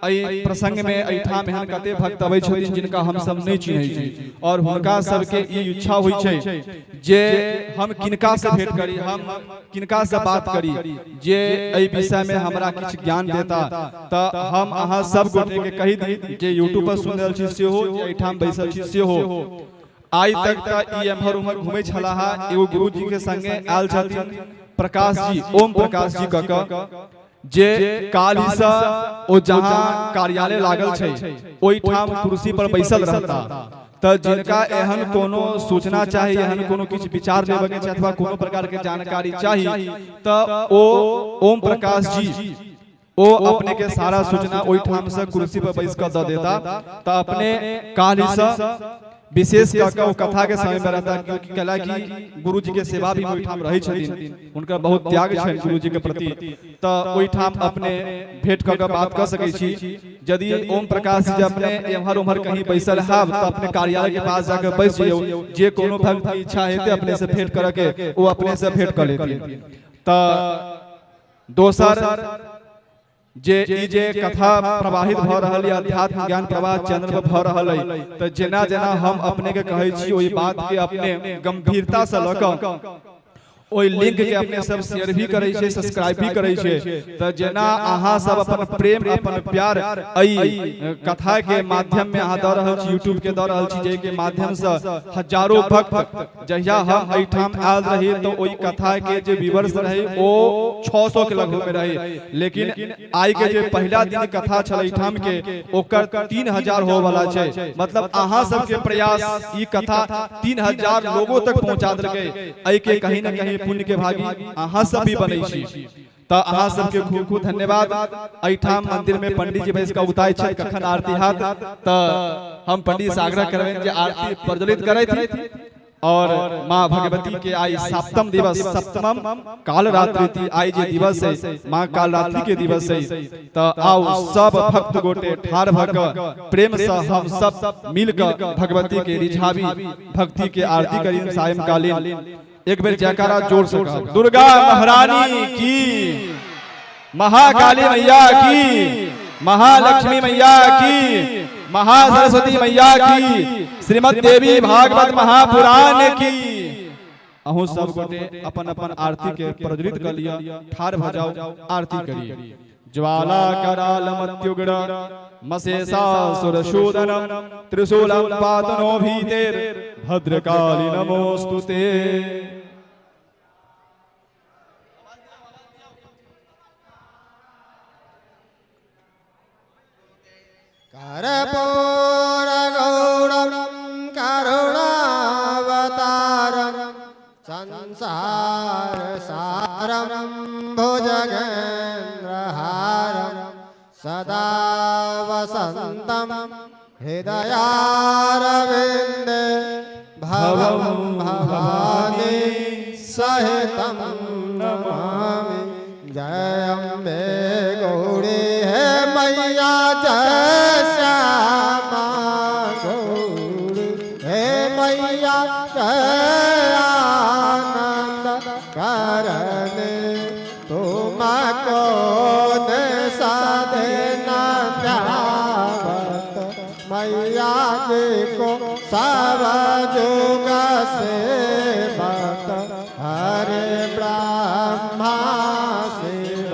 एहि प्रसंग में एहिठाम एहन कते भक्त अबै छथिन जिनका हम सब नहि चिन्है छी और हुनका सबके ई इच्छा होइ छै जे हम किनका से भेंट करी, हम किनका से बात करी जे एहि विषय में हमरा किछु ज्ञान देता। तऽ हम अहाँ सब गोटे के कहि दी जे यूट्यूब पर सुनि रहल छी सेहो, जे एहिठाम बैसल छी सेहो, आइ तक तऽ ई एम्हर उम्हर घुमै छलाह। एगो गुरुजी के संगे आयल छथिन प्रकाश जी, ओम प्रकाश जी कऽ कऽ, जे काल्हिसँ ओ जहाँ कार्यालय लागल छै ओहिठाम कुर्सी पर बैसल रहता। तऽ जिनका एहन कोनो सूचना चाही, एहन कोनो किछु विचार लेबऽ के छै अथवा कोनो प्रकार के जानकारी चाही, तऽ ओ ओम प्रकाश जी ओ अपने के सारा सूचना ओहिठाम से कुर्सी पर बैस कऽ दऽ देता। तऽ अपने काल्हिसँ विशेष कऽ कऽ ओ कथा के समय में रहता, क्योंकि कैला कि गुरुजी के सेवा भी ओहिठाम रहै छथिन, हुनकर बहुत त्याग छनि गुरुजी के प्रति। तऽ ओहिठाम अपने भेंट कऽ कऽ बात कऽ सकै छी। यदि ओम प्रकाश जी अपने एम्हर उम्हर कहीं बैसल हैब, तऽ अपने कार्यालय के पास जाके बैस जइयौ। जे कोनो भक्त के इच्छा हेतै अपने से भेंट करऽ के, ओ अपने से भेंट कऽ लेथिन। तऽ दोसर जे ई जे कथा प्रवाहित भऽ रहल यऽ, अध्यात्म ज्ञान प्रवाह चैनल पर भऽ रहल अइ, तऽ जेना जेना हम अपने के कहै छी, ओहि बात के अपने गंभीरता से लऽ कऽ ओहि लिंक के अपने सब शेयर भी करै छियै, सब्सक्राइब भी करै छियै, तऽ जेना अहाँ सब अपन प्रेम, अपन प्यार एहि कथा के माध्यम में अहाँ दऽ रहल छी, यूट्यूब के दऽ रहल छी, जाहि के माध्यम से हजारों भक्त, जहिया हम एहिठाम आयल रही तऽ ओहि कथा के जे व्यूअर्स रहे ओ 600 के लगभग में रहे, लेकिन आइ के जे पहिला दिन कथा छल एहिठाम के, ओकर 3000 होय वाला छै। मतलब अहाँ सबके प्रयास ई कथा 3000 लोगों तक पहुंचा देलकै। एहि के कहीं न कहीं पुण्य के भागी अहाँ सब भी बनै छी। तऽ अहाँ सबके खूब खूब धन्यवाद। एहिठाम मंदिर में पंडित जी बैस कऽ उताय छथि कखन आरती हैत, तऽ हम पंडित से आग्रह करबनि जे आरती प्रज्वलित करथि और माँ भगवती के आई सप्तम दिवस, सप्तमम कालरात्रि, आई जे दिवस है माँ कालरात्रि के दिवस है, तऽ आओ सब भक्त गोटे ठाढ़ भऽ कऽ प्रेम से हम सब मिल कऽ भगवती के रिझाबी, भक्ति के आरती करी सायंकालीन। एक बेर जयकारा जोर से कहब, दुर्गा महारानी की, महाकाली मैया की, महालक्ष्मी मैया की, महासरस्वती मैया की, श्रीमद देवी भागवत महापुराण की। अहूँ सब गोटे अपन अपन आरती के प्रज्वलित कर लिअ, ठाढ़ भऽ जाउ, आरती करिए। ज्वाला करालमत्युग्र मशेषासुरशूदनं त्रिशूलं पातनो भीतेर भद्रकाली नमोस्तुते।
कर्पूरगौरं करुणावतारं संसारसारं भुजगेन्द्रहारं सदा वसन्तं हृदयारविन्दे भवं भवानी सहितं नमामि। जय अम्बे गौरी हे मैया, जय श्यामा गौरी हे मैया, जय आनंद करने तुम कौन साधना ध्यावत मैया जी को सब जुग सेवत हरे ब्रह्मा शिव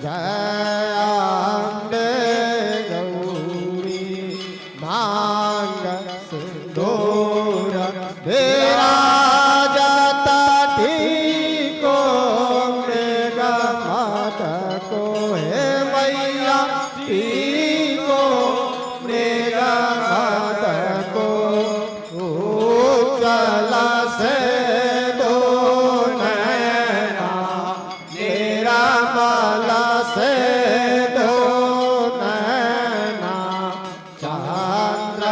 जय अम्बे गौरी। मांग सिंदूर विराजत टीको मृग मद को हे मैया, टीको मृग मद को उज्जवल से दो नैना, निरमल से दो नैना, चंद्रवदन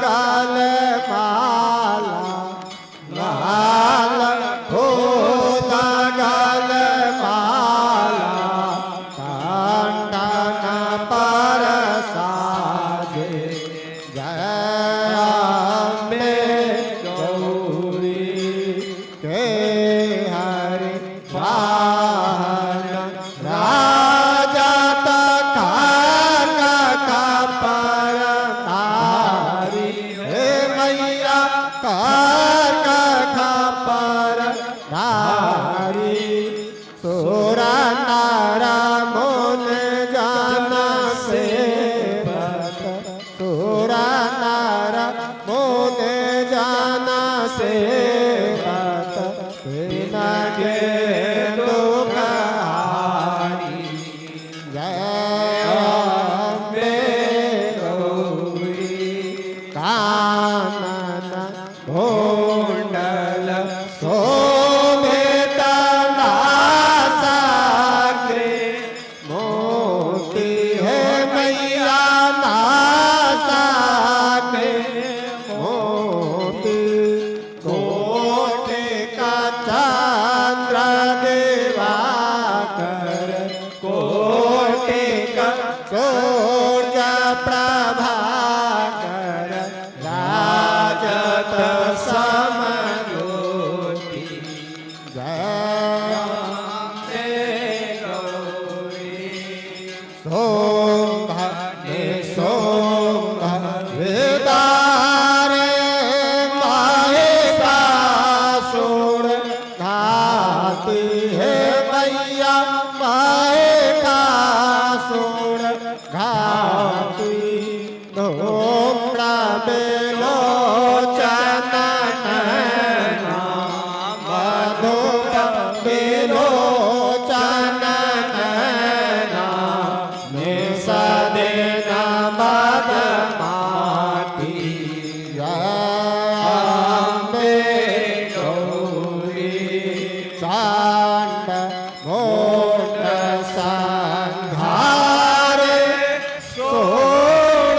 गल माला लाल भूत गल माला कंठन पर साजे जय अम्बे गौरी के हरि वाहन राजा तक पर हे मैया का पर धारी सोरा नारा मोन जाना से सोरा नारा मोन जाना से बिना के दुखारी जय अम्बे गौरी कानन कुंडल शोभित नासाग्रे मोती है मैया नासाग्रे मोती कोटि का चंद्र देवाकर कोटि का सूर्य प्रभाकर राजत समज्योति जय शोभ शोभ विदारे माहेशासुर घाती है मैया माहेशासुर घाती धूम्र बेलोचन मधुर बेलोचन सदेना मद माती अम्बे गौरी चांड मोट संघारे सोण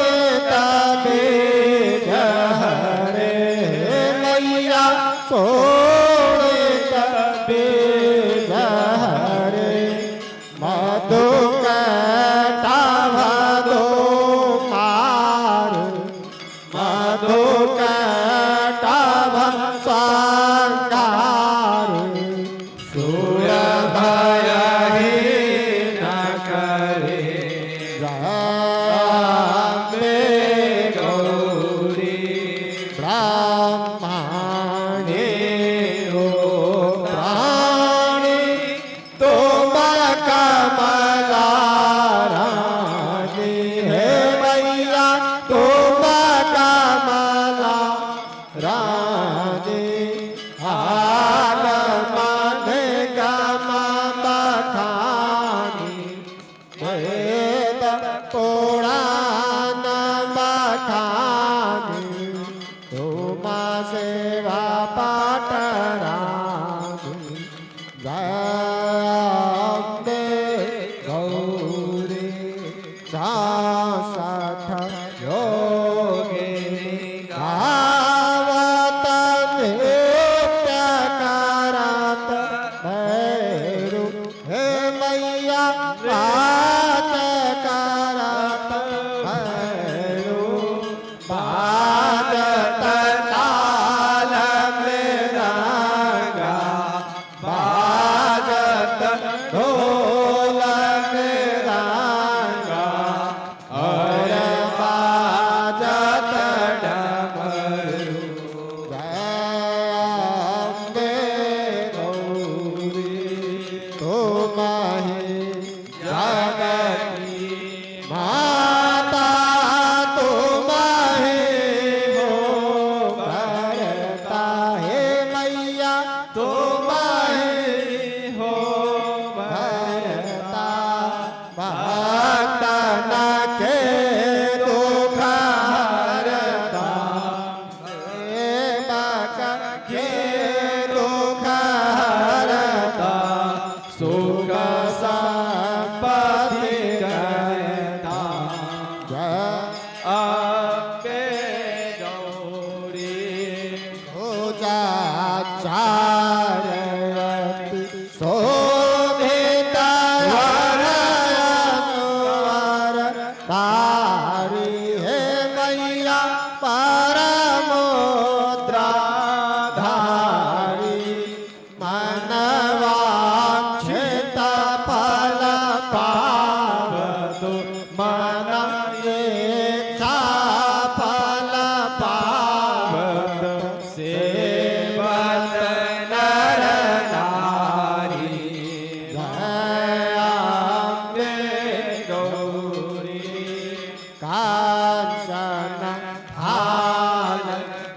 तबे हरे मैया सोण तबे हरे मधु कटाभदो मार मधु कटाभ संगार सुर भय न करे जय गौरी ब्रह्माणे चारयति शोभित वर तारी हे मैया परमोद्रा धारी मनवाक्षित फल पावतो मन इच्छा फल पावत सेवत नर नारी जय अम्बे गौरी कांचन हाल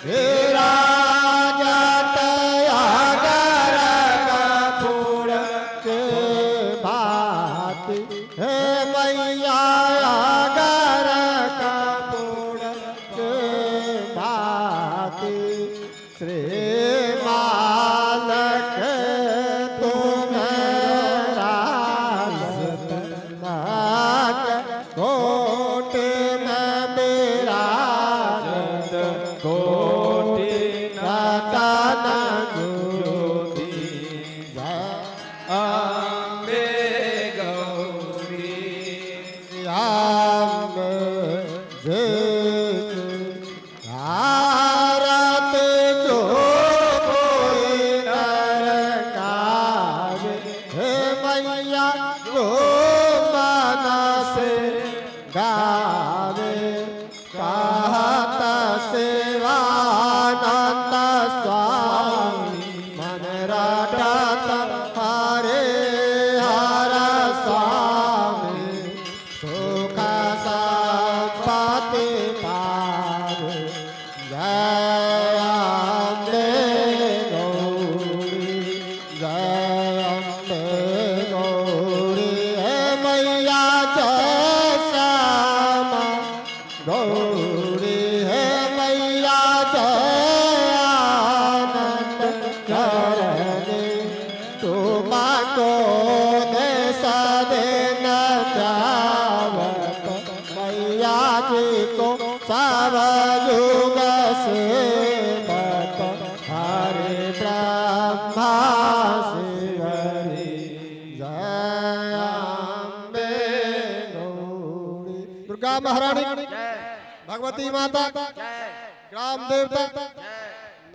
विराजत अगर कपूर के भांति हे मैया अगर कपूर के भांति श्री मालक तुम राज कोट में विराजत
कोटि
रतन ज्योति जय
अम्बे गौरी
राम जय भारत जो कोई नर गावे हे मैया जो मन से गावे कहत सेवानंद स्वामी मन रटत हरे हर स्वामी सुख संपत्ति पावे जय अम्बे गौरी जय अम्बे गौरी हे मैया जय श्यामा गौरी हे मैया जय आनंद करने तुमको दे सदन जावत मैया जी को सब युग से हरे ब्रह्मा शिव हरि जय अम्बे गौरी दुर्गा महारानी भगवती माता ग्राम देवता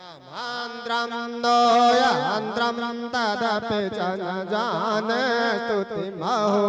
नामान्द्रं नोयान्द्रं तदपि च न जाने स्तुतिमहो।